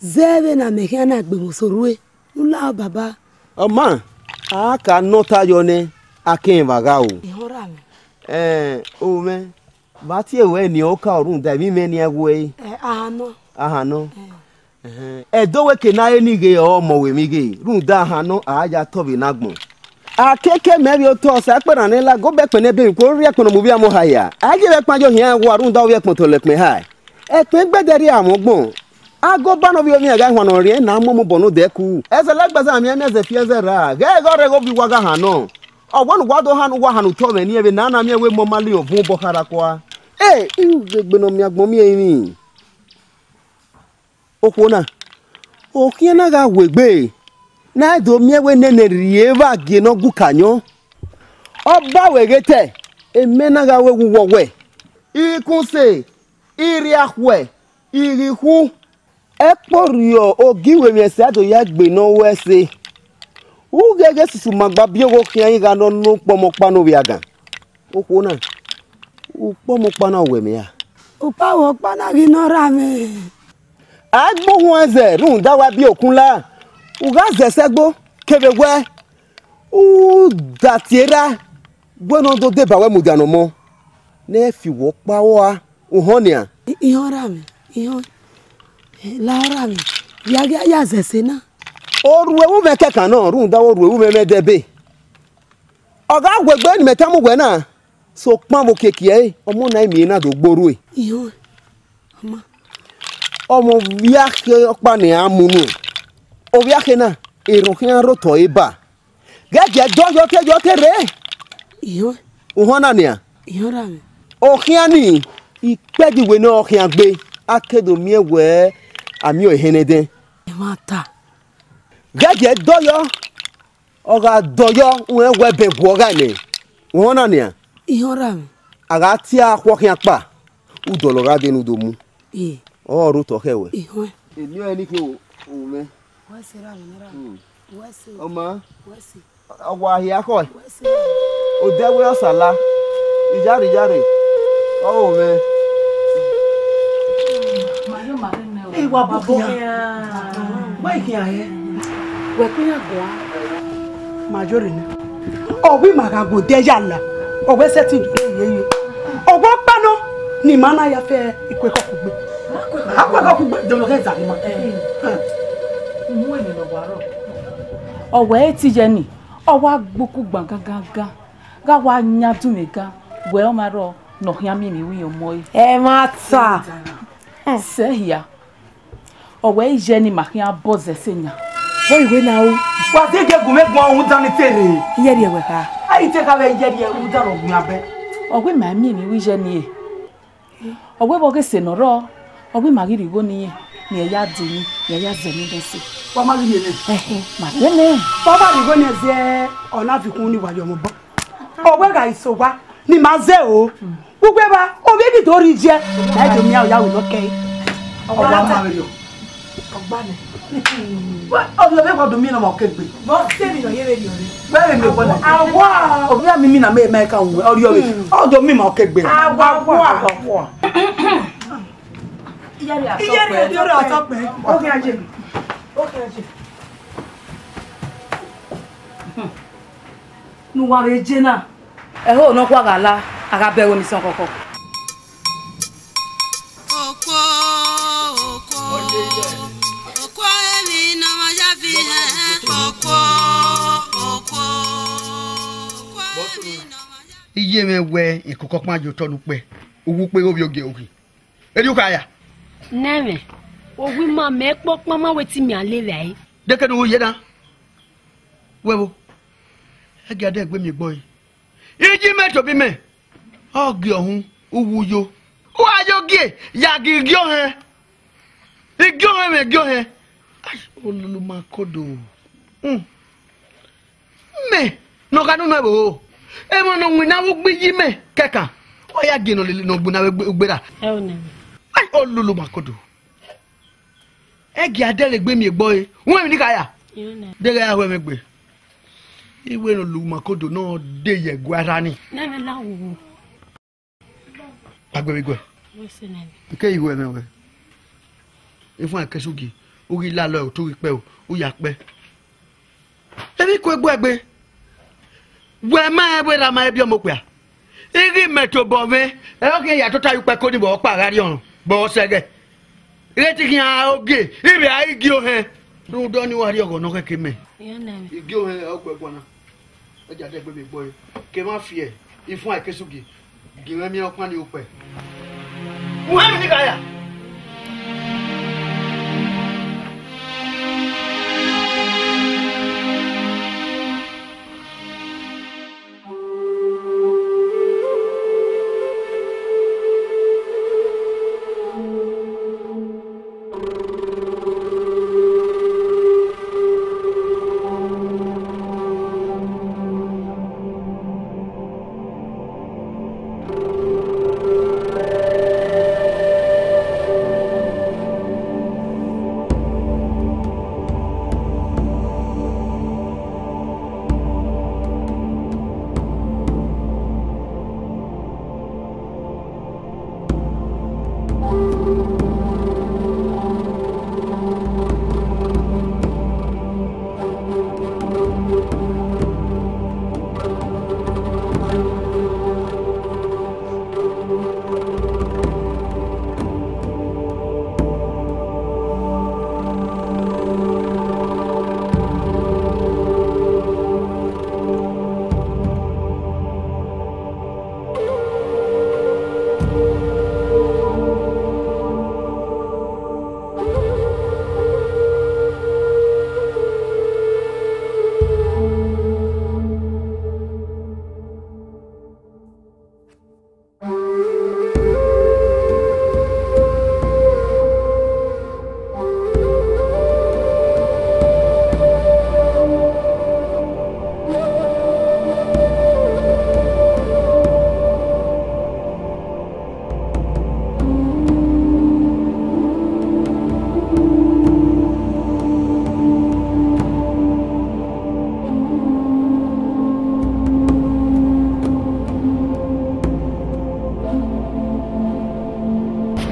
Zẹ vbene amẹ khian na gbe mwẹ oso rre, ne u la baba. Ọ ma, a ka nọ ota yọ nẹ, a kẹrẹn vbe a gha ru. Ehọnrra mwẹ. Ẹ, ovẹn, vbe a tie ruẹ eni ọka rhunmwuda emwi mwẹ ne a ru ẹre? Ẹ, ahan nọ. Ahan nọ. Ẹ. Ẹhẹn. Ẹdẹ wẹ ke ne a re ni ghe ọmọ wẹ emwi ghe, rhunmwuda ahan nọ a ya tọ vbe ne agbọn. Akeke mẹ vbe otọ ọsa ẹkpẹn na ne la, gobẹ ẹkpẹn ne ebe vbe ikhuo rhie ẹkpẹn ne ọ mu vbe amọ ha hia. A ye vbe ẹkpẹn yo hian wa rhunmwuda ovbi ẹkpẹn otọ lẹ ẹkpẹn ha. Ẹkpẹn gbẹdẹ rhie amwẹ ọgbọn. Agoba ne ovbi omiẹn gha huan ne ọ rhiẹn na mu ọmọ obọ ne odẹ ku. Ẹzẹ lẹgbẹzẹ amẹ ẹmwẹ ẹzẹ fi ẹzẹ ra. Ghẹ ghe ọrrẹ ghe ovbi uwa gha han nọ. Ọ wẹ ne uwa do han ne uwa han ne otọ mwẹ ni, vbe ne a na miẹn wẹ mọ ma liọn vun obọ kharha kua. Ẹ, iru egbe ne ọ miẹn agbọn miẹn emwi. Okhuo na, okhian na gha wu egbe, ne a do miẹn wẹ nene rhie vbe agie ne ọ gu ka yọn. Ọ ba wẹ ghe te, emẹ na gha ru ẹwu wọ wẹ. Ikunse, irriakhuẹ, ighikhu, ẹkpo rriọ ogiwemwi ẹse a do ya egbe ne ọ ru ẹse. U gheghe susu ma gba biẹ ogho khian igho ne ọ nọ ukpọmọ ọkpa ne ovbi agan. Okhuo na, ukpọmọ ọkpa na wẹ mẹ ra? Ukpọmọ ọkpa na ghi nọ ra mwẹ. A gbe uhuan ẹzẹ rhunmwuda wa biẹ okun la, u gha zẹ sẹ ẹgbo, kevbe wẹ u da tie erha wẹ ne ọ do deba wẹ mudia ne ọmọ, ne ẹ fi wẹ ọkpa rua, uhọn nian. Ihọn ra mwẹ, ihọn, la ra mwẹ, ya ghi ya zẹ ẹse na. Orhu ẹvbo mwẹ kẹkan nọ, rhunmwuda orhu ẹvbo mwẹ mwẹ dẹ ẹbe. Ọ gha wu egbe ne imẹ tama uwẹ na, sokpan vbe okiekie ẹre, ọmọ na miẹn na do gbe orhu ẹre. Ihọn, ọma. Ọmọ ovbi akhe ọkpa ne iran mu nuẹn, ovbi akhe na, erhọn khian rre otọ ẹre ba. Ghẹ gie dọ yọ te yọ te rre. Ihọn. Uhọn na nian. Ihọn ra mwẹ. Okhian ni, ikpẹdẹ iwẹ ne ọ khian gbe, a ke do miẹn wẹ a miẹn ọre hẹnẹdẹn. Ẹmwata. Ghẹ gie dọ yọ, ọ gha dọ yọ, rẹn wẹ ẹbẹn guọ gha nẹ. Uhọn na nian. Ihọn ra mwẹ. A gha tie akhuọ khian kpa, u dọlọ gha dee ne u do mu. Ee. Ọ rre otọ khẹ wẹ. Ihọn. Eni ọnrẹn ni ke ru mwẹ. Wẹ se ra mwẹ ne ra. Hmm. Wẹ se. Ọma. Wẹ se. Ọ wa hia khọe. Wẹ se. Odẹ wẹ ọsala. Iyare iyare. Ọ ru mwẹ. Ẹ wa bu khian. Wa i khian hẹ. Wẹ kpe iran guan. Ma yore nẹ. Ọ wẹ ima gha gu odẹ ya la. Ọ wẹ sẹtin duro ye ye. Ọ wẹ ọkpa nọ ne ima na ya fẹ ikuekọ kugbe. Akuekọ kugbe, de ọ ghe zaghi ma. Mu emwi ne ọ wa rrọọ. Ọ wẹ ẹ i ti ye ni, ọ wa gbe uku gban gangan, gha wa yan dunmwẹ ga, wẹ ọ ma rrọọ ne ọ khian miẹn emwi iwinna ọmọ ẹre. Ẹ ma ta. Sẹ hia, ọ wẹ iyẹ ne ima khian bọ zẹ ẹse yan. Vbọ i wẹ na ru? Wa zẹ gie gu mwẹ guan rhunmwuda ne I te rre. Iyẹrriẹ wẹ kha? A i te kha vbe iyẹrriẹ rhunmwuda ne ọ wian bẹ. Ọ wẹ ima miẹn emwi iwinna iyẹ ni re. Ọ wẹ vbe ọ ghe sẹ ne ọ rrọọ, ọ wẹ ima ghi rhie igho ne irẹn, ne irẹn ya de emwi, ne irẹn ya zẹ emwi nẹ ẹse. Wa ma ghi rhie nẹ? Ẹhẹn, ma rhie nẹ. Wa ma rhie igho nẹ zẹ, ọ na viọ ikun ni wa yọ mwẹ obọ. Ọ wẹ gha iso owa, ne ima zẹ o. Ugbẹn evba, ovbi ẹdidẹ ọ rhie iye, na i do miẹn ọya wẹ ne ọ kẹe. Ọ wa ma vberriọ. Ọgba nẹ. Wẹ, ọ rhie ovbi ẹvbo do miẹn ne ọ ma ọke gbe. Vbọ sẹ emwi ne ọ ye vberriọ re? Vbẹ vbe miẹn obọ nẹ. Awa. Ovbi a mi mina mẹ ma ka wu, ọ rhie ovbi. Ọ do miẹn ma ọke gbe. Awa, awa. Awa. Iyẹrriẹ do rre ọtọ kpẹ. Oke aye. Oke aye. Ne uwa vbe je na. Ẹho ne ọ kua gha la, a gha bẹghe omisan khọkhọ. Okhuo, okhuo, okhuo emwi ne ọ ma ya viọ hẹ, okhuo, okhuo, okhuo emwi ne ọ ma ya. Iye mwẹ wẹ ikoko ọkpan ye otọ ne ukpẹ, uwu ukpe ghe ovbi ogie ughi. Erriọ u kha ya? Nẹmwẹ, ovbi ima mẹ kpọkpan ma wẹ te imian le vbe ẹre. Dekẹe ne u ye na. Wẹ vbo? Ẹ gia dẹ egbe miẹn egbe ọre. Iye imẹ tobọ imẹ, ọ gie ọhun, u wu yo. Wa yo gie, ya gie igie ohẹn. Igie ohẹn mwẹ igie ohẹn. Ai, olulu ma kodo. Hmm. Mẹ ne ọ gha nọ nọ ẹvbo, emwa ne ọ winna vbe ugbo iye imẹ kẹkan, ọ ya gie ne ọ lele ne ọ gbinna vbe ugbe ra. Ẹ o nẹ. Ai, olulu ma kodo. Ẹ gia dẹ rre egbe miẹn egbe ọre, wẹ emwi ne I kha ya? Ẹ o nẹ. Deghẹ a ho ẹmwẹ egbe. Iwe ne olulu ma kodo ne ọ de ye ẹguae rra ni. Nẹmwẹ la wu. Kpaegbe vbe iguẹ. Wẹ sẹ nẹ. Ike iho ẹmwẹ wẹ. Ifuan ke sugi, u ghi lalọ, u tu ghi kpẹ o, u ya kpẹ. Emwi ku egbe egbe. Wẹ ma rẹn vbe erha ma rẹn biẹ ọmọ okpia. I ghi mẹ tobọ mwẹ, ẹ ọ khian ya tota ye ukpẹ ko ni vbe ọkpa gha rrie ọnrẹn, vbe ọ sẹghẹ. Ghẹ te khian ogie, ivbi a i gie ohẹn. Rhunmwuda ọnii wa rrie ọghọ ne ọ khẹke mẹ. Iyẹn nẹ. I gie ohẹn, ọ gbe ẹguae na. Ẹ gia dẹ egbe miẹn egbe ọre. Ke emwa fiẹ, ifuan ke sugi, gie mwẹ miẹn ọkpa ni ukpẹ. Uwẹ emwi ne I kha ya?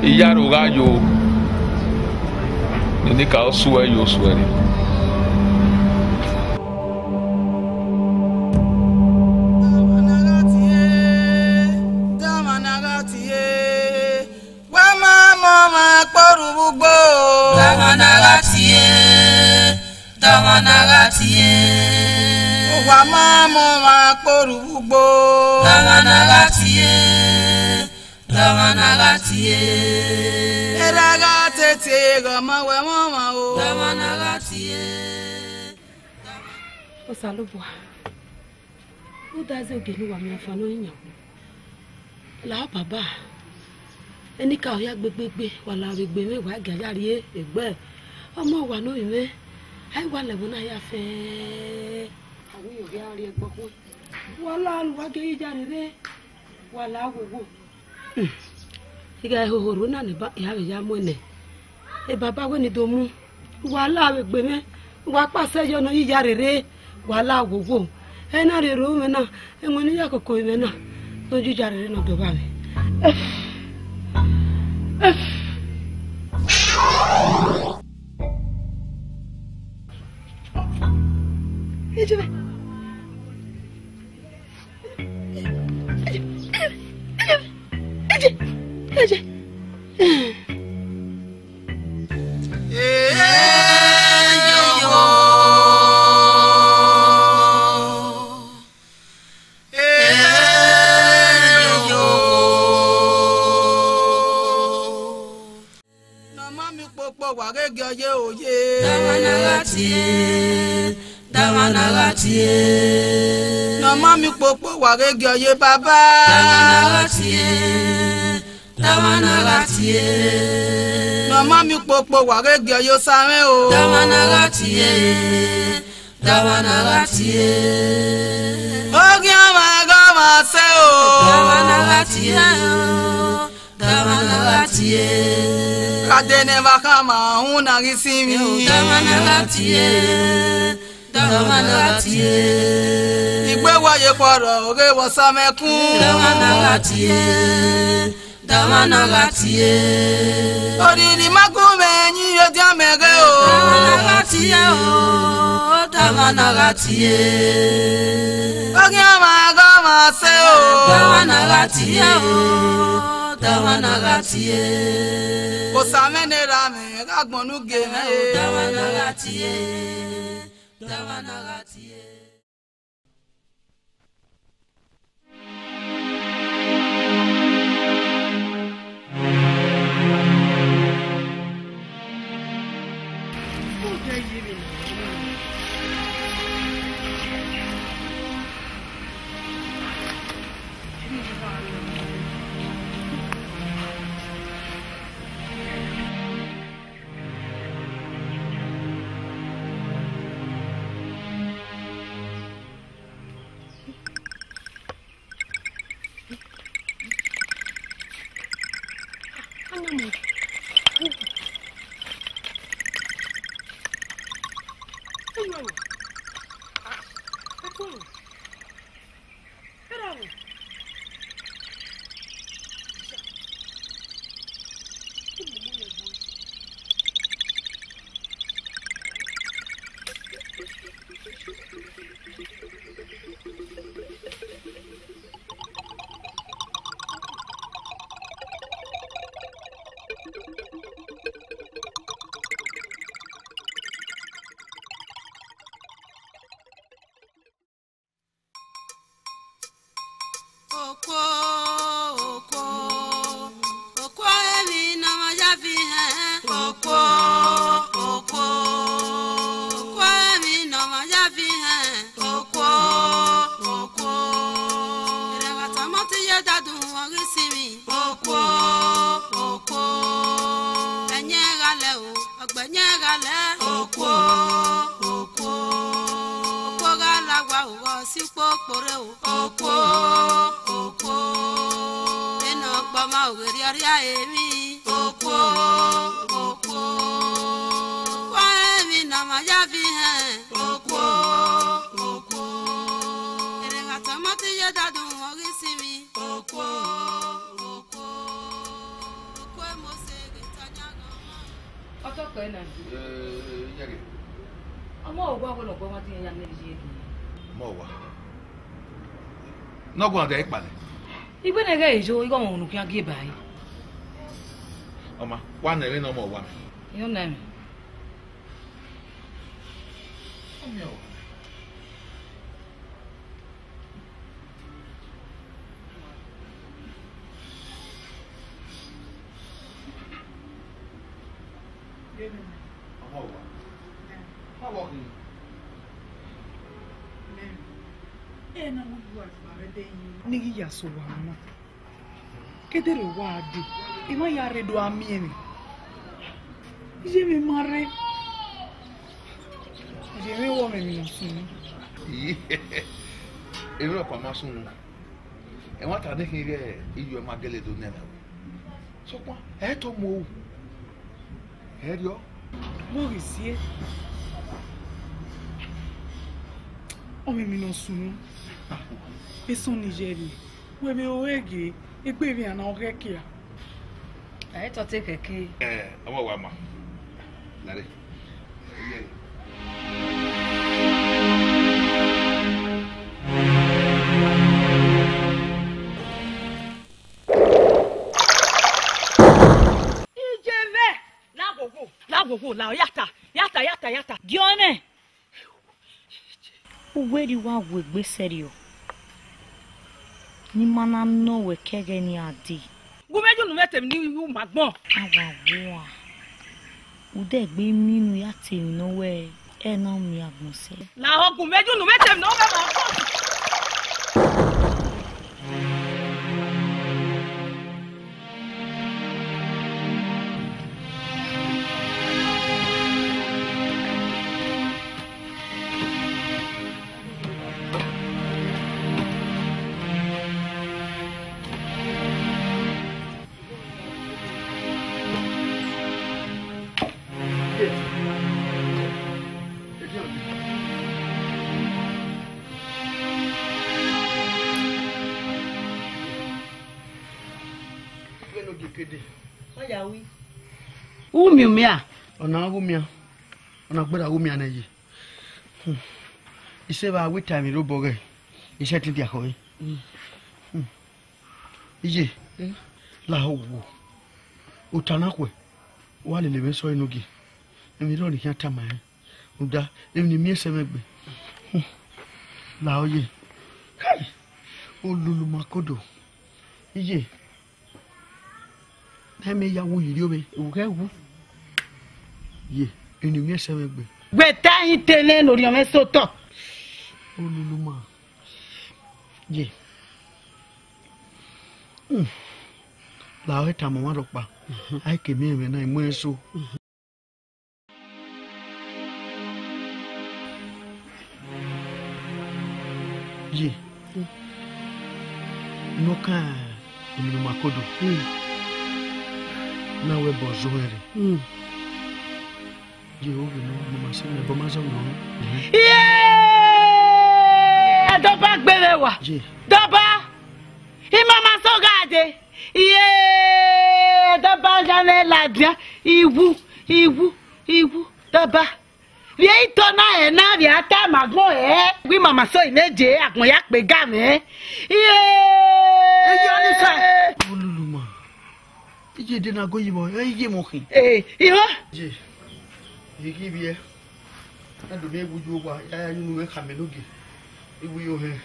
Iyaro gha yo, Nika ọ suẹ yo suẹre. Wa ma mọ ọmwa kporhu vbe ugbo. Dọmwa na gha tie, dọmwa na gha tie. Wa ma mọ ọmwa kporhu vbe ugbo. Dọmwa na gha tie, dọmwa na gha tie. Erha gha tete ghe ọmọ wẹ mwẹ ọmwa o. Dọmwa na gha tie. Osanobua, u da zẹ ogie ne uwa miẹn ọfan ne ọ yan. Lahọ baba, enikaro hia gbegbegbe, wa lahọ vbe egbe mwẹ, wa gia ya rrie egbe. Ọmọ wa ne ovbi mwẹ, a i wa lẹ ẹvbo na hia fẹẹrẹ. Avbe iyẹn ghi a rrie ẹgbọ khuẹ. Wa lahọ ne uwa gie iyare rre, wa lahọ wowo. Hmm. Ighẹ hoho rre na ne ba, ya vbe ya mu ẹnẹ. E baba wẹ ne I do mu, wa lahọ vbe egbe mwẹ, wa kpasẹ yọ ne ọ ye iyare rre, wa lahọ wowo. Ẹ na rhie ro mwẹ na, ẹwẹn ne I ya koko mwẹ na, ne ọ ye iyare rre ne ọ do vba mwẹ. Ejue. Ne ọ ma miẹn ukpokpo, wa ghe gie ọ ye oye. Dọmwa na gha tie, dọmwa na gha tie. Ne ọ ma miẹn ukpokpo, wa ghe gie ọ ye baba. Dọmwa na gha tie, dọmwa na gha tie. Ne ọ ma miẹn ukpokpo, wa ghe gie ọ ye osa mwẹ o. Dọmwa na gha tie, dọmwa na gha tie. Oghian mwa ghe ọmwa sẹ o. Dọmwa na gha tie o. Dọmwa na gha tie. Khade ne ẹmwẹ khama uhunmwu na ghi sinmwi. Dọmwa na gha tie, dọmwa na gha tie. Igbe wa ye khuọrọ, oghe vbe osa mwẹ kun. Dọmwa na gha tie, dọmwa na gha tie. Orhirhi ma gu mwẹ ẹyin, odian mwẹ ghe o. Dọmwa na gha tie o, dọmwa na gha tie. Oghian mwa ghe ọmwa sẹ o. Dọmwa na gha tie o, dọmwa na gha tie. Osa mwẹ ne erha mwẹ gha gbọnnọ ugie mwẹ. Dọmwa na gha tie, dọmwa na gha tie. Okuo, okuo, okuo emwi ne ọ ma ya viọ hẹn. Okuo, okuo, okuo emwi ne ọ ma ya viọ hẹn. Okuo, okuo, erha gha tama ọtẹn ye dadun, ọ ghi sinmwi. Okuo, okuo, ẹyẹn gha lẹ o, ọgbẹyẹn gha lẹ. Okuo, okuo, okuo gha la wa o, ọ si ukpokpo rre o. Okuo, okuo, ene ọgbọ ma oghe rhiarhia emwi. Okuo, okuo, okuo emwi ne ọ ma ya viọ hẹn. Okuo, okuo, erha gha tama ọtẹn ye dadun, ọ ghi sinmwi. Okuo, okuo, okuo Mose ghe ta yan ghe ọmwa. Ọtọkọ ẹna. Ọgua wẹ ne ọgua mwa te ya nẹ ye. Ọmọ wa. Ne ọgua dia ikpale. Igbene ghẹ yo, igho ọmọ unu khian gie ba ẹre. Ọma, wa nẹ vbene ọmọ wa mẹ. Yo nẹ mẹ. Ọmọ wa. Ne I ghi ya sẹ owa na, ke de rre owa dee, I ma ya rre do a miẹn mwẹ. Iye mwẹ ma rre. Iye mwẹ wọọ mwẹ emwi ne ọ sunu. Emwi ọkpa ma sunu. Ẹmwata ne khin ighẹ iye ma gele do nẹ mwẹ. Sokpan, ẹ i to mu ohu. Ẹ i riọ. Vbọ ghi sie? Ọ mwẹ emwi ne ọ sunu. Eso ni ye rrie. Wẹ vbe ore ghe, egbe emwi na ọ ghẹ kia. Ẹ i tọ te kẹkẹ. Ẹ, ọmọ wa ma. Lare. Iye mwẹ, la ghwoghwo, la ghwoghwo, la ya ta, ya ta, ya ta, ya ta. Diọn nẹ. Uwẹ rri wa wu egbe sẹrriọ, ne I ma na nọ wẹ ke ẹghẹ ne iran dee. Gu mwẹ ye unu mwẹ te emwi ne u ma gbọn. A wa wu a, u dẹ gbe miẹn unu ya te emwi ne ọ wẹ ẹ na miẹn agbọn sẹ. Lahọ, gu mwẹ ye unu mwẹ te emwi ne ọ wẹ ma gbọn. U miẹn umian? Ọ na ghẹ umian, ọ na gberra ghẹ umian nẹ ye. Hmm. Isẹ vbe a wẹ tae emwi rre obọ ghẹ, isẹ te dia khọe. Hmm. Iye, lahọ wo. Ota na khuẹ, wa lele mwẹ sẹ ọre ne ogie. Emwi rrọọ ne I khian tama ẹn. Rhunmwuda emwi ne I miẹn sẹ mwẹ gbe. Hmm. Lahọ ye. Kai! Olulu ma kodo. Iye. Ne mẹ ya wu yi rriọ vbe, u ghẹ wu. Ye, emwi ne I miẹn sẹ mwẹ gbe. Wẹ ta hin te nẹ ne orhiọn mwẹ sẹ otọ. Olulu ma. Ye. Hmm. Lahọ tama ọmwa rhọkpa. A i ke miẹn ẹmwẹ na, I mu ẹn so. Ye. Ne ọ kan emwi ne u ma kodo. Hmm. Na wẹ ẹbọ zẹ ohẹn rre. Hmm. Ye, ovbi ne ọ ma sẹ mwẹ, ẹbọ ma zẹ mwẹ. Iye! Dọba gbe vbe wa. Ye. Dọba! I ma ma sẹ ogha dee. Iye! Dọba gha mwẹ ladian. Iwu, iwu, iwu. Dọba. Vbe ito na ẹre na vbe a ta ma agbọn ẹre. Wẹ I ma ma sẹ ọre ne je agbọn ya kpe ga mwẹ. Iye! Eyi ọnii sẹ. Olulu ma. Iye de na go yi vbọ, ẹ i ye emọ khin. Eh, ihọ. Ye, I ghi vbiẹ. Na do miẹn iwuyu owa, ya ya unu vbe khama ne ogie. Iwuyu ohẹn.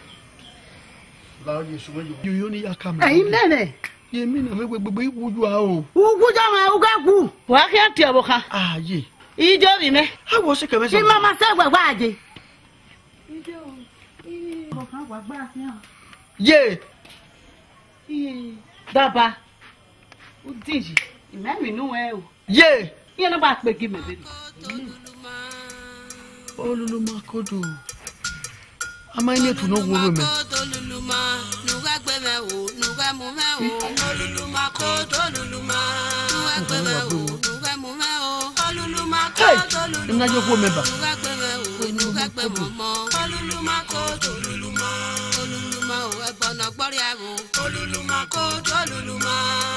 La ye su mwẹ yo. Yo yo ni ya khama. Ẹ i nene. Ye mi na mẹ wegbe gbe iwuyu a o. Uwuyu ọmọ, u gha wu. Wa khian tie ọvbokhan. Ah, ye. Ijo vbe mẹ. A wo se kẹmẹ sẹ. I ma ma sẹ wẹ wa je. Ijo. I ọvbokhan wa gba khian. Ye. Ii, Dọba, u din yi, I ma emwi ne u rẹn o. Ye! Iran na gba kpegi mẹ vberriọ. Olulu ma kodo. A ma i miẹn etu ne ọ wu orhu mẹ. Hey! Emwi na ye okhuo mẹ ba. Olulu ma kodo. Ẹbọ ne ọ gbọrria ẹvbo. Oluluma kodo oluluma.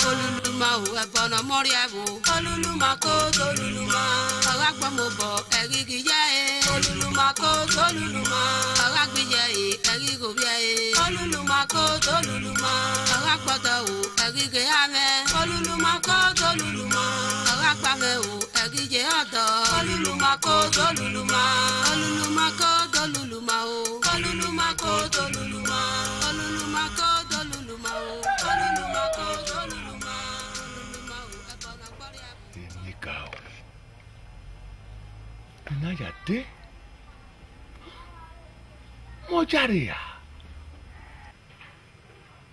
Oluluma o, ẹbọ ne ọ mọrria ẹvbo. Oluluma kodo oluluma. Ọ gha gbọmọ obọ, ẹghẹ ghi ya ẹre. Oluluma kodo oluluma. Ọ gha gbe iye ẹre, ẹghẹ ghi ovbi ẹre. Oluluma kodo oluluma. Ọ gha gbọdọ o, ẹghẹ ghi ghe amwẹ. Oluluma kodo oluluma. Ọ gha gba amwẹ o, ẹghẹ ghi ye ọdọ. Oluluma kodo oluluma. Oluluma kodo oluluma o. Oluluma kodo oluluma. Oluluma kodo oluluma o. Oluluma kodo oluluma. Oluluma o, ẹbọ ne ọ gbọrria ẹvbo. Emwi ga o. Ne a ya dee, mọ jare ra?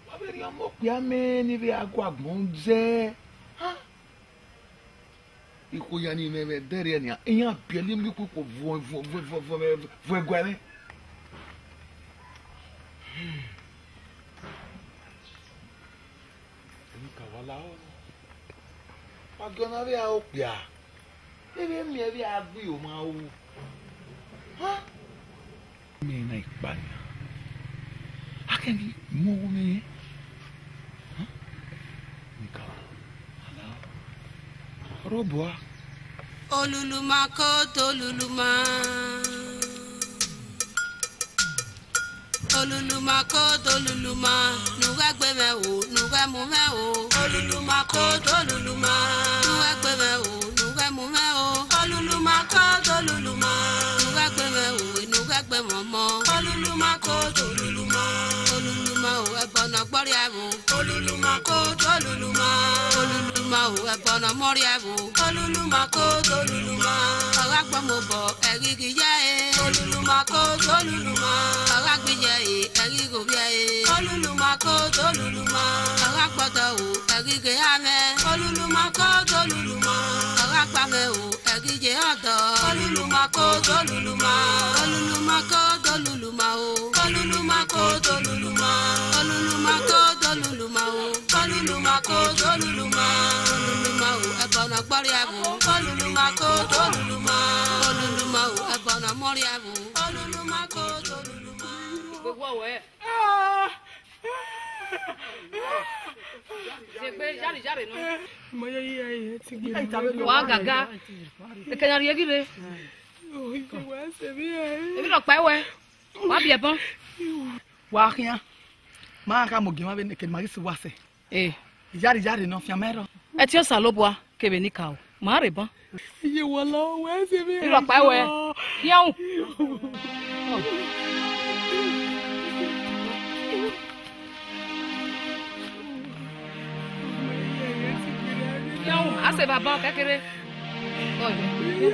Wa vbe rhie ọmọ okpia mẹ ne I vbe a gu agbọn zẹ. Ha? Ikhuo yan ni mwẹ vbe ẹdẹrriọ nian, iran biẹlẹ imiukhuikhuo vuọn, vuọn, vuọn, vuọn, vuọn, vuọn ẹguae mwẹ. Emwi ka wa lahọ. Wa gie ọna vbe aro okpia. Vbene miẹn vbe a gbe oma ro. Ha? Mẹ na ikpa nian. A kẹ ghi mu ọghe mwẹ yẹn. Ha? Emwi ka wa lahọ. Rhobua. Oluluma kodo oluluma. Oluluma kodo oluluma, ne u ghẹ gbe mwẹ o, ne u ghẹ mu mwẹ o. Oluluma kodo oluluma, ne u ghẹ gbe mwẹ o, ne u ghẹ mu mwẹ o. Oluluma kodo oluluma, ne u ghẹ gbe mwẹ o, ne u ghẹ gbe mwẹ ọmọ. Oluluma kodo oluluma, oluluma o, ẹbọ ne ọ gbọrria ẹvbo. Oluluma kodo oluluma. Oluluma o, ẹbọ ne ọ mọrria ẹvbo. Oluluma kodo oluluma. Ọ gha gbọmọ obọ, ẹghẹ ghi ya ẹre. Oluluma kodo oluluma. Ọ gha gbe iye ẹre, ẹghẹ ghi ovbi ẹre. Oluluma kodo oluluma. Ọ gha gbọdọ o, ẹghẹ ghi ghe amwẹ. Oluluma kodo oluluma. Ọ gha gba amwẹ o, ẹghẹ ghi ye ọdọ. Oluluma kodo oluluma. Oluluma kodo oluluma o. Oluluma kodo oluluma. Oluluma kodo oluluma o. Oluluma kodo oluluma. Oluluma o, ẹbọ ne ọ gbọrria ẹvbo. Oluluma kodo oluluma. Oluluma o, ẹbọ ne ọ mọrria ẹvbo. Oluluma kodo oluluma. Gbogbo ọwẹ. Wa gaga. Ekẹn ya rhie ghi rre. Emwi rhọkpa ẹwẹ. Wa biẹ ẹbọn. Wa khian. Ma kha mu ogie mwa vbe neke ne ma ghi sẹ uwa sẹ. Eh. Iyare iyare ne ọ fian mẹ rrọọ. Ẹtin Osanobua kevbe enikaro, ma rre ban. Iye wọlọ, wẹ sẹ vbe. Irọkpa ẹwẹ. Khian u. Khian u, a sẹ vbe aban kẹkẹrẹ.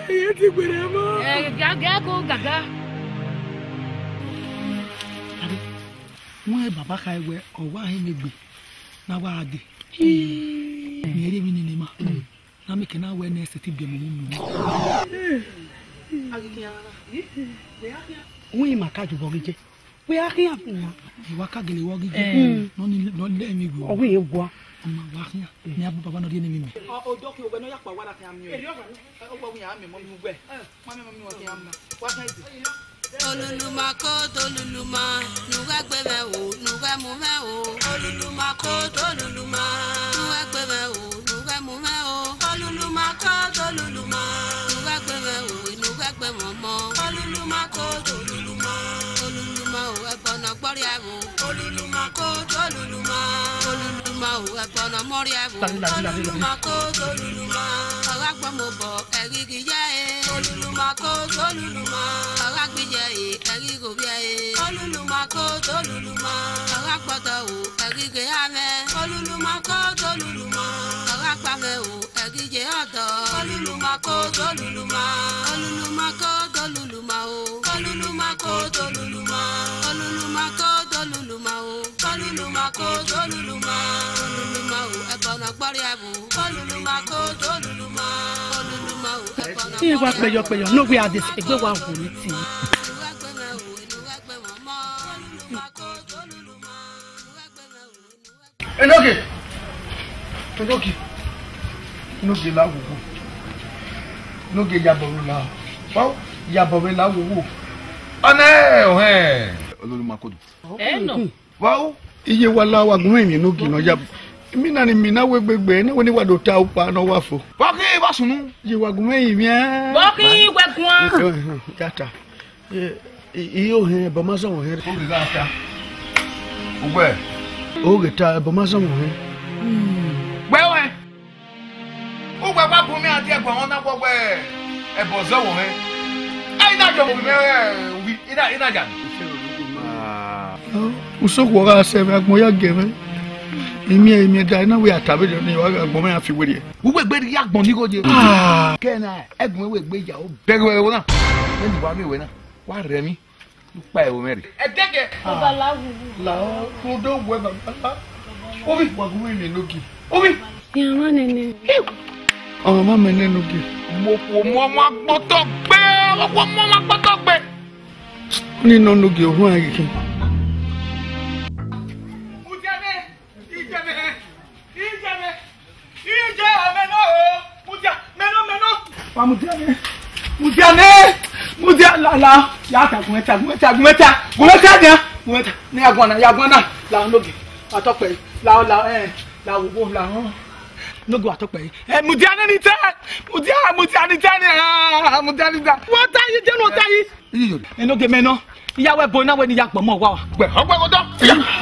Iye ti gbere mọ. Ẹ, ga, ga, ko gaga. Wẹ baba kha wẹ, ọ wa hẹ egbe na wa gha dee. Miẹn rhie emwi nene ma. Na miẹn ke na wẹ ne ẹ sẹtin biẹ mu unu. Uwẹ ima ka ju vbe ọ ghi je. Wẹ a khian. Wa ka gele wẹ ọ ghi je. Nọ ni, nọ lẹ emwi wu. Ọ wẹ gua. Ọ ma wa khian. Mẹ a bu baba nọ rhie ne emwi mẹ. Ọ, odọ ke owẹ ne ọ ya kpa wa na khian miẹn. Ọ wẹ wẹ ya mẹ mọ mi wẹ. Ma mẹ mọ mi wẹ khian ma. Wa khian isi. Oluluma kodo oluluma, ne u ghẹ gbe mwẹ o, ne u ghẹ mu mwẹ o. Oluluma kodo oluluma, ne u ghẹ gbe mwẹ o, ne u ghẹ mu mwẹ o. Oluluma kodo oluluma, ne u ghẹ gbe mwẹ o, ne u ghẹ gbe mwẹ ọmọ. Oluluma kodo oluluma, oluluma o, ẹbọ ne ọ gbọrria ẹvbo. Oluluma kodo oluluma, oluluma o, ẹbọ ne ọ mọrria ẹvbo. Oluluma kodo oluluma, ọ gha gbọmọ obọ, ẹghẹ ghi ya ẹre. Oluluma kodo oluluma, ọ gha gbe iye ẹre, ẹghẹ ghi ovbi ẹre. Oluluma kodo oluluma, ọ gha gbọdọ o, ẹghẹ ghi ghe amwẹ. Oluluma kodo oluluma, ọ gha gba amwẹ o, ẹghẹ ghi ye ọdọ. Oluluma kodo oluluma, oluluma kodo oluluma o. Oluluma kodo oluluma, oluluma kodo oluluma o. Oluluma kodo oluluma, oluluma o, ẹbọ ne ọ gbọrria ẹvbo. Oluluma kodo oluluma, oluluma o, ẹbọ ne ọ gbọrria ẹvbo. Iye wa kpẹyọ kpẹyọ, ne ọ wẹ a de egbe wa wu ni ti. Oluluma kodo oluluma, oluluma kodo oluluma. Enogie! Enogie! Enogie la wowo. Enogie yabọ vbe la. Wa yabọ vbe la wowo. Ọnẹ ohẹn. Olorhunmwakodo. Ẹ nọ. Wa o. Iye wa la wa gun mwẹ emwi ne ogie nọ ya. Emwi na ni mi na wegbe gbe, ne wẹ ne wa do ta ukpa ne ọ wa fo. Wa ghe wa sunu. Iye wa gun mwẹ emwi ẹ. Wa ghi wẹ guan. Eh, eh, eh, ya ta. Eh, i, i o hẹn, ẹbọ ma zọmọ hẹn. Oghe gha ta. Ugbẹ. Oghe ta, ẹbọ ma zọmọ hẹn. Wẹ wẹ. Uwẹ wa bu mẹ a die ẹguan na wọ wẹ ẹbọ zẹ wọ hẹn. Ẹ i na yọ mu mẹ uwi, i na, i na ya. Usokhuo gha sẹ mwẹ, agbọn ya gẹ mwẹ. Imiẹ, imiẹ da, i na wẹ a ta vberriọ ne wa gha agbọn mwẹ a fi werriẹ. Uwẹ gbe rhie agbọn ni igho ye. Ah. Kẹ na, ẹgbọn wẹ gbe ya o. Bẹghe wẹ wo na. Vbene wa miẹn wẹ na. Wa rẹ emwi. U kpa ẹvbo mwẹ rre. Ẹdẹgẹ. Baba la wu. La o, rhunmwuda owẹ baba la. Ovbi, wa gu mwẹ emwi ne ogie. Ovbi. Iran mwa nene. Ọmwa mẹ nene ogie. Mo khuo mu ọmwa kpotọ gbe, mo khuo mu ọmwa kpotọ gbe. Ọni nọ ne ogie orhuan ghi khin. Iye mẹ, iye mẹ, iye mẹ nọ o, mudia, mẹ nọ, mẹ nọ. Wa mudia nẹ, mudia nẹ, mudia la la, ya ta gun ta gun ta gun ta gun ta gun ta nia, gun ta ne ya guan na, ya guan na, la no ge, wa tọ kpẹ, la la ẹ, la wo wo la họn, no ge wa tọ kpẹ, ẹ mudia nẹ ni tẹ, mudia mudia ni tẹ ni, ah mudia ni tẹ, wa ta yi jẹ no ta yi. Enogie mẹ nọ, I ya wẹ ẹbọ na wẹ ne I ya gbọmọ wa. Gbẹ, ọ gbẹ ghodọ.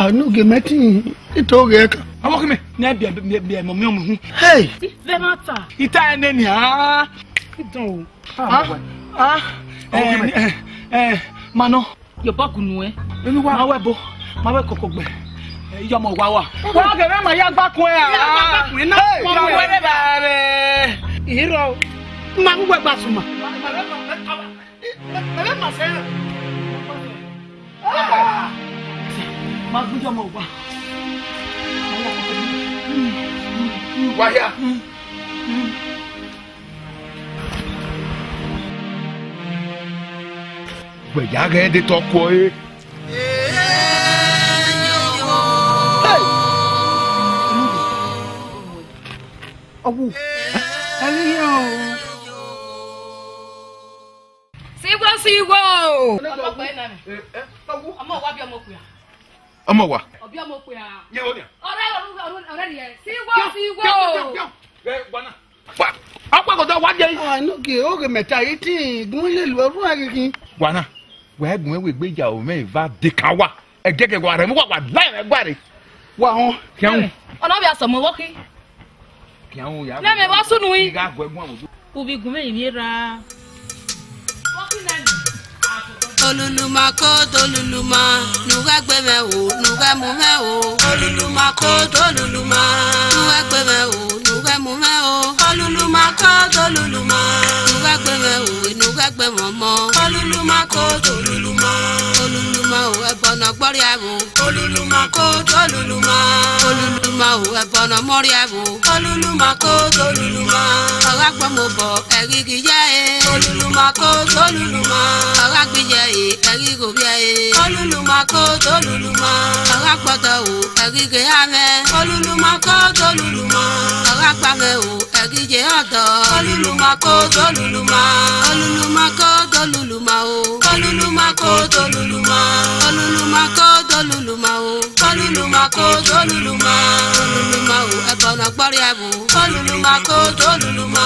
Enogie mẹ tin, I to ghe ẹkan. Ọmọ khin mẹ. Ne biẹ biẹ biẹ mọ mi ọmọ hu. Hey! Vbe ma ta. I ta ẹne nian. I dọn o. Ah, ah, eh, eh, eh, ma nọ. Yọ bọ kunu ẹ. Enu wa. Ma wẹ ẹbọ, ma wẹ koko gbẹ. Eh, I ya ọmọ wa wa. Wa ghe mẹ ma ya gba kun ẹ a. Hey! Ma wẹ ẹbọ. Irọ. Ma wẹ gba suma. Ẹmwẹ ma sẹ rẹn. Ma gbẹdẹ ọmọ wa. Wa hia. Wẹ ya ghẹ de tọ kuọ e. Hey! Ọwu. Ẹ ghi hia o. Sigho, sigho. Ọmọ ọkpa ẹre na nẹ. Ọmọ wa biẹ ọmọ okpia. Ọmọ wa. Ọ biẹ ọmọ okpia. Yẹ o nia. Ọrẹ ọrẹ ọrẹ rẹ. Sigho, sigho. Wa. Ọkpa kọtọ wa jẹ. Ah, Enogie, oghe mẹ ta yi tin, gun lele ọrhuan ghi khin. Wa na. Wa gun we gbe ya o mẹ va de kan wa. Ẹgẹgẹ wa rẹ mu wa wa la ẹmwẹ gua rre. Wa họn. Khian. Ọna vbe sọmọ vbọ khin. Khian o ya. Ne mẹ vbe sunu i. Gha gu ẹguan vbe. Uvbi gun mwẹ emwi erha. Oluluma ko doluluma, nu ghẹ gbe mwẹ o, nu ghẹ mu mwẹ o. Oluluma ko doluluma, nu ghẹ gbe mwẹ o, nu ghẹ mu mwẹ o. Oluluma ko doluluma, nu ghẹ gbe mwẹ o, nu ghẹ gbe mwẹ ọmọ. Oluluma ko doluluma, oluluma o, ẹbọ ne ọ gbọrria ẹvbo. Oluluma ko doluluma, oluluma o, ẹbọ ne ọ mọrria ẹvbo. Oluluma ko doluluma, ọ gha gbọmọ obọ, ẹ ghi ghi ye ẹre. Oluluma ko doluluma, ọ gha gbe iye ẹre, ẹ ghi gho vbiẹ ẹre. Oluluma ko doluluma, ọ gha gbe ọdọ o, ẹ ghi ghe amwẹ. Oluluma ko doluluma, ọ gha gbe amwẹ o, ẹ ghi ye ọdọ. Oluluma ko doluluma, oluluma ko doluluma o. Oluluma ko doluluma, oluluma ko doluluma o. Oluluma ko doluluma, oluluma o, ẹbọ ne ọ gbọrria ẹvbo. Oluluma ko doluluma,